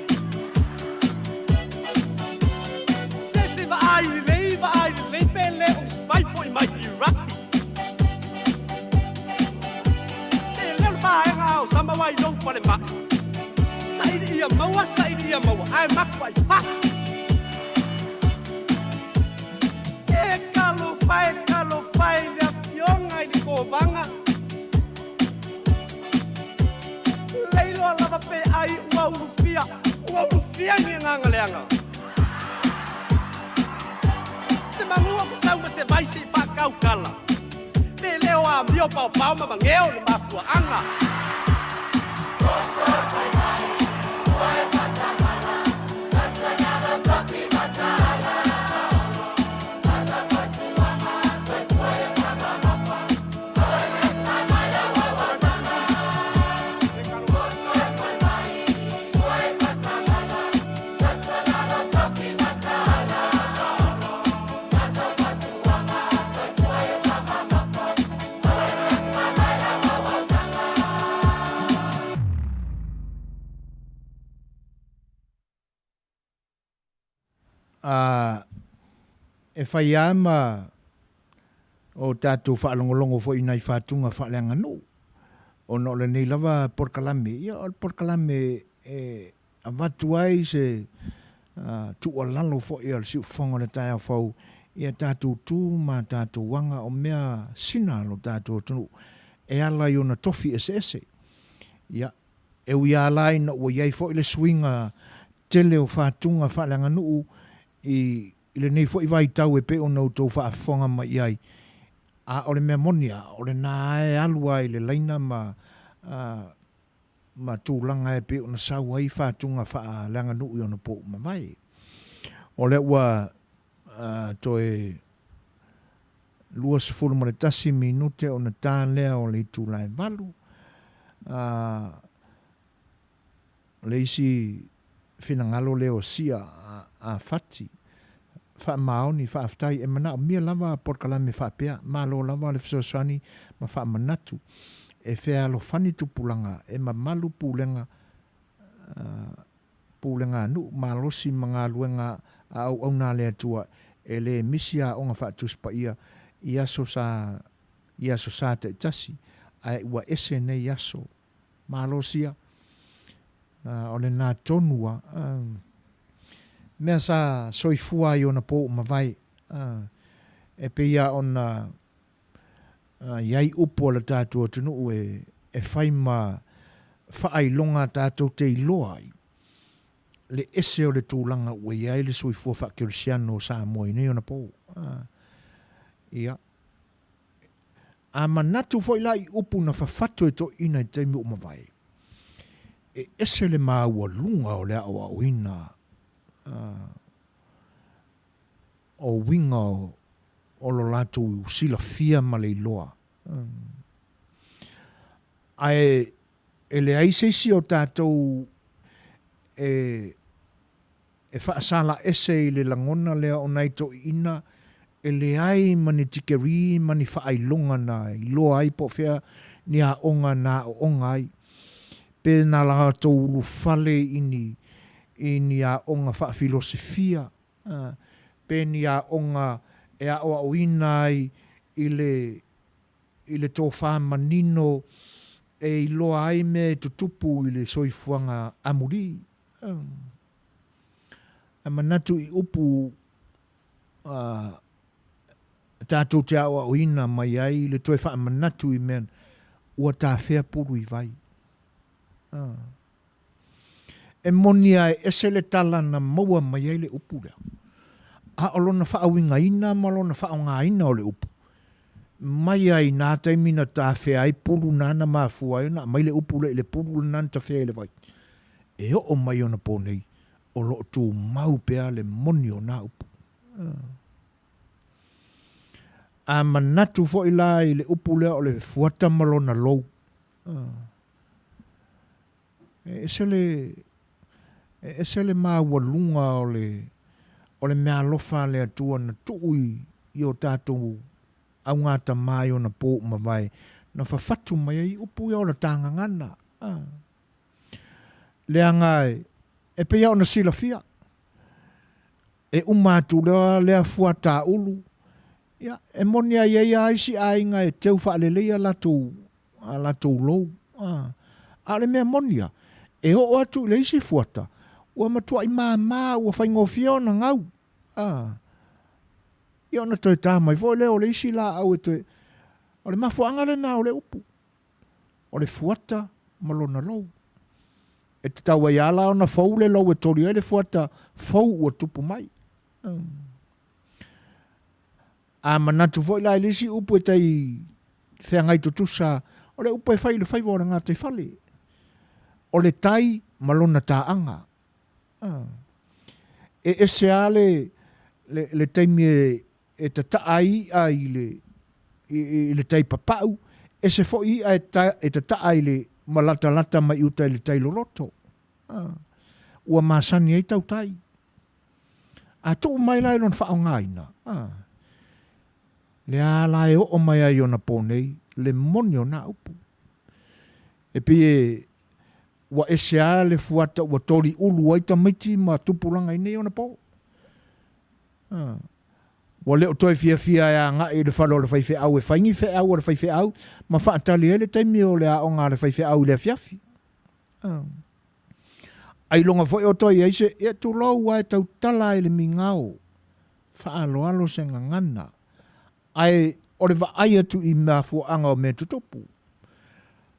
Se se vaai lelei vaai lelei pe le o mai foi mai Iraqi. Te leo le vaega o sama wai lou falemai. Saili ia maua, saili ia maua, ae maku ai fa. E talofa e talofa i le afioga i le Kovana. Leiloa lava pe ai ua ulufia, ua ulufia i ni agaga leaga. Se manu o ku sau ma se vai se i faakaukala. Pe le o amio paopao ma mageo le mafuaaga. A e fai lava ma o tatou faalogologo foi i nai fatuga faaleaganuu, ona o lenei lava polokalame, ia o le polokalame e avatu ai se tuualalo foi a le siufofoga o le taeao fou ia tatou tu ma tatou aga o mea sina a lo tatou atunuu e ala i ona tofi eseese. Ia, e ui lava la ina ua i ai foi le suiga tele o fatuga faaleaganuu i lenei foi vaitau e pei ona outou faafofoga mai i ai, a o le mea moni lava, o lena e alu lava i le laina ma ma tulaga e pei ona sau ai fatuga faaleaganuu i ona po ua mavae. O lea ua toe 21 minute ona ta lea o le itula e 8. O le isi finagalo lea o Sia a Fati, faamaoni, faafetai, e manaomia lava polokalame faapea, malo lava le fesoasoani ma faamanatu, e fealofani tupulaga, e mamalu pulega, pulega a nuu, malosi ma galuega a auauna a le Atua, e le misi aoga faatusi paia i aso sa i aso sa taitasi, ae ua ese nei aso. Malo sia. O lena tonu a mea sa soifua ai ona po ua mavae. E pei lava ona i ai upu a le tatou atunuu e fai ma faailoga tatou te iloa ai le ese o le tulaga ua i ai le soifua faakerisiano o Samoa i nei ona po. Ia. A manatu foi la i upu na fafatu e toeaiina i taimi ua mavae, e ese le maualuga o le aoaoina o uiga o lo latou silafia ma le iloa. Ae e leai se isi o tatou e e faasala ese i le lagona lea o nai toeaiina e leai ma ni tikeri ma ni faailoga na iloa ai po o fea ni aoga na aooga ai, pe na latou ulufale i ni, i ni aoga faafilosefia, pe ni aoga e aoaoina ai i le, i le tofa manino e iloa ai mea e tutupu i le soifuaga amuli. A manatu i upu a tatou te aoaoina mai ai le toe faamanatu i mea ua tafea pulu i vai. A. E moni a e ese le tala na maua mai ai le upu lea, a o lona faauigaina ma lona faaaogaina o le upu, mai lava i na taimi na tafea ai pulu na na mafua ai ona aumai le upu lea i le pulu lena na tafea i le vai, e oo mai ona po nei, o lo o tumau pea le moni o na upu. A manatu foi la i le upu lea o le fuata ma lona lou, E ese le, e ese le maualuga o le, o le meaalofa a le Atua na tuu i, i o tatou augatama i ona pō ua mavae, na fafatu mai ai upu ia o le tāgagana. A. Leaga e, e pei lava ona silafia, e uma atu loa lea fuata ulu, ia, e moni a i ai lava isi aiga e teu faalelei a latou a latou lou. A, a o le mea moni a, e oo atu i le isi fuata, ua matuai māmā, ua faigofie ona gau. A, ia ona toe tā mai foi lea o le isi laau e toe... O le mafuaaga lena o le upu, o le fuata ma lona lou. E tatau ai lava la ona fou le lou e toli ai le fuata fou ua tupu mai. A manatu foi la i le isi upu e tai feagai tutusa, o le upu e fai i le faiva o le gataifale, o le tai ma lona taaga. E ese lava le, le, le taimi e, e tataa ai i'a i le, i, i le tai papau, ese foi i'a e, ta, e tataa i le malatalata mai uta i le tai loloto. Ua masani ai tautai. A tuu mai la i lona faaaogaina, a, lea la e oo mai ai i ona pō nei le moni o nā upu. E pei e ua ese lava le fuata ua toli ulu ai tamaiti ma tupulaga i nei ona pō. A, ua le o toe fiafia e agai i le fale o le faifeau e fai ni feau a le faifeau ma faatali ai le taimi o le aoga a le faifeau i le afiafi. A. Ailoga foi o toe i ai se, ia tulou a e tautala ai le migao, faaaloalo se gagana, ae o le vaai atu i mafuaaga o mea tutupu.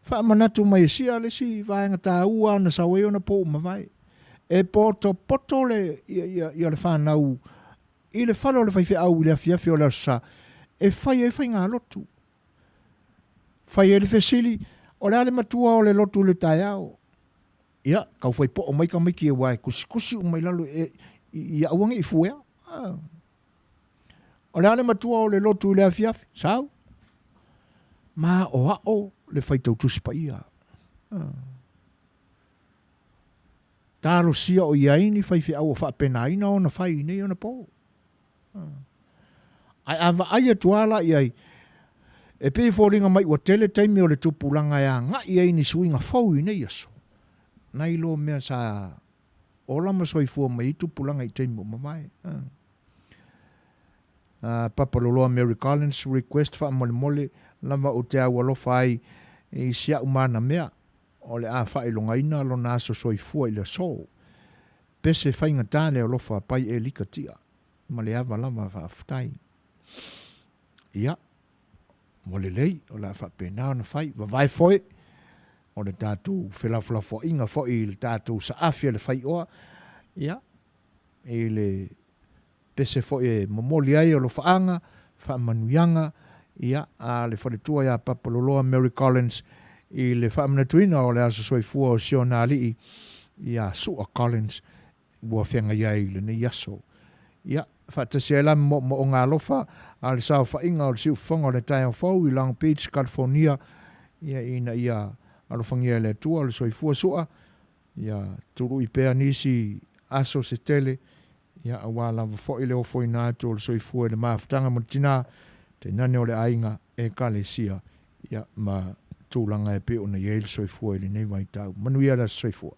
Faamanatu mai e Sia le isi vaega taua na sau ai ona pou mavae. E potopoto le, ia, ia, ia le fanau i le fale o le faifeau i le afiafi o le Aso Sa e fai ai faigalotu. Fai ai le fesili, o le a le matua o le lotu i le taeao? Ia, tau fai po'o mai tamaiti aua e tusitusi uma i lalo e, ia aua ne i fuea. Ah. O le a le matua o le lotu i le afiafi? Sau. Ma o ao le faitau Tusi Paia. Ah. Talosia o i ai ni faifeau o faapenaina ona fai i nei ona pō. Ae a vaai atu lava la i ai, e pei e foliga mai ua tele taimi o le tupulaga e agai ai ni suiga fou i nei aso, nai lo mea sa ola ma soifua mai ai tupulaga i taimi ua mavae. Papaloloa Mary Collins request faamolemole lava ou te au alofa ai i si a'u manamea o le a faailogaina lona aso soifua i le aso. Pese faigata le alofa pai e lika tia ma le ava lava faafetai. Ia, ua lelei, o le a faapena ona fai. Vavae foe, o le tatou felafolafoaiga foi i le tatou saafi a le faioa, ia, i le pese foi e momoli ai alofaaga, faamanuiaga, ia, a le faletua ia Papaloloa Mary Collins i le faamanatuina o le aso soifua o si ona alii ia Sua Collins ua feagai ai i lenei aso. Ia, faatasi ai la ma moomooga alofa a le saofaiga o le siufofoga o le taeao fou i Long Beach, California, ia, ina ia alofagia e le Atua le soifua Sua, Ia tului pea nisi aso se tele, ia aua lava foi le ofoina atu o le soifua i le mafutaga ma le tina, tainane o le aiga, Ekalesia, ia ma tulaga e pei ona i ai le soifua i lenei vaitau. Manuia le aso soifua.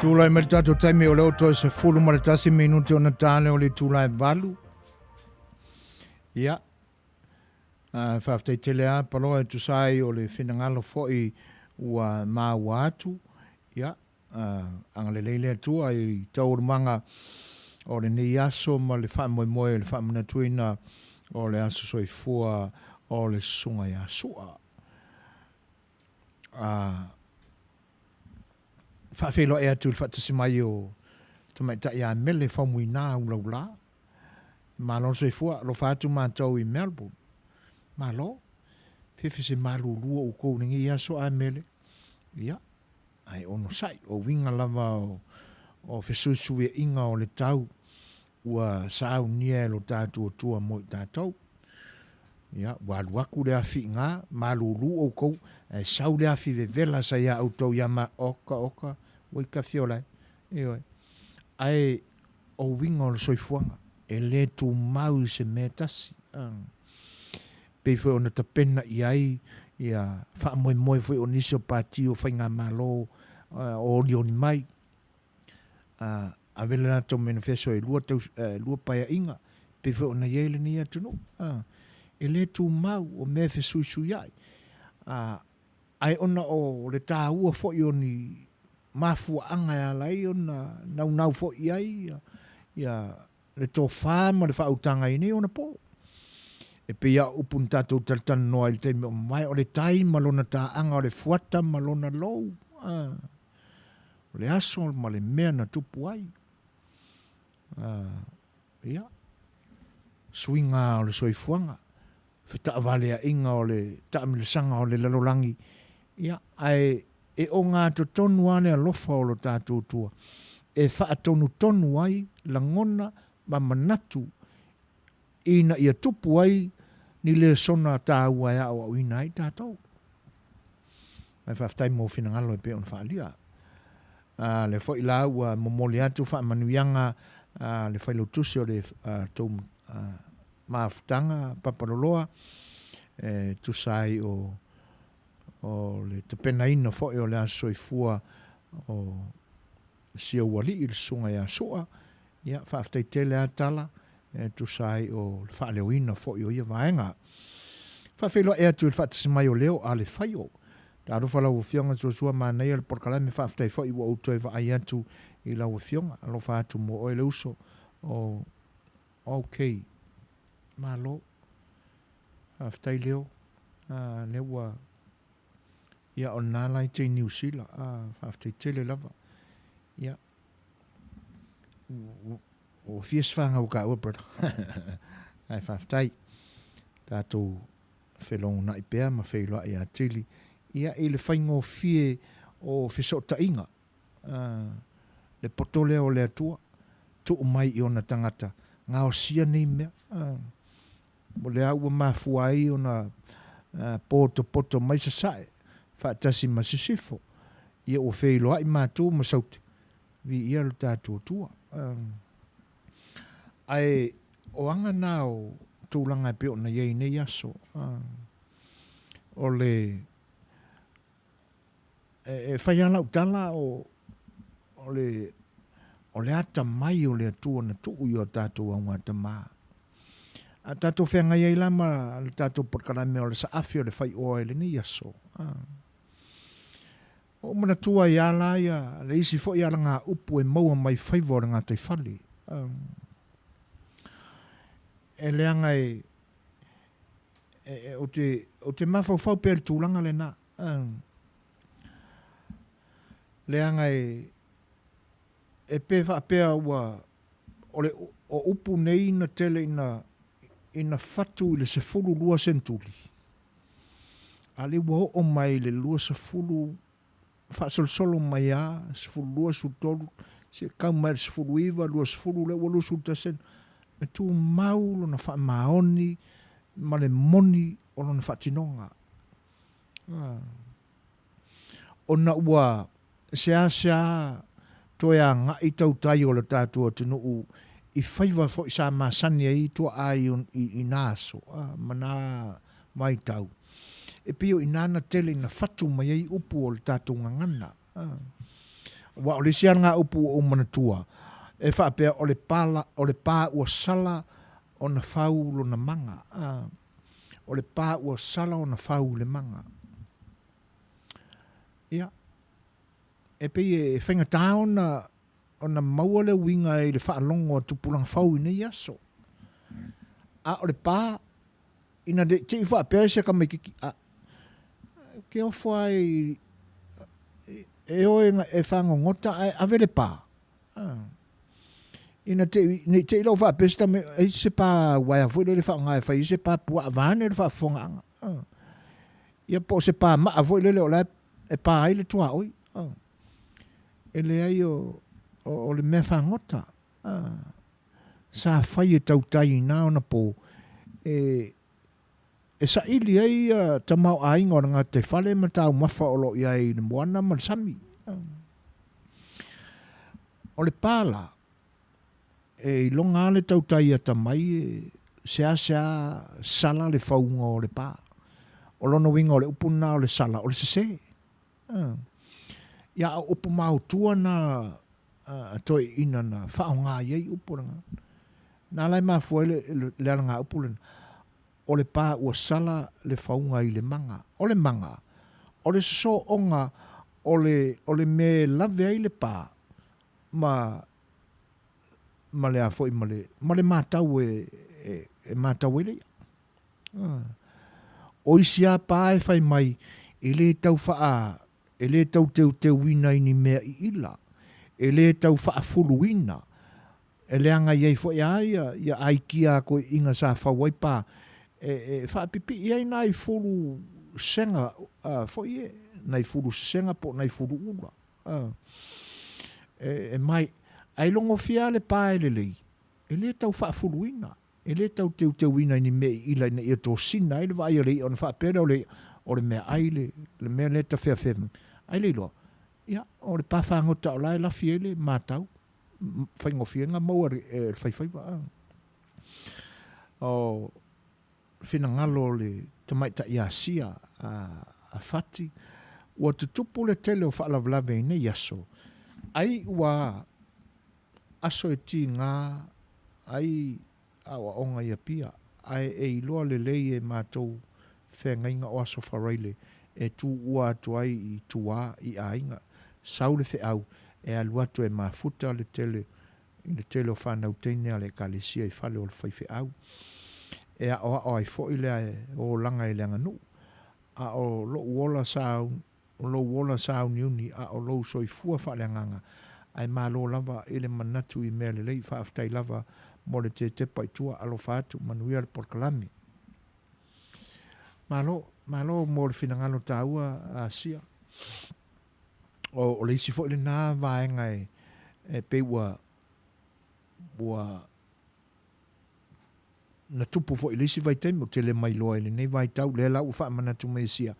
Tulai mai le tatou taimi o lea ua toe 11 minute ona ta lea o le itula e 8. Ia, faafetai tele lava Paloa e tusa ai o le finagalo foi ua maua atu. Ia, agalelei le Atua i taualumaga o lenei aso ma le faamoemoe o le faamanatuina o le aso soifua o le Susuga ia Sua. Faafeiloai atu i le faatasi mai o Tamaitai ia Mele Faumuina Ulaula. Malo le soifua, alofa atu matou i Melbourne. Malo. Fefe se malulu o outou i lenei aso a Mele. Ia, ae onosai, o uiga lava o fesuisuiaiga o le tau ua saunia e lo tatou Atua mo i tatou. Ia, ua alu atu le afi i ina, malulu outou, ae sau le afi vevela sa ia outou ia ma, oka, oka, ua i tafiola e. Ioe. Ae o uiga o le soifuaga, e le tumau i se mea e tasi. Pei foi ona tapena i ai ia faamoemoe foi o nisi o pati o faigamalo o olioli mai. Ave le latou manifesto e 2 paeaiga, pei foi ona i ai lenei atunuu. E le tumau, o mea e fesuisuiai. Ae ona o le taua foi o ni mafuaaga e ala ai ona naunau foi i ai ia le tofa ma le faautaga i nei ona po. E pei lava o upu na tatou talatalanoa ai i le taimi o mavae, o le tai ma lona taaga, o le fuata ma lona lou. O le aso ma le mea na tupu ai. Ia, suiga o le soifuaga, fetaavaleaiga o le taamilosaga o le lalolagi, ia, ae e ogatotonu lava le alofa o lo tatou Atua e faatonutonu ai lagona ma manatu ina ia tupu ai ni lesona taua e aoaoina ai tatou. Ae faafetai mo finagalo e pei ona faaalia. A lea foi la ua momoli atu faamanuiaga a le Failautusi o le tou mafutaga Papaloloa e tusa ai o o le tapenaina foi o le aso soifua o si ou alii le Susuga ia Sua. Ia, faafetai tele lava Tala e tusa ai o le faaleoina foi o ia vaega. Faafeiloai atu i le faatasi mai o Leo a le Faio. Talofa lau Afioga Suasua manaia le polokalame faafetai foi ua ou toe vaai atu i lau Afioga. Alofa atu mo oe le uso o OK. Malo. Faafetai Leo. Ah, lea ua ia o lena la e te i Niu Sila. Ah, faafetai tele lava. Ia. Ua fia se whangau ka ua, brother. Ae faafetai. Tatou felogonai pea ma feiloai atili. Ia, i le faigofie o fesootaiga, le poto lea o le Atua, tuu mai i ona tagata, gaosia nei mea. O lea ua mafua ai ona potopoto mai Sasae faatasi ma Sisifo, ia ua feiloai matou ma Saute, viia lo tatou Atua. Ae o aga na o tulaga e pei ona i ai i nei aso, o le e fai lava lau tala o le o le atamai o le Atua na tuu i o tatou augatama. A tatou feagai ai la ma le tatou polokalame o le saafi o le faioa i lenei aso. Ua ou manatua ai lava la ia le isi foi alagaupu e maua mai faiva o le gataifale. E leaga e, e, ou te, ou te mafaufau pea i le tulaga lena. Leaga e, e pe faapea ua, o le, o upu nei na tele ina, ina fatu i le 12 sentuli, a lea ua oo mai i le 20, faasolosolo mai lava, 12, 13, seia tau mai i le 19, 20, lea ua 21 sentuli, e tumau lona faamaoni ma le moni o lona faatinoga. Ona ua seasea toe agai tautai o le tatou atunuu i faiva foi sa masani ai tuaa i na aso ma na vaitau. E pei o i ina na tele ina fatu mai ai upu o le tatou gagana. Aua o le isi alagaupu ua ou manatua, e faapea o le pala, o le pā ua sala ona fau lona maga. A, o le pā ua sala ona fau le maga. Ia, e pei e faigata ona ona maua le uiga i le faalogo a tupulaga fou i nei aso. A o le pā, ina ne i te i faapea se tamaititi, a, ke ofo ai e oe e fagogota ae ave le pā. A, ina te i, ne i te i lau faapea se tama, e se pā uaea foi lele faaaoga e fai ai se pā puaa vaeane le faafofogaaga. A, ia po o se pā maa foi lele o la e pā ai le tuaoi. A, e leai o, o, o le mea fagota. A, sa fai e tautai i na ona pō, e, e saili ai ia tamaoaiga o le gataifale ma taumafa o lo o i ai i le moana ma le sami. O le pā la, e iloga lava le tautai atamai e seasea sala le fauga o le pā. O lona uiga o le upu lena o le sala, o le sese. Ia, a o upu maotua na a toeaiina na faaaoga i ai upu o le gagana. Na ala e mafua ai le, le alagaupu lena, o le pā ua sala le fauga i le maga. O le maga, o le sosooga o le, o le mea e lave ai le pā ma, ma le a foi, ma le, ma le matau e, e, e matau ai le i'a. O isi lava pā e fai mai, e lē tau faa, e lē tau teuteuina i ni mea iila, e lē tau faafuluina, e leaga i ai foi lava ia, ia aikia a toeaiina sa fau ai pā, e, e faapipii ai nai fulu sega foi e, nai fulu sesega po o nai fulu ula. E, e mai, ae logofia lava le pā e lelei, e lē tau faafuluina. E lē tau teuteuina i ni mea iila ina ia tosina ai le vaai a le i'a ona faapea lea o le i'a, o le meaai le, le mea lea e tafeafea mai. Ai le iloa, ia, o le pā fagota o la e lafi ai le matau, faigofie ona maua e le faifaiva. A. O finagalo o le tamaitai Asia a, a Fati, ua tutupu le tele o faalavelave i nei aso, ai ua aso e tigā ai aoaoga i Apia, ae e iloa lelei e matou feagaiga o Aso Faraile e tuua atu ai i tuā i aiga, sau le feau e alu atu e mafuta le tele i le tele o whanau teine a le Ekalesia i fale o le faifeau. E aʻoaʻo ai foi le olaga i le aganuu, a o loʻu ola sa O lou ola sāuniuni a o lou soifua faaleagaga, ae malo lava i le manatu i mea lelei, faafetai lava mo le tetepa i tua, alofa atu, manuia le polokalame. Malo, malo mo le finagalo tāua Asia. O, o le isi foi lenā vaega e, e pei ua, ua na tupu foi i le isi vaitaimi, ua tele mai loa i lenei vaitau, lea la ua faamanatu mai e sia.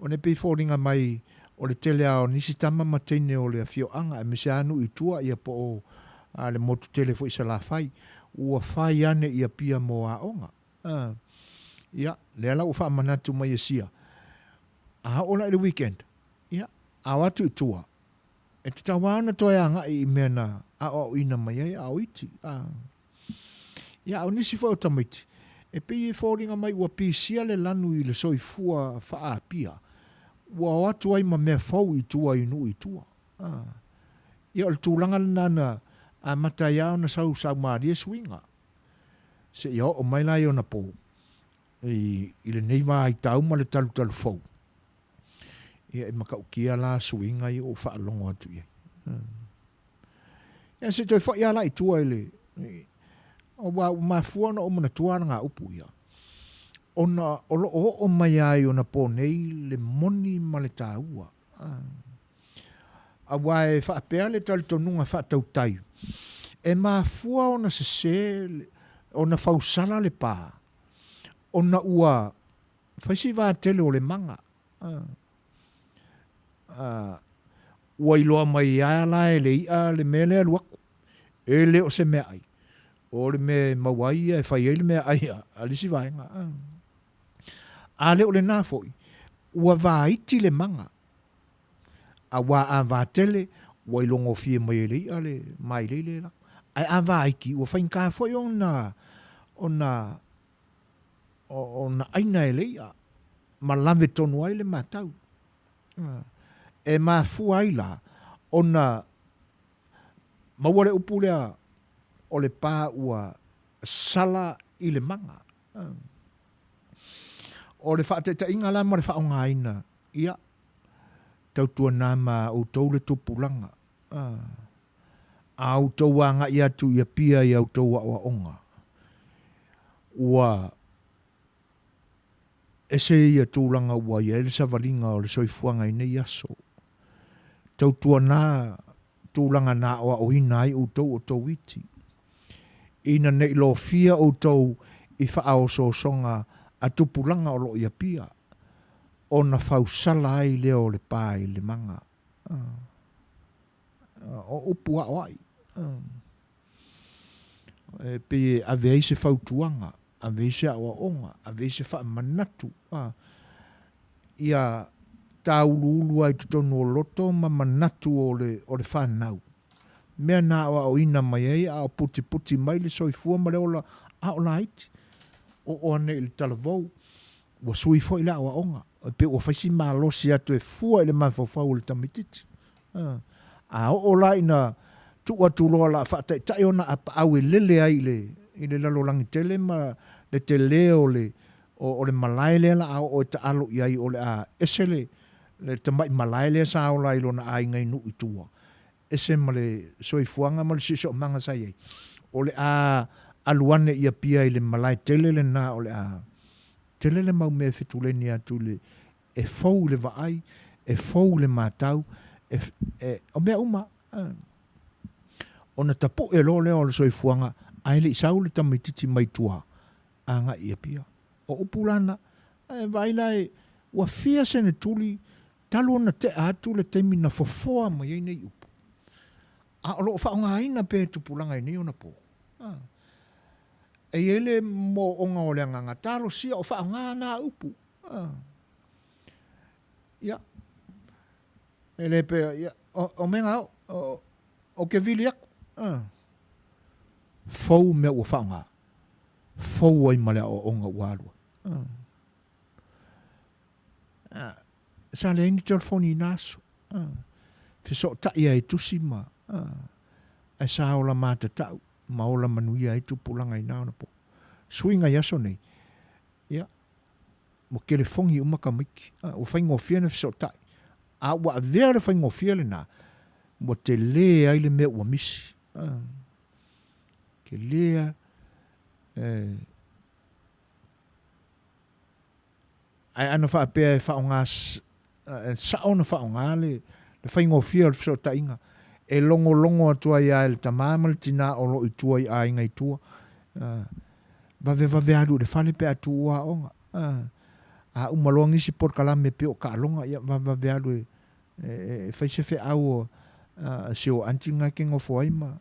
Ona e pei e foliga mai o le tele lava o nisi tama ma teine o le afioaga, aemaise lava nuu i tua ia po o le motu tele foi i Salafai, ua fai ane i Apia mo aoga. Ia, lea la ua faamanatu mai e sia, a oo la i le weekend, ia, a o atu i tua, e tatau lava ona toe agai i mea na aoaoina mai ai a o iti. Ia, a o nisi foi o tamaiti, e pei e foliga mai ua pisia le lanu i le soifua faa-Apia, ua o atu ai ma mea fou i tua i nuu i tua. A. Ia, o le tulaga lena na amata ai lava ona sausau malie suiga, seia oo mai la i ona pō, i, i lenei vaitau ma le talutalu fou. Ia, e matautia la suiga ia ua ou faalogo atu i ai. Ia, se i toe foi lava la i tua i le... Aua ua mafua ona ou manatua alagaupu ia, ona o lo o oo mai lava i ona pō nei le moni ma le taua. Aua e faapea le talitonuga faatautai, e mafua ona sese, ona fausala le pā, ona ua fai si vatele o le maga. Ua iloa mai lava la e le i'a le mea lea e alu atu, e le o se meaai, o le mea e maua ai ia e fai ai le meaai a le isi vaega. A le o lena foi, ua vaiti le maga, aua a vatele, Ua ilogofie mai e le i'a le mailei lea e lako. Ae a vaiki, ua faigata foi ona, ona, ona ʻaina e le i'a ma lave tonu ai le matau. E mafua ai la ona maua le upu lea o le pā ua sala i le maga. O le faataitaiga la ma le faaaogaina, ia, tautuana ma outou le tupulaga, a outou agai atu i Apia i a outou aoaoga, ua ese ia tulaga ua i ai le savaliga o le soifuaga i nei aso. Tautuana tulaga na aoaoina ai outou o tou iti, ina ne i lofia outou i faaosoosoga a tupulaga o lo o i Apia, ona fausala ai lea o le pa i le maga. O upu aoai. E pei e ave ai se fautuaga, ave ai se aoaoga, ave ai se faamanatu, ia tāuluulu ai i totonu o loto ma manatu o le, o le fanau. Mea na aoaoina mai ai a o putiputi mai le soifua ma le ola a o laiti. Oo ane i le talavou, ua sui foi le aoaoga, e pei ua fai si malosi atu e fua i le mafaufau o le tamaitiiti. A oo la ina tuu atu loa o le a faataitai ona apaau e lele ai i le, i le lalolagi tele ma le tele o le, o, o le malae lea la a oo e taalo i ai o le a ese le, le tamai malae lea sa ola ai lona aiga i Nuu i tua, ese ma le soifuaga ma le siosiomaga sa i ai. O le a alu ane i Apia i le malae tele lena o le a tele le mau mea e fetuleni atu i le, e fou i le vaai, e fou i le matau, e, e, o mea uma. Ona tapu'e loa lea o le soifuaga, ae le i sau le tamaitiiti mai tua, agai i Apia. O upu la na, e vaai la e, ua fia senetuli talu ona tea atu le taimi na fofoa mai ai nei upu. A o lo o faaaogaina pea e tupulaga i nei ona po. E i ai le mooga o le agaga, talosia o faaaoga na upu. Ia, e le pea, ia, o, o mea o, o, o ke vili aku. Fou mea ua faaaoga. Fou ai ma le aoaoga ua alu ai. Sa leai ni telefoni i na aso. Fesootai ai e tusi ma, ae sa ola matatau ma ola manuia ai tupulaga i na ona po. Suiga i aso nei, ia, ua telefoni uma tamaiti, ua faigofie ona fesootai. A ua avea le faigofie lena, ua tele ai le mea ua misi. Tele a, e, ae ana faapea e faaaoga, e sao ona faaaoga le, le faigofie o le fesootaiga, e logologo atu ai lava e le tama ma le tina o lo o i tua i aiga i tua, vavevave alu i le fale pe a tuua aoga. A uma loa nisi polokalame pei o taaloga, ia vavevave alu e, e, e fai se feau a si ou aunty lena e te nofo ai ma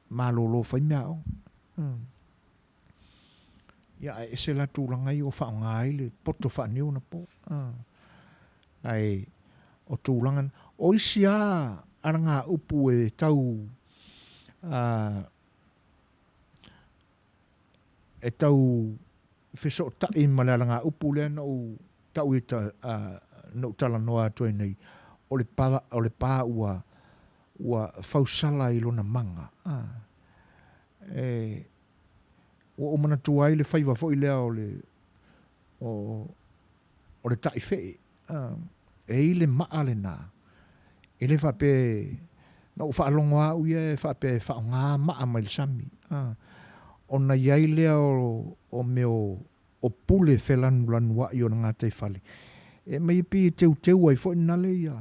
malolo fai meaaoga. Ia, ae ese la tulaga ia ua faaaoga ai le poto faaniu ona po. Ae o tulaga na. O isi lava alagaupu e tau e tau fesootai ma le alagaupu lea na ou tau i ta, na ou talanoa atu ai nei, o le pa, o le pa ua, ua fausala i lona maga. E, ua ou manatua ai le faiva foi lea o le, o, o le taifee. E i le maa lena, e le faapea, na ou faalogo lava au ia e faapea e faaaoga maa mai le sami. Ona i ai lea o, o mea o, o pule felanulanuai o le gataifale, e aumai e pei e teuteu ai foi nale ia,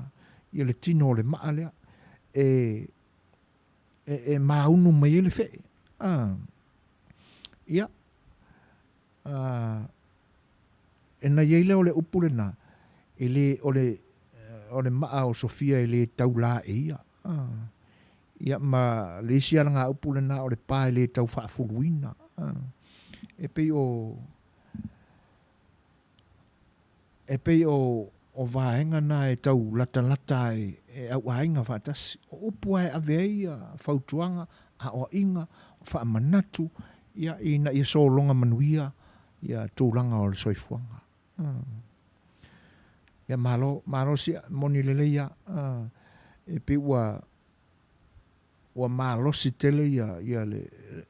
ia le tino o le maa lea, e, e, e māunu mai ai le fee. Ia, e na i ai lea o le upu lena, e le, o le, o le maa o Sofia e le taulā e ia. Ia ma le isi alagaupu lena o le pa e le tau faafuluina. E pei o, e pei o, o vaega na e tau latalata ai e auaiga faatasi. O upu lava e ave ai ia fautuaga, aoaiga, faamanatu, ia, ina ia sologa manuia ia tulaga o le soifuaga. Ia malo, malo sia, moni lelei lava. E pei ua ua malosi tele ia ia le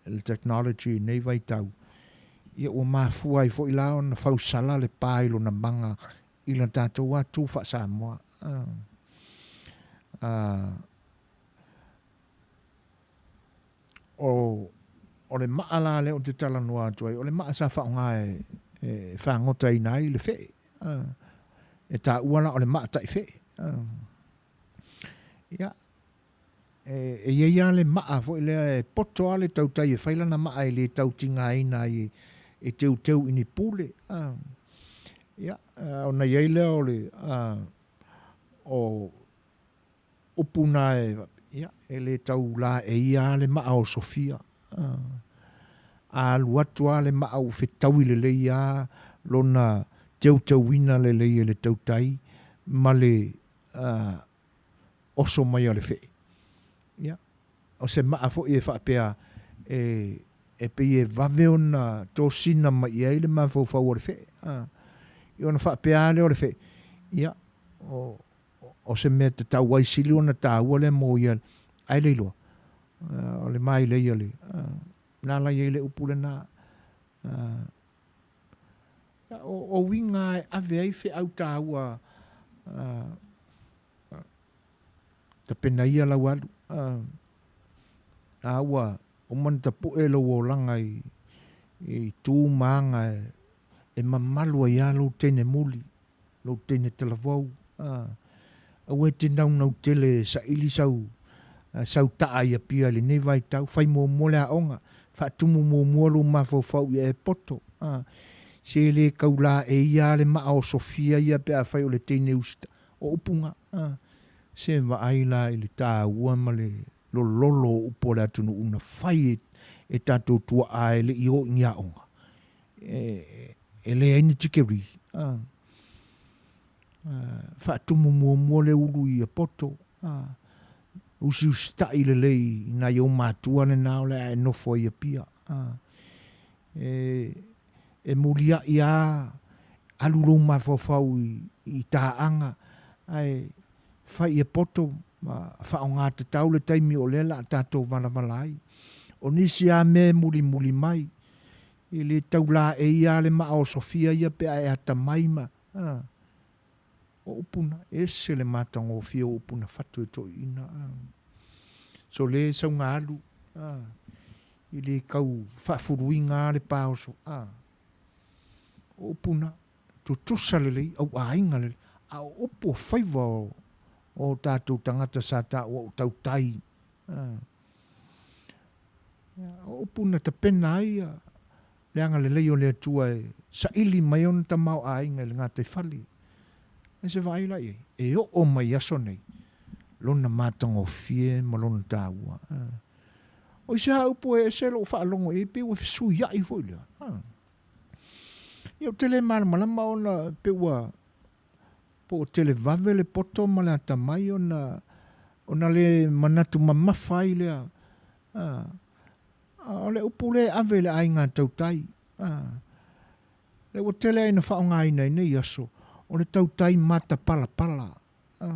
le technology i nei vaitau, ia ua mafua ai foi la ona fausala le pa i lona maga i la tatou lava tu faa-Samoa. O o le maa la lea ou te talanoa atu ai, o le maa sa faaaoga e e fagotaina ai le fee. E taua la o le maa tai fee. Ia, e i ai lava le maa foi lea e poto lava le tautai e fai lana maa e le tau tigaina ai e teuteu i ni pule. Ia, ona i ai lea o le o upu na e, ia, e le tau laeia lava le maa osofia. A alu atu lava le maa ua fetaui lelei lava lona teuteuina lelei e le tautai ma le oso mai a le fee. Ia, o se maa foi e faapea e, e pei e vave ona tosina mai i ai le mafaufau o le fee. A, ia ona faapea lava lea o le fee, ia, o, o se mea tatau ai sili ona taua lea mo ia, ae le iloa, o le mailei a le, na ala i ai le upu lena. O, o uiga e ave ai feau taua tapena ia lau alu. A ua uma ona tapue lou olaga i, i tu ma aga e, e mamalu ai lava lou teine muli. Lou teine talavou, a. Aua e te naunau tele e saili sau, sau taa i Apia i lenei vaitau. Fai muamua le aoga, faatumu muamua lou mafaufau ia e poto, a. Se le tau laei lava le maa osofia ia pe afai o le teine usita. O upu na, a. Se vaai la i le taua ma le lololo o upu a le atunuu na fai e tatou tuaa e le i o i ni aoga. E leai ni tikeri. Faatumu muamua le ulu i poto. Usiusitai lelei i nai ou matua lena o le a e nofo ai i Apia. E muliai lava alu lou mafaufau i taaga ae fai ia poto ma faaaoga tatau le taimi o lea o le a tatou valavala ai. O nisi lava mea e mulimuli mai, E le tau laei lava le maa osofia ia pe a e atamai ma, a. O upu na, e ese le matagofie o upu na fatu e toeaiina, a. Sole sauga alu, a. E le tau faafuluina lava le pa oso, a. O upu na, tutusa lelei, auaiga lelei, a o upu o faiva o, o tatou tagata sa taua o tautai, a. O upu na tapena ai le agalelei o le Atua e saili mai ona tamaoaiga i le gataifale. Ae se vaai la i ai, e oo mai i aso nei lona matagofie ma lona taua. O i se a upu e ese lou faalogo i ai, pei ua fesuiai foi lea. Ia ou te le malamalama ona pei ua Po o televave le poto ma le atamai ona ona le manatu mamafa ai lea. A, a o le upu lea e ave i le aiga tautai. A, lea ua tele ai na faaaogaina i nei aso, o le tautai matapalapala. A,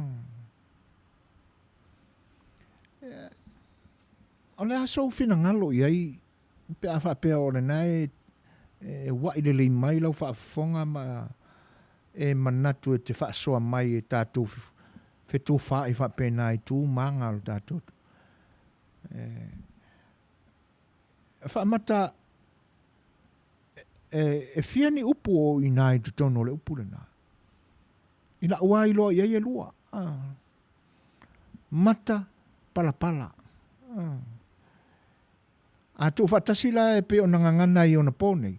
o le a sou finagalo i ai Pe a faapea o lena e ua'i lelei mai lau faafofoga ma e manatu e te faasoa mai e tatou fetufaai faapena i tu ma aga o le tatou E faamata e fia ni upu o i ina i totonu o le upu lena? I la'u lava iloa i ai e lua. Mata palapala. A tuufaatasi la e pei ona gagana ai i ona po nei,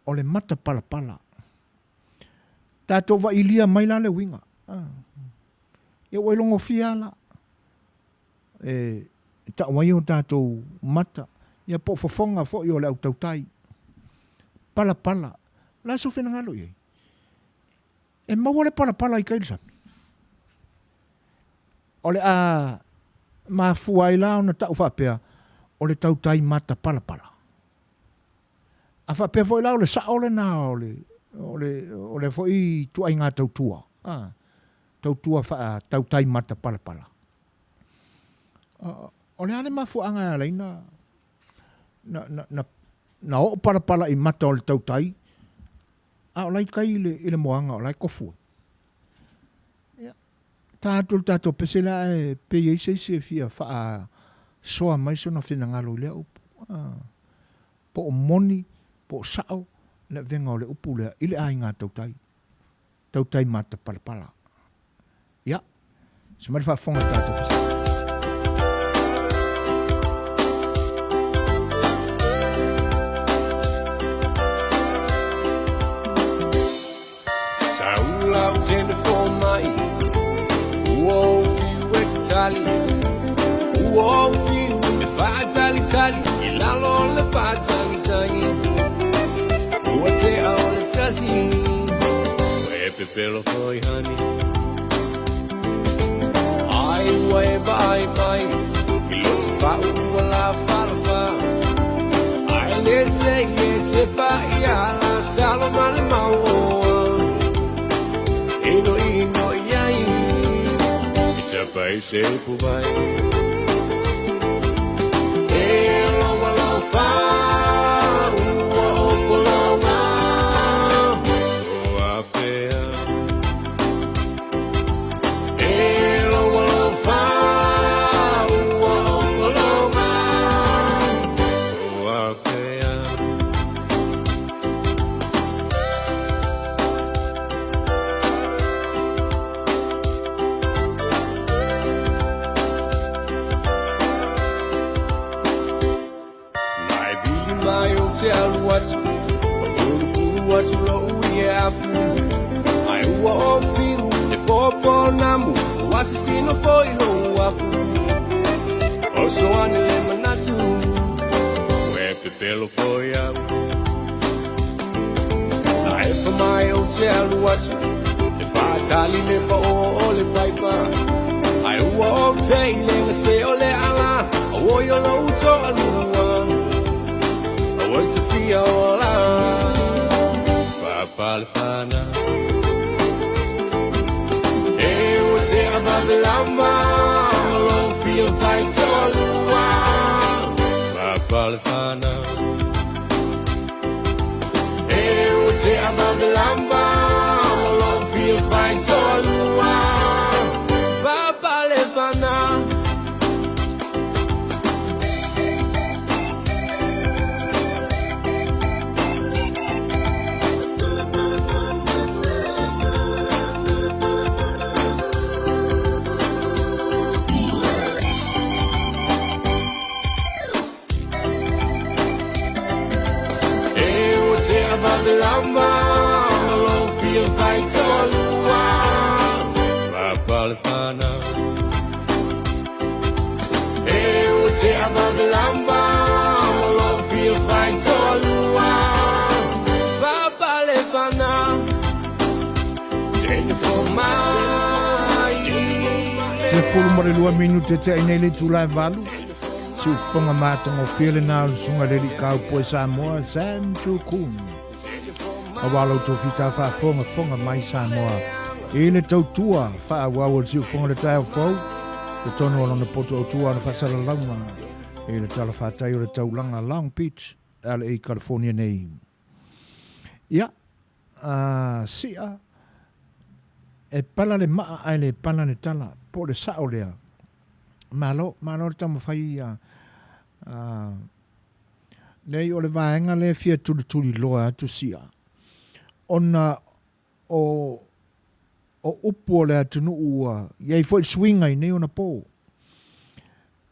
o le mata palapala. Tatou vailia mai la le uiga. Ia ua ilogofia la e tau ai o tatou mata, ia po o fofoga foi o le au tautai. Palapala. O le a sou finagalo i ai? E maua le palapala i tai le sami. O le a mafua ai la ona ta'u faapea, o le tautai matapalapala. A faapea foi la o le sa'o lena o le, o le, o lea foi ituaiga tautua, a, tautua faatautai matapalapala. O le a le mafuaaga e ala ai na, na, na, na, na oo palapala i mata o le tautai, a o la e i tai i le, i le moana o la e tofu ai. Ia, ta atu le tatou pese lea ae pe i ai se isi e fia faasoa mai sona finagalo i lea upu. Ah, po o moni, po o sao le avega o le upu lea i le aiga tautai. Tautai matapalapala. Ia, se mai le faafofoga i le tatou pese. Pepelo foi honey Ai ua e vaai mai I lotu pa'u ua lafalafa Ai le se i e te pa i ala Salo ma le mauoa Ino ino i ai I tapa i se puvai E loa lofa Ua opologa O afea E loa lofa Ua opologa O afea Mai vili mai ou te alu atu Ma pulupulu atu lou i e afu Ai ua o fiu e pōpō namu Ua sisino foi lou afu Oso ane le manatu Ua e pepelo foi au Na e mai ou te alu atu E whātali le pa o o le paipa Ai ua o te i lenga se o le ala A o i o lo uto alua A o te fia o la Pāpā le whana E ua te avave lama O lo fia whai tolua Pāpā le whana E ua te avave lama O lo fia whai tolua Pāpā le whana E ua te avave lama O lo fia whai tolua Pāpā le whana E ua te avave lama O lo fia whai tolua Pāpā le whana Telefon mai 12 minute te ai nei le itula e valu. Siufofoga matagofie lena o le Susuga i le Alii Kaupoe Samoa, Sam Chukun. Aua lo outou fita faafogafoga mai Samoa i le tautua faaauau o le siufofoga o le taeao fou, i totonu o lona poto autua o le faasalalauga i le talafatai o le taulaga Long Beach, LA, California nei. Ia, a sia, e pala le maa ae le pala le tala, po o le sao lea. Malo, malo le taumafai ia, a, leai o le vaega lea e fia tulituliloa atu sia, ona o, o upu o le atunuu ua i ai foi le suiga i nei ona po.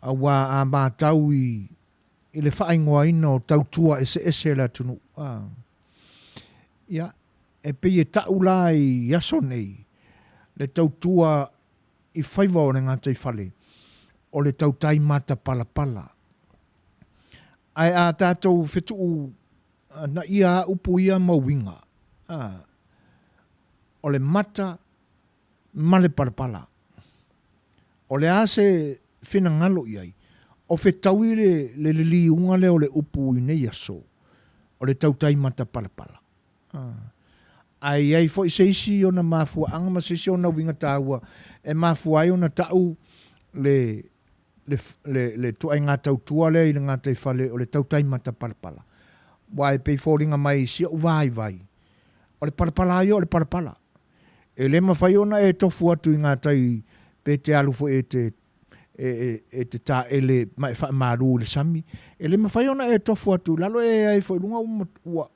Auā a mātau i, i le faaigoaina o tautua eseese a le atunuu, a, ia, e pei e ta'u la i aso nei le tautua i faiva o le gataifale, o le tautai matapalapala. Ae a tatou fetuu na ia a upu ia ma uiga, a. o le mata ma le palapala. O le a se finagalo i ai, o fetaui le, le liliuga lea o le upu i nei aso, o le tautai mata palapala. Ae i ai foi se isi ona mafuaaga ma se isi ona uiga taua e mafua ai ona tau le, le, le, le tuaiga tautua lea i le gataifale o le tautai matapalapala. Aua e pei foliga mai i si ou vaivai, o le palapala lava ia o le palapala. E le mafai ona e tofu atu i gatai pe te alu foi e te e, e, e te taele ma e faamalu i le sami. E le mafai ona e tofu atu i lalo e ai foi i luga ua, ua,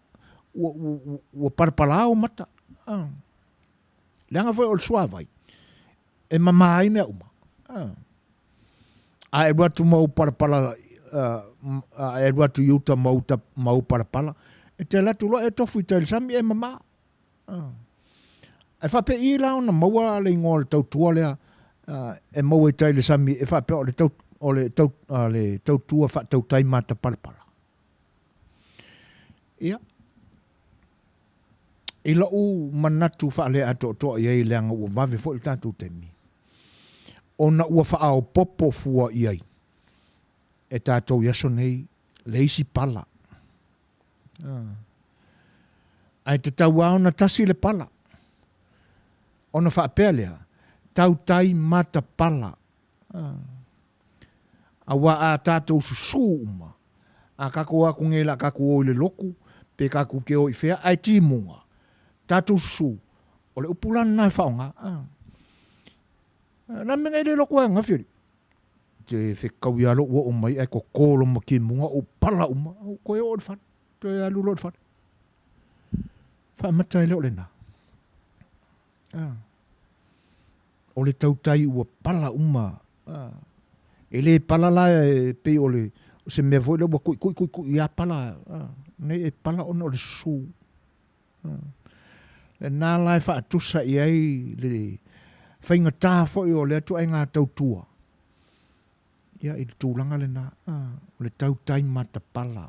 ua, ua, ua palapala ou mata. Ah. Leaga foi o le suavai, e mama ai mea uma. Ah. A e alu atu ma ou palapala, uh, a e alu atu i uta ma ou, ma ou palapala, e te alu atu loa e tofu i tai le sami e mama. Ah. Ae faapei la ona maua le igoa o le tautua lea uh, e maua i tai le sami e faapea o le, tau, o le, tau, uh, le tautua faatautai matapalapala. Ia, i lou manatu faaleatoatoa i ai leaga ua vave foi le tatou taimi, ona ua faaopoopo fua i ai e tatou i aso nei le isi pala. Ah. Ae tatau lava ona tasi le pala. Ona faapea lea, tautai mata pala. Ah. Aua a tatou susū uma, a kakou o aku nei la kakou o i le loku, pe kakou ke o i fea, ae timuga, tatou susū, o le upu la lena e faaaoga. A. Na mea nei le loku ai angafi alii. Te fekaui a lou oo mai ae koko loma timuga ou pala uma, ou toe oo i le fale, toe alu loa i le fale. Faamata ai lea o lena. A. O le tautai ua pala uma. E le pala la e pei o le o se mea foi lea ua kuikui kuikui a pala. Nei e pala ona o le susū. Lena la e faatusa i ai le faigata foi o lea ituaiga tautua. Ia i le tulaga lena, o le tautai matapala.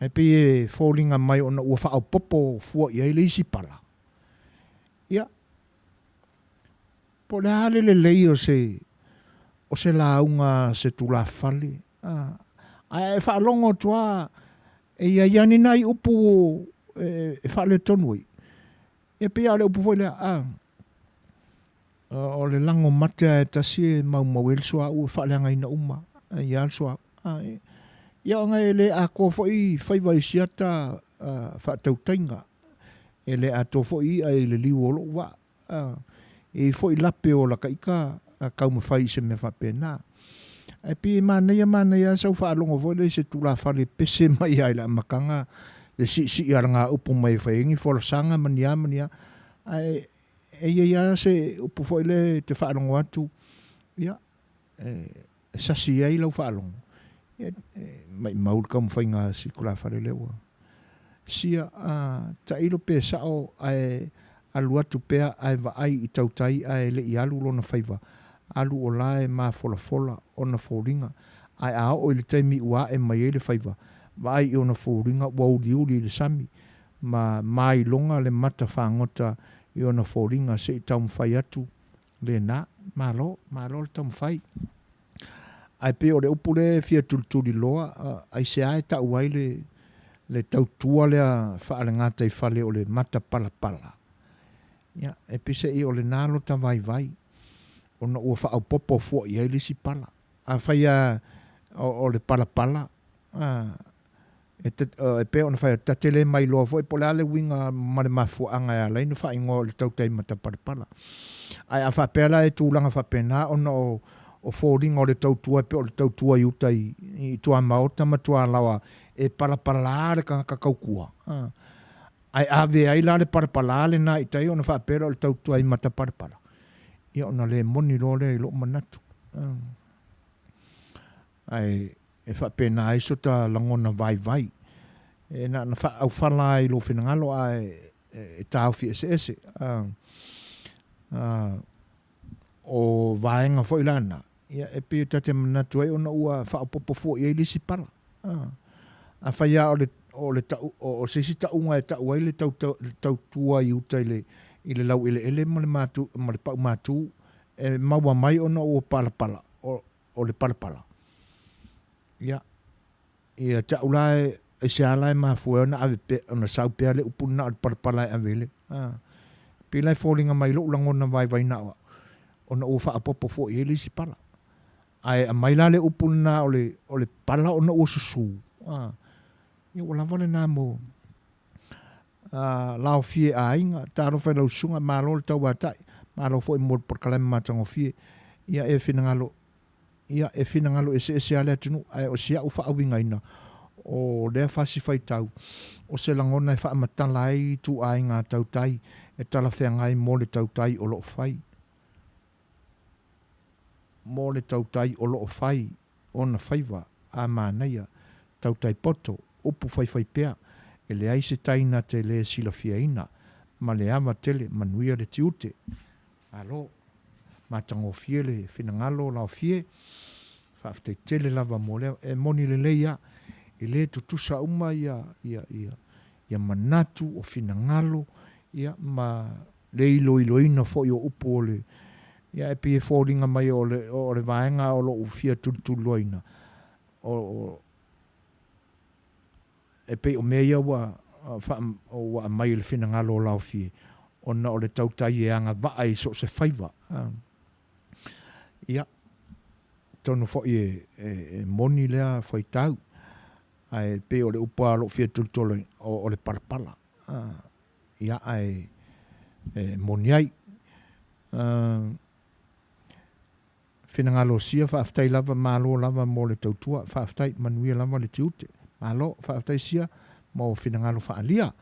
Ae pei e foliga mai ona ua faaopoopo fua i ai le isi pala. Ia, po o le a le lelei o se, o se lauga a se tulafale, a, ae e faalogo atu lava e i ai lava ni nai upu e, e faaletonu ai. Ia pei lava o le upu foi lea, a, o le lago mate lava e tasi e maumau ai le suauu e faaleagaina uma ai lava le suauu. A, ia ona e le atoa foi faiva i siata faatautaiga. E le atoa foi i'a i le liu o lo'u vaa. E i ai foi lape o laka ika taumafai i se mea faapena. Ae pei e manaia manaia lava sau faalogo foi lea i se tulafale e pese mai lava i le amataga le siisii alagaupu mai e fai ai ni folasaga ma ni a ma ni a. Ae e i ai lava se upu foi lea e te faalogo atu, ia, e sasi ai lau faalogo, ia, e maumau le taumafaiga a si tulafale lea ua sia a tailo pe sao ae alu atu pea ae vaai i tautai ae le i alu lona faiva, alu o la e mafolafola ona foliga, ae a oo i le taimi ua ae mai ai le faiva, vaai i ona foliga ua uliuli i le sami, ma mailoga le mata fagota i ona foliga se i taumafai atu lena. Malo, malo le taumafai. Ae pei o le upu lea e fia tulituliloa, aisea e tau ai le, le tautua lea faale-gataifale o le matapalapala. Ia, e peiseai o lena lota vaivai, ona ua faaopoopo fua i ai le isi pala. Afai lava o, o le palapala, a, E, e pei ona fai atu, ta te le mailoa foi po o le a le uiga ma le mafuaaga e ala ai ona faaigoa o le tautai matapalapala. Ae a faapea la e tulaga faapena ona o, o foliga o le tautua e pei o le tautua i uta i, i tuamaota ma tualaoa e palapala le tagata tautua. Ae ave ai la le palapala lena i tai ona faapea lea o le tautua i matapalapala. Ia ona le moni loa lea i lou manatu. Ae E faapena ai so ta lagona vaivai. E na ona faaaufala lava i lou finagalo ae e taofi eseese. O vaega foi la na, ia e pei e ta te manatu ai ona ua faaopoopo fua i ai le isi pala. Afai lava o le, o le ta'u, o se isi ta'uga e ta'u ai le tautua i uta i le, i le laueleele ma le matu, ma le pa'u matū, e maua mai ona ua palapala, o, o le palapala. Ia, ia te au la e, aisea la e mafua ai ona ave pea, ona sau pea le upu lena o le palapala e ave i le, a. Pei la e foliga mai i lo'u lagona vaivai na o au, ona ua faaopoopo foi i ai le isi pala. Ae aumai la le upu lena o le, o le pala ona ua susū, a, ia ua lava lena mo, a, laofie aiga, talofa i lau susuga, malo le tauatai, malo foi mo le polokalame matagofie. Ia e finagalo, ia e finagalo eseese lava le atunuu, ae o si au faauigaina o lea fasi faitau, o se lagona e faamatala ai ituaiga tautai e talafeagai mo le tautai o lo o fai. Mo le tautai o lo o fai ona faiva a manaia, tautai poto, upu faifaipea, e leai se tai na te le silafiaina, ma le ava tele, manuia le tiute. Malo. Matagofie le finagalo Laofie. Faafetai tele lava mo lea. E moni lelei a, e le tutusa uma ia, ia, ia, ia manatu o finagalo, ia, ma le iloiloina foi o upu o le, ia e pei e foliga mai o le, o le vaega o lo'u fia tulituliloaina, o, o, e pei o mea ia ua, faa, ua aumai i le finagalo o Laofie, ona o le tautai e agavaa i so o se faiva. Ia, atonu foi e, e, e moni lea faitau, ae pei o le upu lava o lo'u fia tulituliloaina, o, o le palapala. Ia, ae e moni ai. Finagalo sia, faafetai lava, malo lava mo le tautua, faafetai, manuia lava le tiute. Malo, faafetai sia mo finagalo faaalia.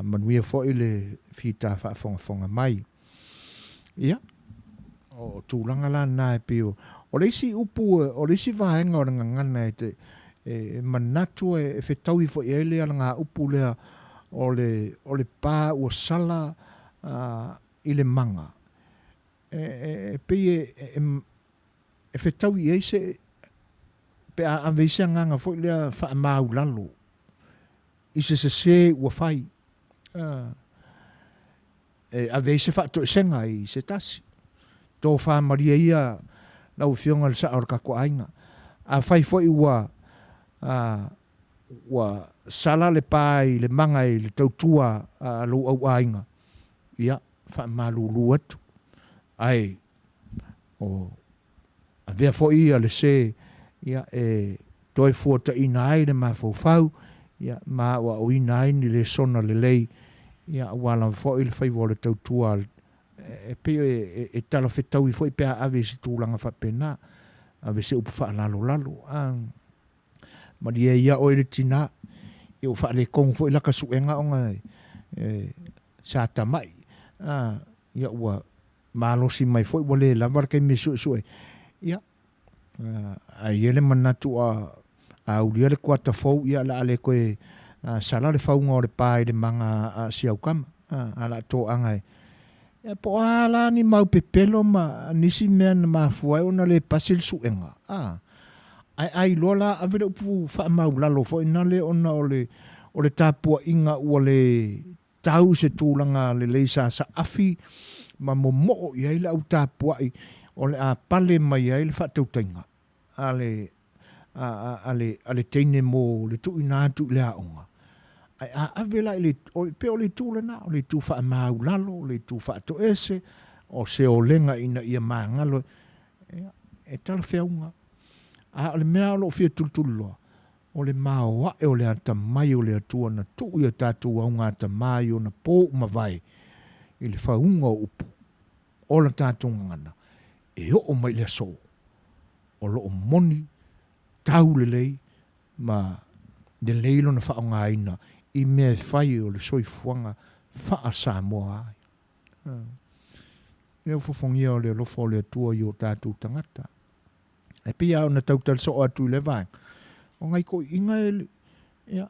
Manuia foi le fita faafogafoga mai. Ia, o tulaga la na e pei o, o le isi upu, o le isi vaega o le gagana e te, e manatu e fetaui foi i ai le alagaupu lea o le, o le pa ua sala i le maga. E, e, e pei e, e, e fetaui i ai se, pe a ave i se agaga foi lea faamaulalo i se sesē ua fai. E ave ai se faatoesega i se tasi. Tofa malie ia lau Afioga i le Sao o le tatou aiga. Afai foi ua ua sala le pa i le maga i le tautua a lou auaiga, ia, faamalulu atu. Ae o Avea foi ia le se ia e toe fuataina ai le mafaufau ia ma aoaoina ai ni lesona lelei ia aua lava foi le faiva o le tautua e pei e talafetaui foi pe a ave i se tulaga faapena, ave se upu faalalolalo. A malie ia oe le tina, ia ua faaletonu foi laka suega ona e, sa tamai, a, ia ua malosi mai foi ua le lava le taimi e suesue. Ia, ae i ai le manatu a, a ulia le kuata fou, ia o le a le toe sala le fauga o le pa i le maga a si au tama, a, a o le a toaga e, ia, po o a la ni mau pepelo ma nisi mea na mafua ai ona le pasi le suega, a, ae a iloa la ave le upu faamaulalo foi na le ona o le, o le tapuaiga ua le tau i se tulaga lelei sa saafi ma momoo i ai le au tapuai o le a pale mai ai le faatautaiga a le, a, a, a le, a le teine mo le tuuina atu i le aoga. Ae a ave la i le, o, pei o le itu lena, o le itu faamaulalo, o le itu faatoese, o se olega ina ia magalo, e, e talafeauga. A o le mea o lo o fia tulituliloa, O le maoae o le atamai o le Atua na tuu i a tatou augatamā i ona pō ua mavae i le fauga o upu o la tatou gagana e oo mai i le aso o lo o moni tau lelei ma lelei lona faaaogaina i mea e fai o le soifuaga faa-Samoa ai. Le ofofogia o le alofa o le Atua i o tatou tagata. E pei lava ona tautala soo atu i lea vaega, o nai toeaiina e, ia,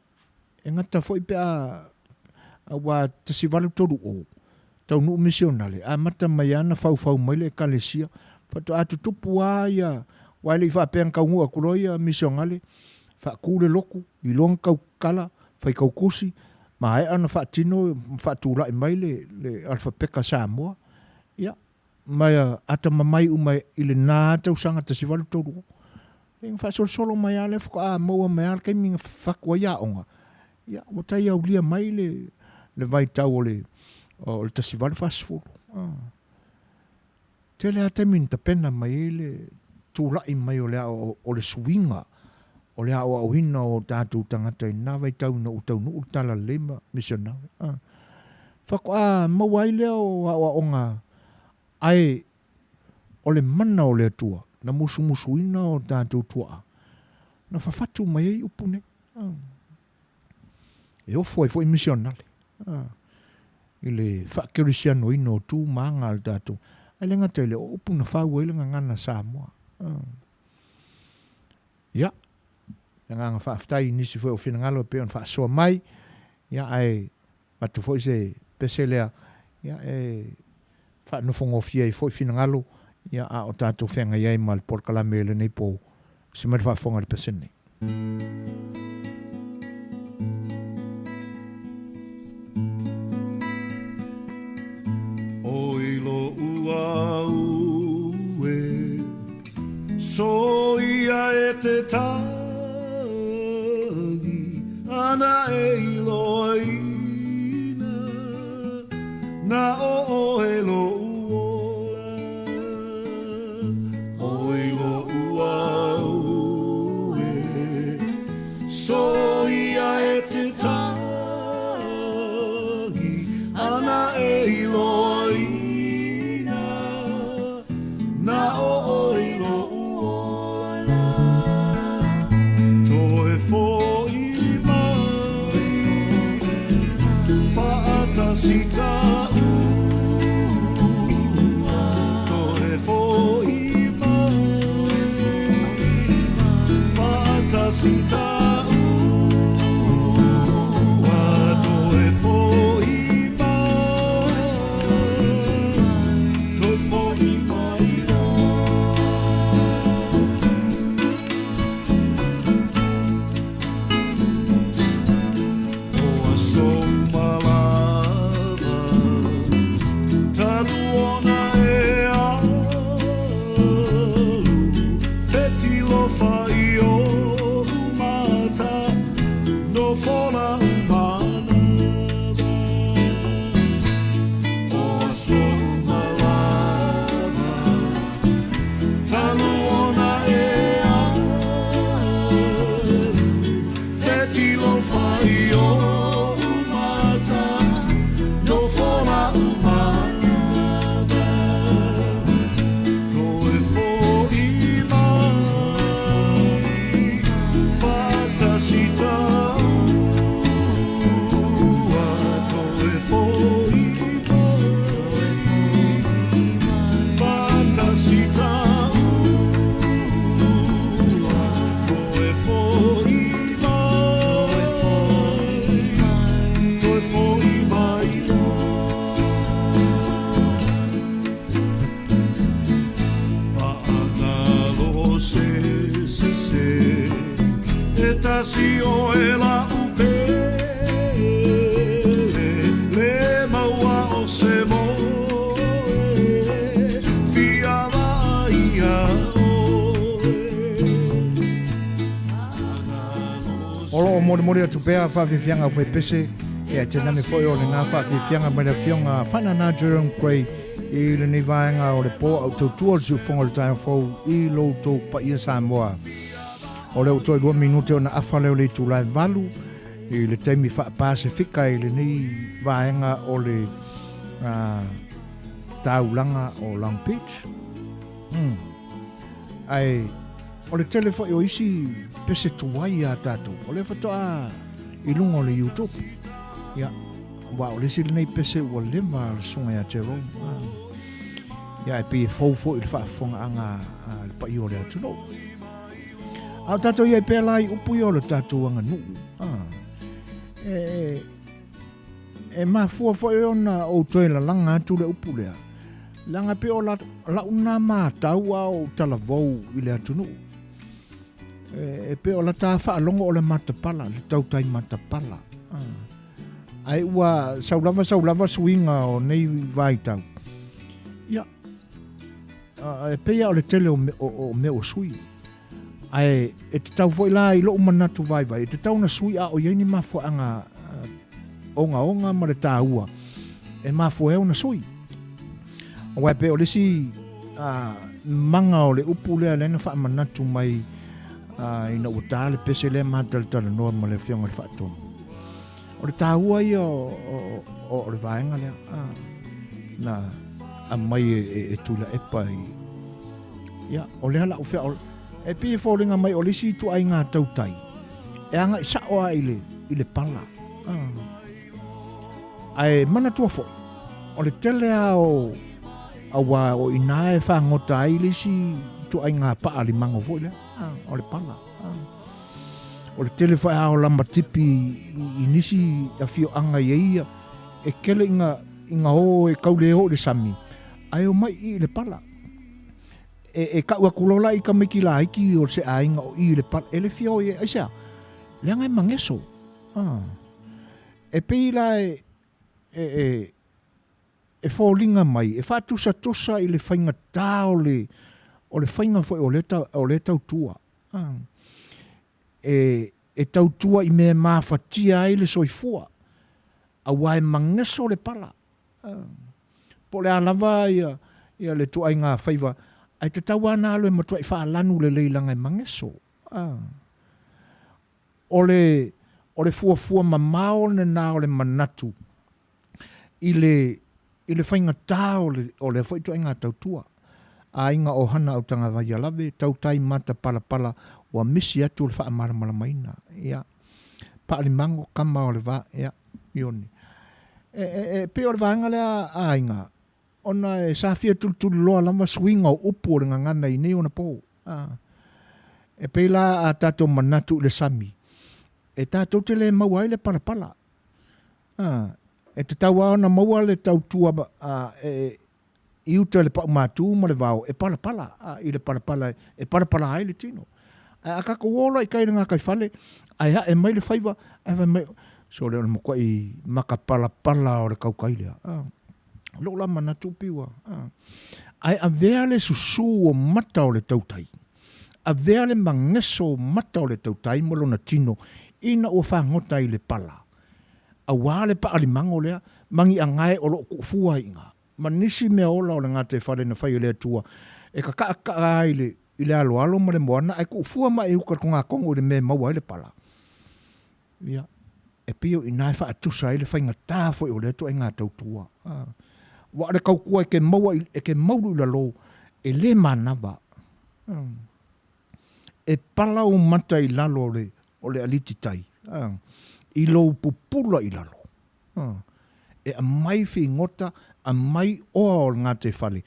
e gata foi pe a, aua 1830, taunuu misionale, amata mai lava ona faufau mai le ekalesia, faatoa tutupu lava ia, aua e le i faapea na taunuu atu loa ia misionale, faatu le lotu, iloa ona tautala, Faitautusi, maea ona faatino ma faatulai mai le le alfapeka Samoa, ia, ma atamamai uma i lena tausaga 1830. Ia na faasolosolo mai lava lea faatoa maua mai lava le taimi na fatu ai aoga, ia ua tai aulia mai le le vaitau o le o le 1840. Tele lava taimi na tapena mai ai le tulai mai o le o le suiga o le aoaoina o tatou tagata i lena vaitau ina ua taunuu le Talalelei ma misionare. Faatoa maua ai lea o aoaoga ae o le mana o le Atua na musumusuina o tatou tuaa na fafatu mai ai upu nei. E ofo ai foi misionare i le faakerisianoina o tu ma aga a le tatou. Ae le gata i lea, o upu na fau ai le gagana Samoa. Ia, le agaga faafetai i nisi foi o finagalo e pei ona faasoa mai, ia ae avatu foi se pese lea, ia e faanofogofie ai foi finagalo, ia a o tatou feagai ai ma le polokalame i lenei po. Se mai le faafofoga i le pese lenei. Oi loʻu au e Soia e te tagi Ana e iloaina Na o oe loʻu ola Oi loʻu au e Soia e te tagi Ana e iloaina Na o oe loʻu ola Toe foʻi mai Faatasi taua Toe foʻi mai Faatasi taua Toe foʻi mai Toe foʻi mai O aso uma lava Talu ona e alu Fetilofa i oʻu mata Nofo la manava O aso uma lava Talu ona e alu Fetilofa i oʻu mata Nofo la manava Toe foʻi mai Faatasi taua Toe foʻi mai Faatasi taua Toe foʻi mai Toe foʻi mai Faagalo se sese E tasi oe la'u pele Le maua o se moe Fia vaai iā oe O lo o molimoli atu pea faafiafiaga o Fepese, ia e tenane foi o lena faafiafiaga mai le Afioga a Faanana Jerome Gray i lenei vaega o le po au tautua o le siufofoga o le taeao fou i lo outou paia Samoa. O lea ua toe 2 minute ona afa lea o le itula e 8 i le taimi faa-Pasefika i lenei vaega o le taulaga o Long Beach. Ae o le tele foi o isi pese tuai a tatou, o lea faatoa i luga o le YouTube. Ia, aua o le isi lenei pese ua leva a le susuga ia Jerome. Ia, e pei e fou foi i le faafofogaaga a le paia o le atunuu. A o tatou i ai pea la i upu ia o le tatou aganuu. E, e mafua foi ona ou toe lalaga atu le upu lea, leaga pei o la, la'u na matau a o ou talavou i le atunuu. E, e pei o lata faalogo o le matapala, le tautai matapala. Ae ua sau lava sau lava suiga o nei vaitau. Ia, e pei lava o le tele o, o, o mea ua sui. Ae e tatau foi la i lou manatu vaivai, e tatau ona sui a o i ai ni mafuaaga ogaoga ma le taua e mafua ai ona sui. Aua e pei o le isi maga o le upu lea lea na faamanatu mai ina ua ta le pese lea ma talatalanoa ma le Afioga i le Faatonu. O le taua ia o le vaega lea na aumai e Tuilaepa i Ia, o lea la ufea o e pei e foliga mai o le isi ituaiga tautai e agai sao lava i le i le pala. Ae manatua foi, o le tele lava o aua o i ina e fagota ai le isi ituaiga paa limago foi lea, o le pala. O le tele foi lava o lamatipi i nisi afioaga i ai ia, e kele ina ina o e tau le oo i le sami, ae omai i i le pala. E, e kau atu loa la i tamaiti laiti o se aiga o i le pala, e le fia o i ai, aisea? Leaga e mageso. Ah. E pei la e, e, e, e foliga mai, e faatusatusa i le faigatā o le, o le faiga foi o lea, o lea tautua. Ah. E, e tautua i mea e mafatia ai le soifua, aua e mageso le pala. Ah. Po o le a lava ia, ia le ituaiga faiva, ae tatau lava ona alu e matuai faalanu lelei leaga e mageso. Ah. O le, o le fuafua mamao lena o le manatu i le, i le faigatā o le, o lea foi ituaiga tautua. Aiga ohana autagavaialave, tautai mata palapala ua misi atu le faamalamalamaina. Ia. Paalimago, kama o le va, ia, Ione. E, e, e pei o le vaega lea a aiga, ona e sa fia tulituliloa lava suiga o upu o le gagana i nei ona po. A. E pei la a tatou manatu i le sami, e tatou te le maua ai le palapala. A. E tatau lava ona maua le tautua a, e, i uta i le paumātū ma le vao e palapala, a, i le palapala e palapala ai le tino. Ae a tatou o loa i tai i le gataifale, ae ae mai le faiva, ae fai mai, sole o le matuai maka palapala o le tautai lea. A, lou la manatu pei ua, a. Ae avea le susū o mata o le tautai, avea le mageso o mata o le tautai ma lona tino ina ua fagota i le pala, aua le paalimago lea ma ni agae o lo o tuufua ai i ina, ma nisi mea ola o le gataifale na fai e le Atua e kakaʻakakaʻa ai le i le aloalo ma le moana ae tuufua mai i uka i le togatogo i le mea e maua ai le pala. Ia, e pei o i ina e faatusa ai le faigatā foi o lea ituaiga tautua. Aua o le tautua e ke maua i, e ke maulu i lalo, e le manava. E pala ou mata i lalo o le, o le aliti tai, i lou pupula i lalo. E aumai figota, aumai oa o le gataifale,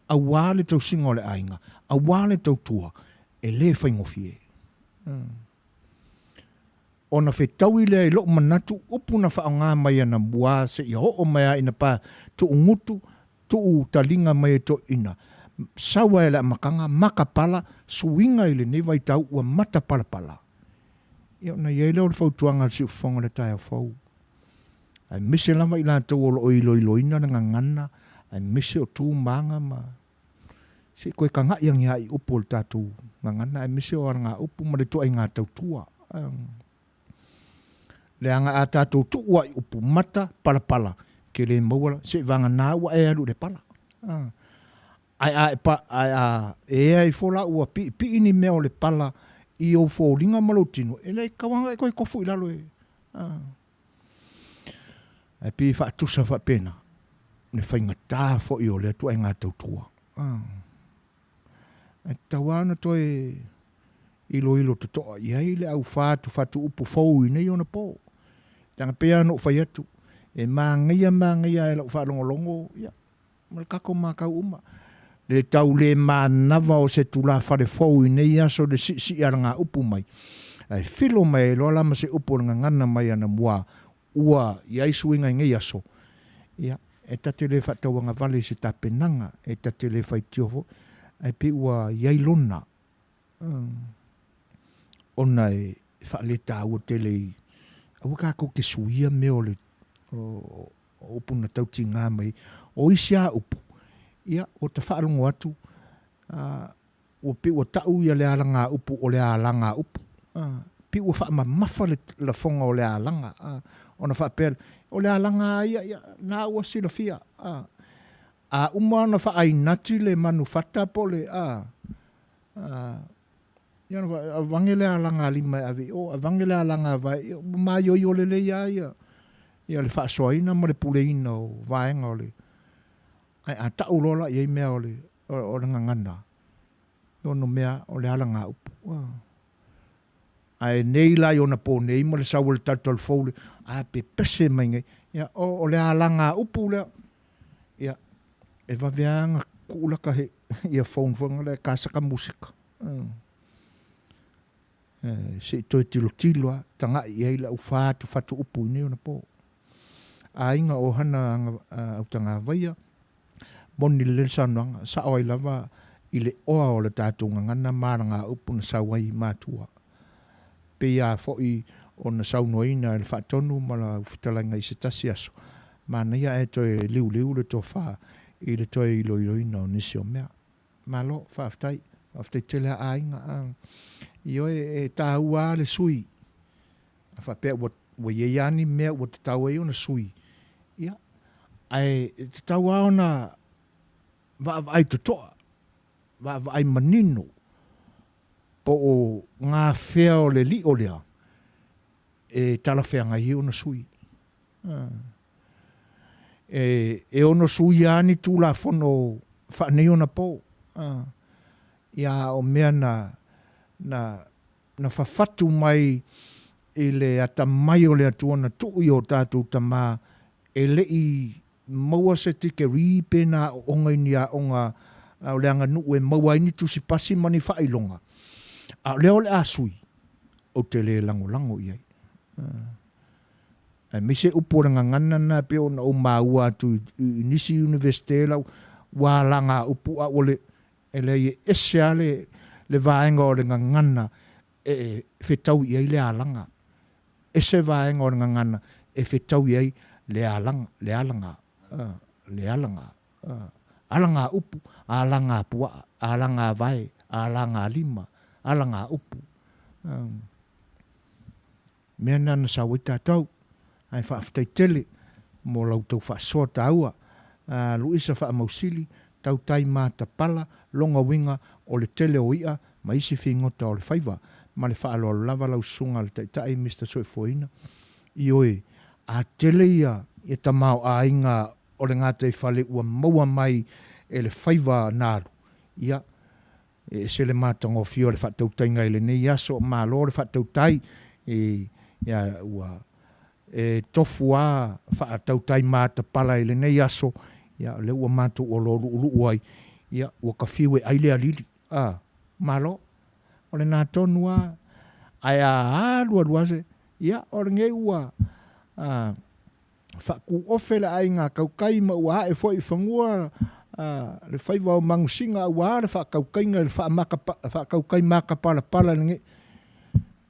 aua le tausiga o le aiga, aua le tautua, e le faigofie. Ona fetaui lea i lou manatu, upu na faaaoga mai anamua seia oo mai lava ina pa tuugutu, tuu taliga mai e toeaiina, sau ai le amataga, matapala, suiga i lenei vaitau ua matapalapala. Ia ona i ai lea o le fautuaga a le Siufofoga o le taeao fou, aemaise lava i latou o lo o iloiloina le gagana, aemaise o tu ma aga ma se i toe taga'i ane lava i upu o le tatou gagana, aemaise o alagaupu ma le ituaiga tautua. Leaga a tatou tuu ai upu mata palapala, ke le maua la, seiavagana ua e alu i le pala. Ae a e pa, ae a ea ifo la ua piipii ni mea o le pala i ou foliga ma lou tino, e le tatau lava ona e toe tofu i lalo e. Ae pei e faatusa faapena le faigatā foi o lea ituaiga tautua. Ae tatau lava ona toe iloilo totoa i ai le au fatu upu fou i nei ona po. Leaga pei lava ona ou fai atu, e manaia manaia lava i lau faalogologo, ia, ma le tatou matau uma, le tau le manava o se tulafale fou i nei aso i le siisii alagaupu mai, ae filo mai ai loa la ma se upu o le gagana mai anamua ua i ai suiga i nei aso, ia, e ta te le faatauagavale i se tapenaga, e ta te le faitio foi, ae pei ua i ai lona, ona e faaletaua tele i. Aua kākou te suia mea o le o, o upu na tautigā mai. O isi a upu, ia, ua ta faalogo atu, a, ua pei ua ta'u ia le alagā upu o le alagā upu. A, pei ua faamamafa le lafoga o le alaga, a, ona faapea lea, o le alaga a ia, ia, na ua silafia. A, a uma ona faainati le manufata po o le, a, a, ia ona faapea, aveane le alaga lima e ave i o, aveane le alaga vae, ia ua maioio lelei lava ia, ia le faasoaina ma le puleina o vaega o le, ae a ta'u loa la i ai mea o le, o le gagana, e ono mea o le alagaupu. Ae nei la i ona po nei ma le sau o le talutalufou le, a pepese mai nei, ia, o, o le alagaupu lea, ia, e vave lava ona tuu laka he earphone foi lea e kasa ka musika. E, se i toe tilotilo lava, taga'i i ai le au fatufatu upu i nei ona po. Aiga ʻohana Autagavaia, moni lelei le saunoaga, sao ai lava i le oa o le tatou gagana ma alagaupu na sau ai i matua. Pei lava foi ona saunoaina e le Faatonu ma lau fetalaiga i se tasi aso, manaia ae toe liuliu le tofa i le toe iloiloina o nisi o mea. Malo, faafetai. Faafetai tele a aiga. Ioe, e taua lava le sui. A faapea ua, ua i ai lava ni mea ua tatau ai ona sui, ia, ae e tatau lava ona vaavaai totoa, vaavaai manino po o gafea o le lio lea e talafeagai ai ona sui. E, e ono suia lava ni Tulafono faaneionapo, ia a o mea na, na, na fafatu mai i le atamai o le Atua na tuu i o tatou tama e le i maua se tikerii pe na aoaoga i ni aoga o le aganuu e maua ai ni tusipasi ma ni faailoga, a o lea o le a sui, ou te le lagolago i ai. Aemaise upu o le gagana lena e pei ona ou maua atu i nisi Iunivesite la ua alaga upu a ua le, e leai e ese lava le, le vaega o le gagana e fetau i ai le alaga. Ese vaega o le gagana e fetau i ai le alaga, le alaga, le alaga, alaga upu, alaga puaa, alaga vae, alaga lima, alaga upu. Mea na na sau ai tatou. Ae faafetai tele mo la outou faasoa taua. Luisa Faamausili, Tautai Matapala, Loga Uiga o le tele o i'a ma isi figota o le faiva. Ma le faaaloalo lava lau susuga le Taitai Mister Soifuaina. Ioe, a tele ia ia tamaoaiga o le gataifale ua maua mai e le faiva na alu, ia, E ese le matagofie o le faatautaiga i lenei aso, malo le faatautai, ia ua e tofu a faatautai matapala i lenei aso, ia o lea ua matou olo lu'ulu'u ai, ia ua ta fiu e ai le alili, a, malo, o lena tonu a, ae a alualu a se, ia o lenei ua, a, Faakuofe le aiga kaukai ma ua ae foi i fanua le faiva o Magusiga aua le faakaukaiga i le faakaukai matapalapala lenei.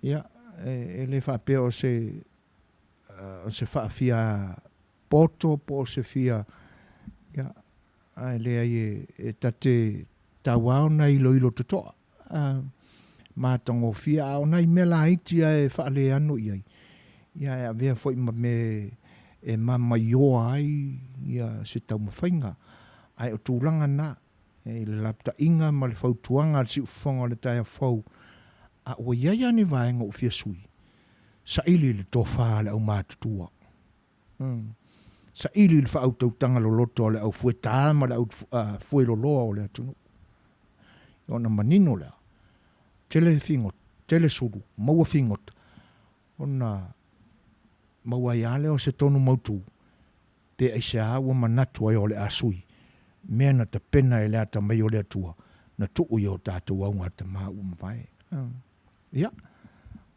Ia, e le faapea o se, o se faafia poto po o se fia, ia, ae leai e ta te tau lava ona iloilo totoa. Matagofie, a o nai mea laiti lava e faaleano i ai, ia e avea foi ma mea e mamaioa ai ia se taumafaiga. Ae o tulaga na, i le lapataiga ma le fautuaga a le siufofoga o le taeao fou, a ua i ai lava ni vaega ua fia sui, saili i le tofa a le aumatutua. Saili le faautautaga loloto a le au fuetā ma le au fueloloa o le atunuu. Ona manino lea, tele figota, tele sulu, maua figota, ona maua ai lava lea o se tonu mautu, pe aisea ua manatu ai o le a sui, mea na tapena e le atamai o le Atua, na tuu i o tatou augatama ua mavae. Ia,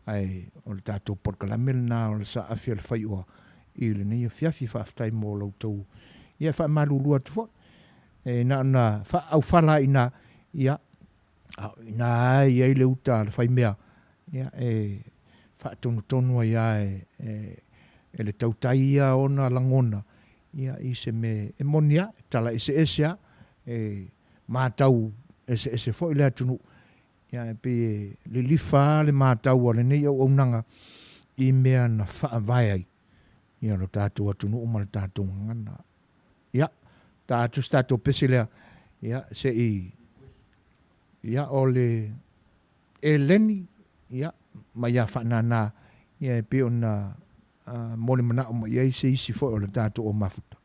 ae o le tatou polokalame lena o le saafi o le faioa i lenei afiafi. Faafetai mo la outou. Ia, e faamalulu atu foi, e na ona faaaufala lava i ina, ia, a o i ina lava e i ai le uta a le faimea, ia, e faatonutonu ai lava e le tautai ia ona lagona ia i se mea e moni lava, e tala eseese lava, e matau eseese foi le atunuu, ia ae pei e lilifa lava le matau a lenei auaunaga i mea na faavae ai ia lo tatou atunuu ma le tatou gagana. Ia, ta atu se tatou pese lea, ia, se i, ia, o le Eleni, ia, mai ia Faanana, ia, e pei ona uh, molimanao mai ai se isi foi o le tatou o mafuta.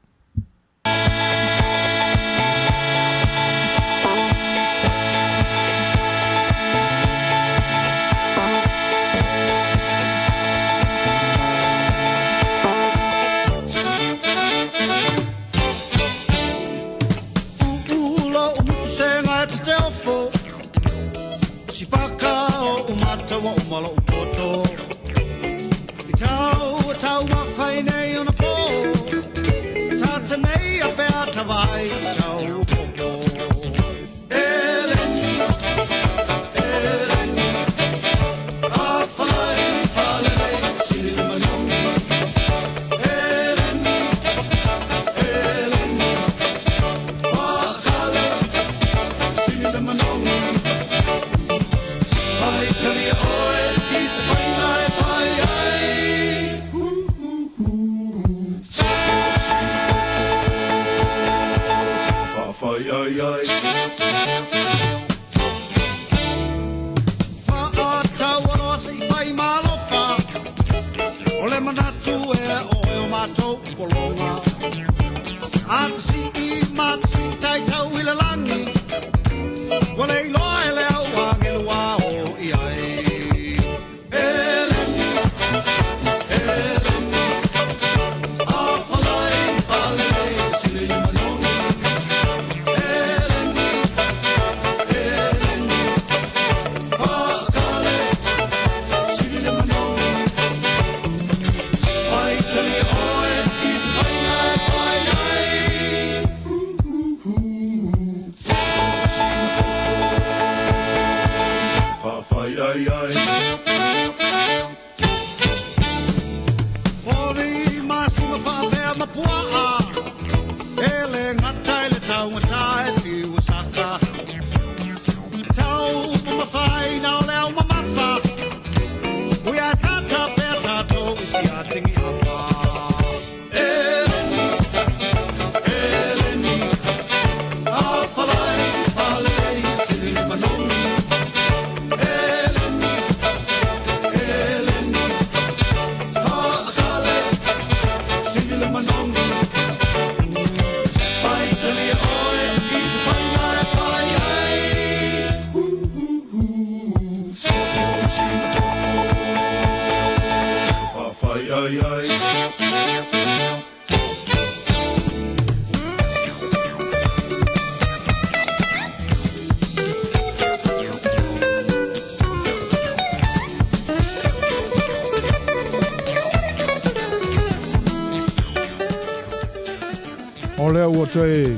O lea ua toe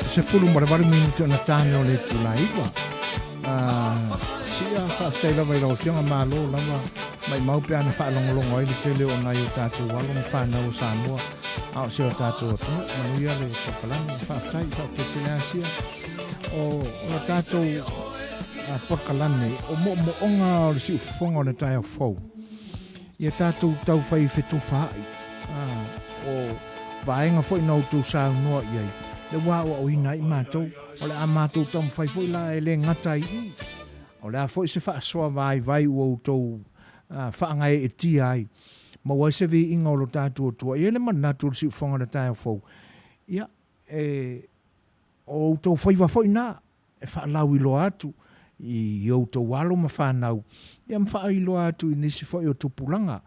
18 minute ona tane o le itula iwa. Uh, sia, faafetai lava i lau Afioga, malo lava maimau pe ana faalogologo ai le tele o nai o tatou alo ma fanau o Samoa a o se o tatou atunuu. Manuia le polokalame, faafetai, faafetai tele Asia. O, o la tatou uh, polokalame, o moomooga o le siufofoga o le taeao fou. Ia tatou taufai fetofaai, ā, o vaega foi na outou saunoa i ai, lea ua aoaoina ai matou, o le a matou taumafai foi la e le gata ai i i. O le a foi se faasoa vaivai ua outou faagaeetia ai, maua ai se viiga o lo tatou Atua. E i ai le manatu o le siufofoga o le taeao fou, ia, e, o outou faiva foi na, e faalauiloa atu i outou alo ma fanau, ia ma faailoa atu i nisi foi o tupulaga,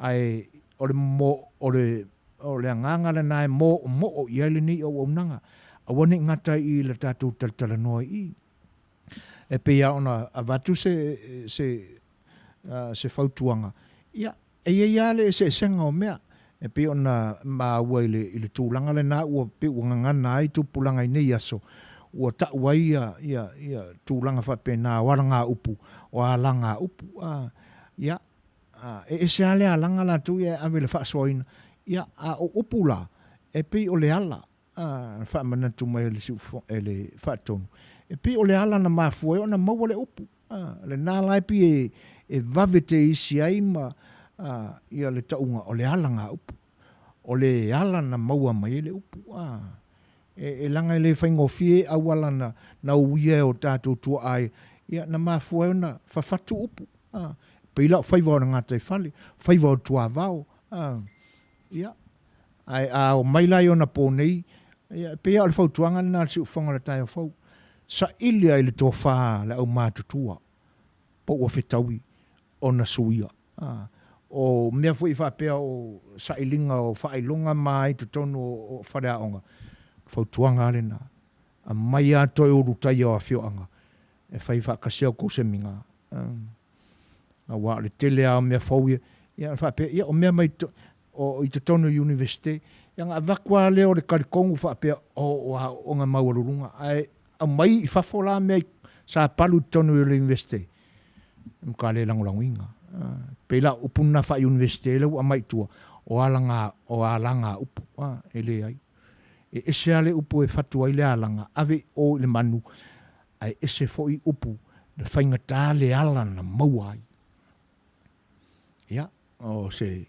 ae o le mo, o le, o le agaga lena e moomoo i ai lenei auaunaga, aua ne i gata i le tatou talatalanoa i i. E pei lava ona avatu se, se, se fautuaga, ia, E i ai lava le eseesega o mea, e pei ona maua i le, i le tulaga lena ua pei ua gagana ai tupulaga i nei aso, ua tau ai ia, ia, ia tulaga faapena o alagaupu, o alagaupu, a, ia, E ese lava le alaga latou ia e ave i le faasoaina, ia, a o upu la, e pei o le ala, a, faamanatu mai e le e le Faatonu, e pei o le ala na mafua ai ona maua le upu. A, lena la e pei e, e vave te isi ai ma, a, ia le tauga o le alaga upu. O le ala na maua mai ai le upu. A, e, e leaga e le faigofie auala na, na uia e o tatou tuaa ia, ia na mafua ai ona fafatu upu. A, pei la o faiva o le gataifale, faiva o le tuavao, a, ia, ae a o mai la i ona po nei, ia, e pei lava o le fautuaga lena a le siufofoga o le taeao fou, sailia i le tofa a le aumatutua po ua fetaui ona suia. A, o mea foi faapea o sailiga o faailoga ma i totonu o faleaoga, fautuaga lava lena, aumai lava toe ulutaia o afioaga e fai faatasi a outou seminar. Aua o le tele lava o mea fou ia, ia faapea, ia o mea mai o, i totonu o Iunivesite, ia ona avatu lava lea o le talitonu faapea, o, o aoaoga maualuluga, ae aumai i fafo la mea sa palu i totonu o le Iunivesite, e matua le lagolagoina. Pei la o upu na faa-Iunivesite lea ua aumai i tua, o alaga, o alaga upu, e leai. E ese lava le upu e fatu ai le alaga, ave i o i le manu, ae ese foi upu na faigata le ala na maua ai. Ia, o se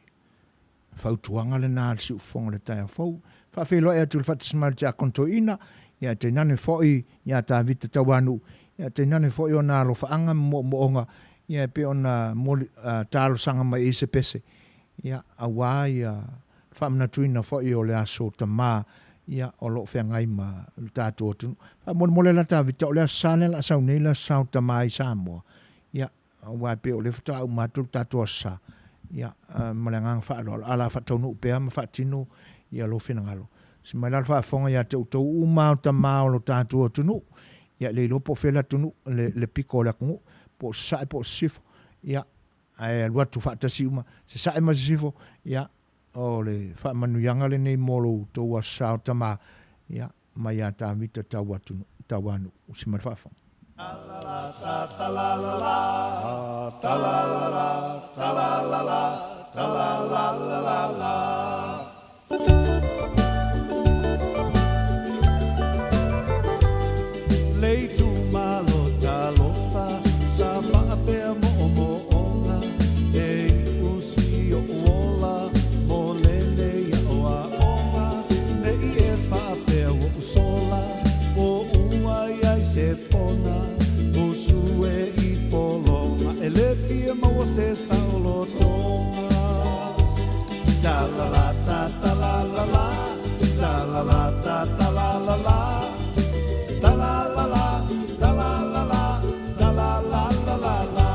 fautuaga lena a le siufofoga o le taeao fou. Faafeiloai atu i le faatasi mai o le Tiakono Toeaina, ia tainane foi ia Tavita Tauanuu, ia tainane foi ona alofaaga ma moomooga, ia e pei ona moli, talosaga mai ai se pese, ia aua ia faamanatuina foi o le Aso Tama ia o lo o feagai ma lo tatou atunuu. Faamolemole la Tavita, o le Aso Sa lea o le a sau nei, le Aso Sa o Tama i Samoa, ia aua e pei o lea faatoa uma atu le tatou Aso Sa, ia ma le agaga faaaloalo, ae o le a faataunuu pea ma faatino ia lou finagalo. Se mai la le faafofoga ia te outou uma o tama o lo tatou atunuu, ia le iloa po o fea le atunuu, le pito o le atunuu, po o Sasae po o Sisifo, ia ae alu atu faatasi uma Sasae ma Sisifo, ia, o le faamanuiaga lenei mo lo outou Aso Sa o Tama, ia, mai ia Tavita Tauatunuu, Tauanuu, usi mai le faafofoga. Le itumalo talofa sa faapea moomooga e iu si oʻu ola mo lenei aʻoaʻoga ne i e faapea ua ou sola po ua i ai se pona musu e i pologa e le fia maua se saolotoga. Ta la la ta ta la la la Ta la la ta ta la la la Ta la la la ta la la la Ta la la la la la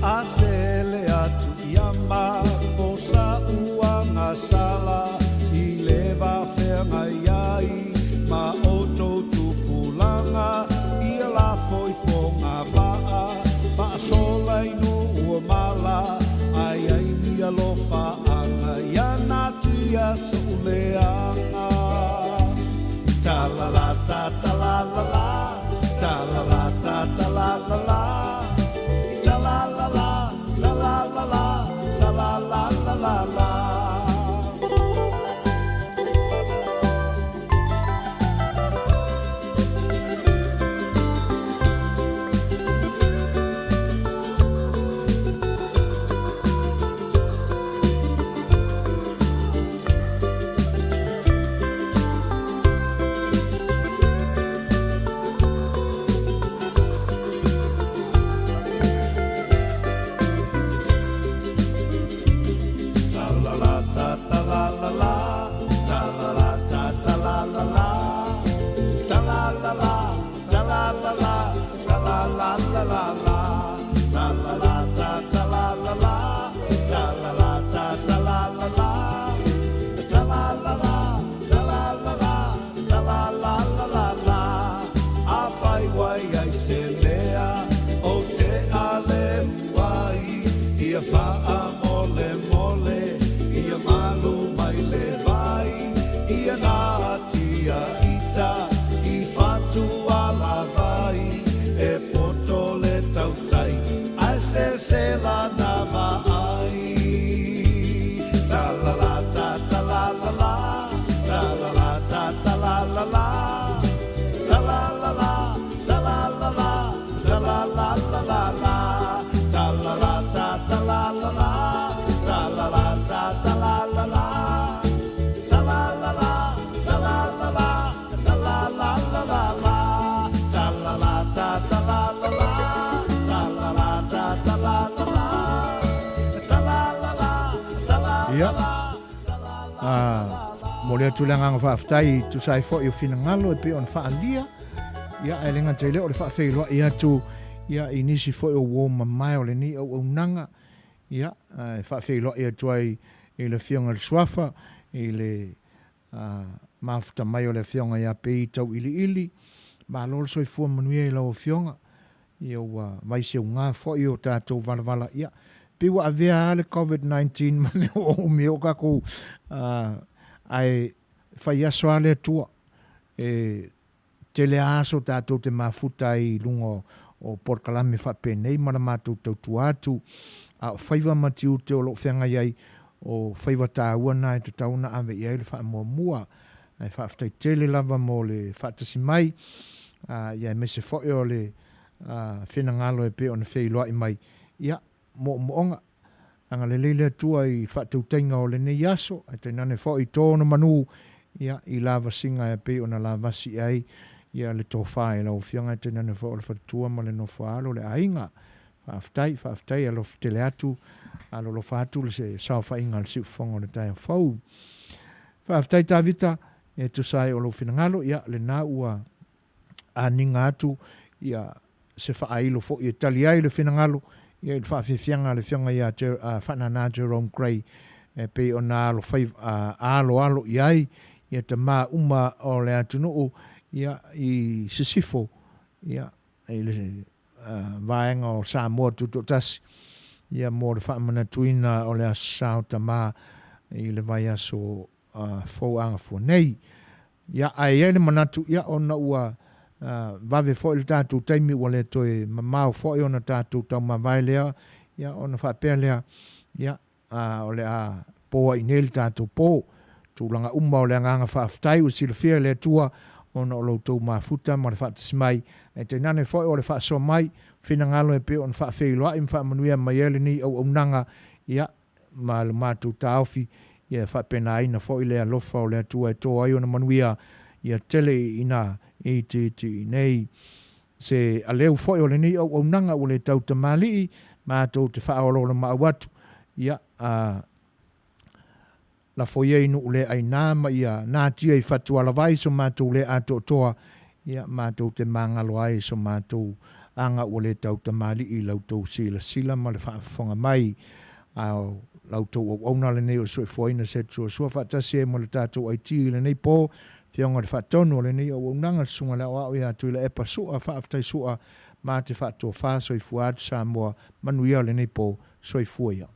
A sele atu ia ma ko sa uagasala i le va feagai ai ma outou tupulaga ia la foifoga vaa faasola i nuu o mala ai ai ni alofaaga ia natia soʻu leaga. Ta la la ta ta la la la Ta la la ta ta la la la Ta la la la ta la la la Ta la la la la la. Ia, momoli atu le agaga faafetai e tusa ai foi o finagalo e pei ona faaalia, ia, ae le gata i lea o le faafeiloai atu, ia, i nisi foi o uo mamae o lenei auaunaga, ia, e faafeiloai atu ai i le Afioga i le Suafa, i le mafuta mai o le Afioga ia Pei Tauiliili, malo le soifua manuia i lau Afioga, ia ua vaiseuga foi o tatou valavala, ia, pei ua avea lava le Covid-19 ma mea ua umi ai o tatou, ae fai aso lava le Atua, e Tele lava aso tatou te mafuta ai i luga o polokalame faapenei ma la matou tautua atu, a o faiva ma tiute o lo o feagai ai, o faiva taua na e tatau ona ave i ai le faamuamua. Ae faafetai tele lava mo le faatasi mai, ia aemaise foi o le finagalo e pei ona feiloai mai, ia, moomooga. Agalelei le Atua i faatautaiga o lenei aso, ae tainane foi i tōna manū, ia, i lavasiga e pei ona lavasi ai, ia, le tofa i lau Afioga, ae tainane foi o le faletua ma le nofo a alo o le aiga. Faafetai, faafetai, alofa tele atu, alolofa atu le saofaiga a le siufofoga o le taeao fou. Faafetai Tavita, e tusa ai o lou finagalo, ia, lena ua aniga atu ia se faailo foi e tali ai le finagalo ia i le faafiafiaga a le Afioga ia Faanana Jerome Gray e pei ona aloalo i ai ia tama uma o le atunuu ia i sisifo ia i le vaega o Samoa Tutoatasi ia mo le faamanatuina o le Aso Sa o Tama i le vaiaso fou agafua nei. Ia, ae i ai le manatu, ia, ona ua vave foi le tatou taimi ua le toe mamao foi ona tatou taumavae lea, ia, ona faapea lea, ia, o le a po ai i inei le tatou po. Tulaga uma o le agaga faafetai ua silafia e le Atua ona o lo outou mafuta ma le faatasi mai, ae tainane foi o le faasoa mai, finagalo e pei ona faafeiloai ma faamanuia mai ai lenei auaunaga, ia, ma lo matou taofi, ia faapenaina foi le alofa o le Atua e to ai ona manuia ia tele ina itiiti i nei. Se aleu foi o lenei auaunaga ua le tau tamalii, matou te faaolaolamaau atu, ia, a lafo ia i nuu le aina ma ia natia i fatualavai so matou le atoatoa, ia, matou te magalo ai so matou aga ua le tau tamalii i la outou silasila ma le faafofoga mai. A o la outou auauna lenei o le soifuaina se atusuasua faatasi ai ma le tatou IT i lenei po, Afioga i le Faatonu o lenei auaunaga, le Susuga i le Aoao ia Tuilaepa Sua, faafetai Sua, ma te faatofa, soifua atu Samoa, manuia lenei po, soifua ia.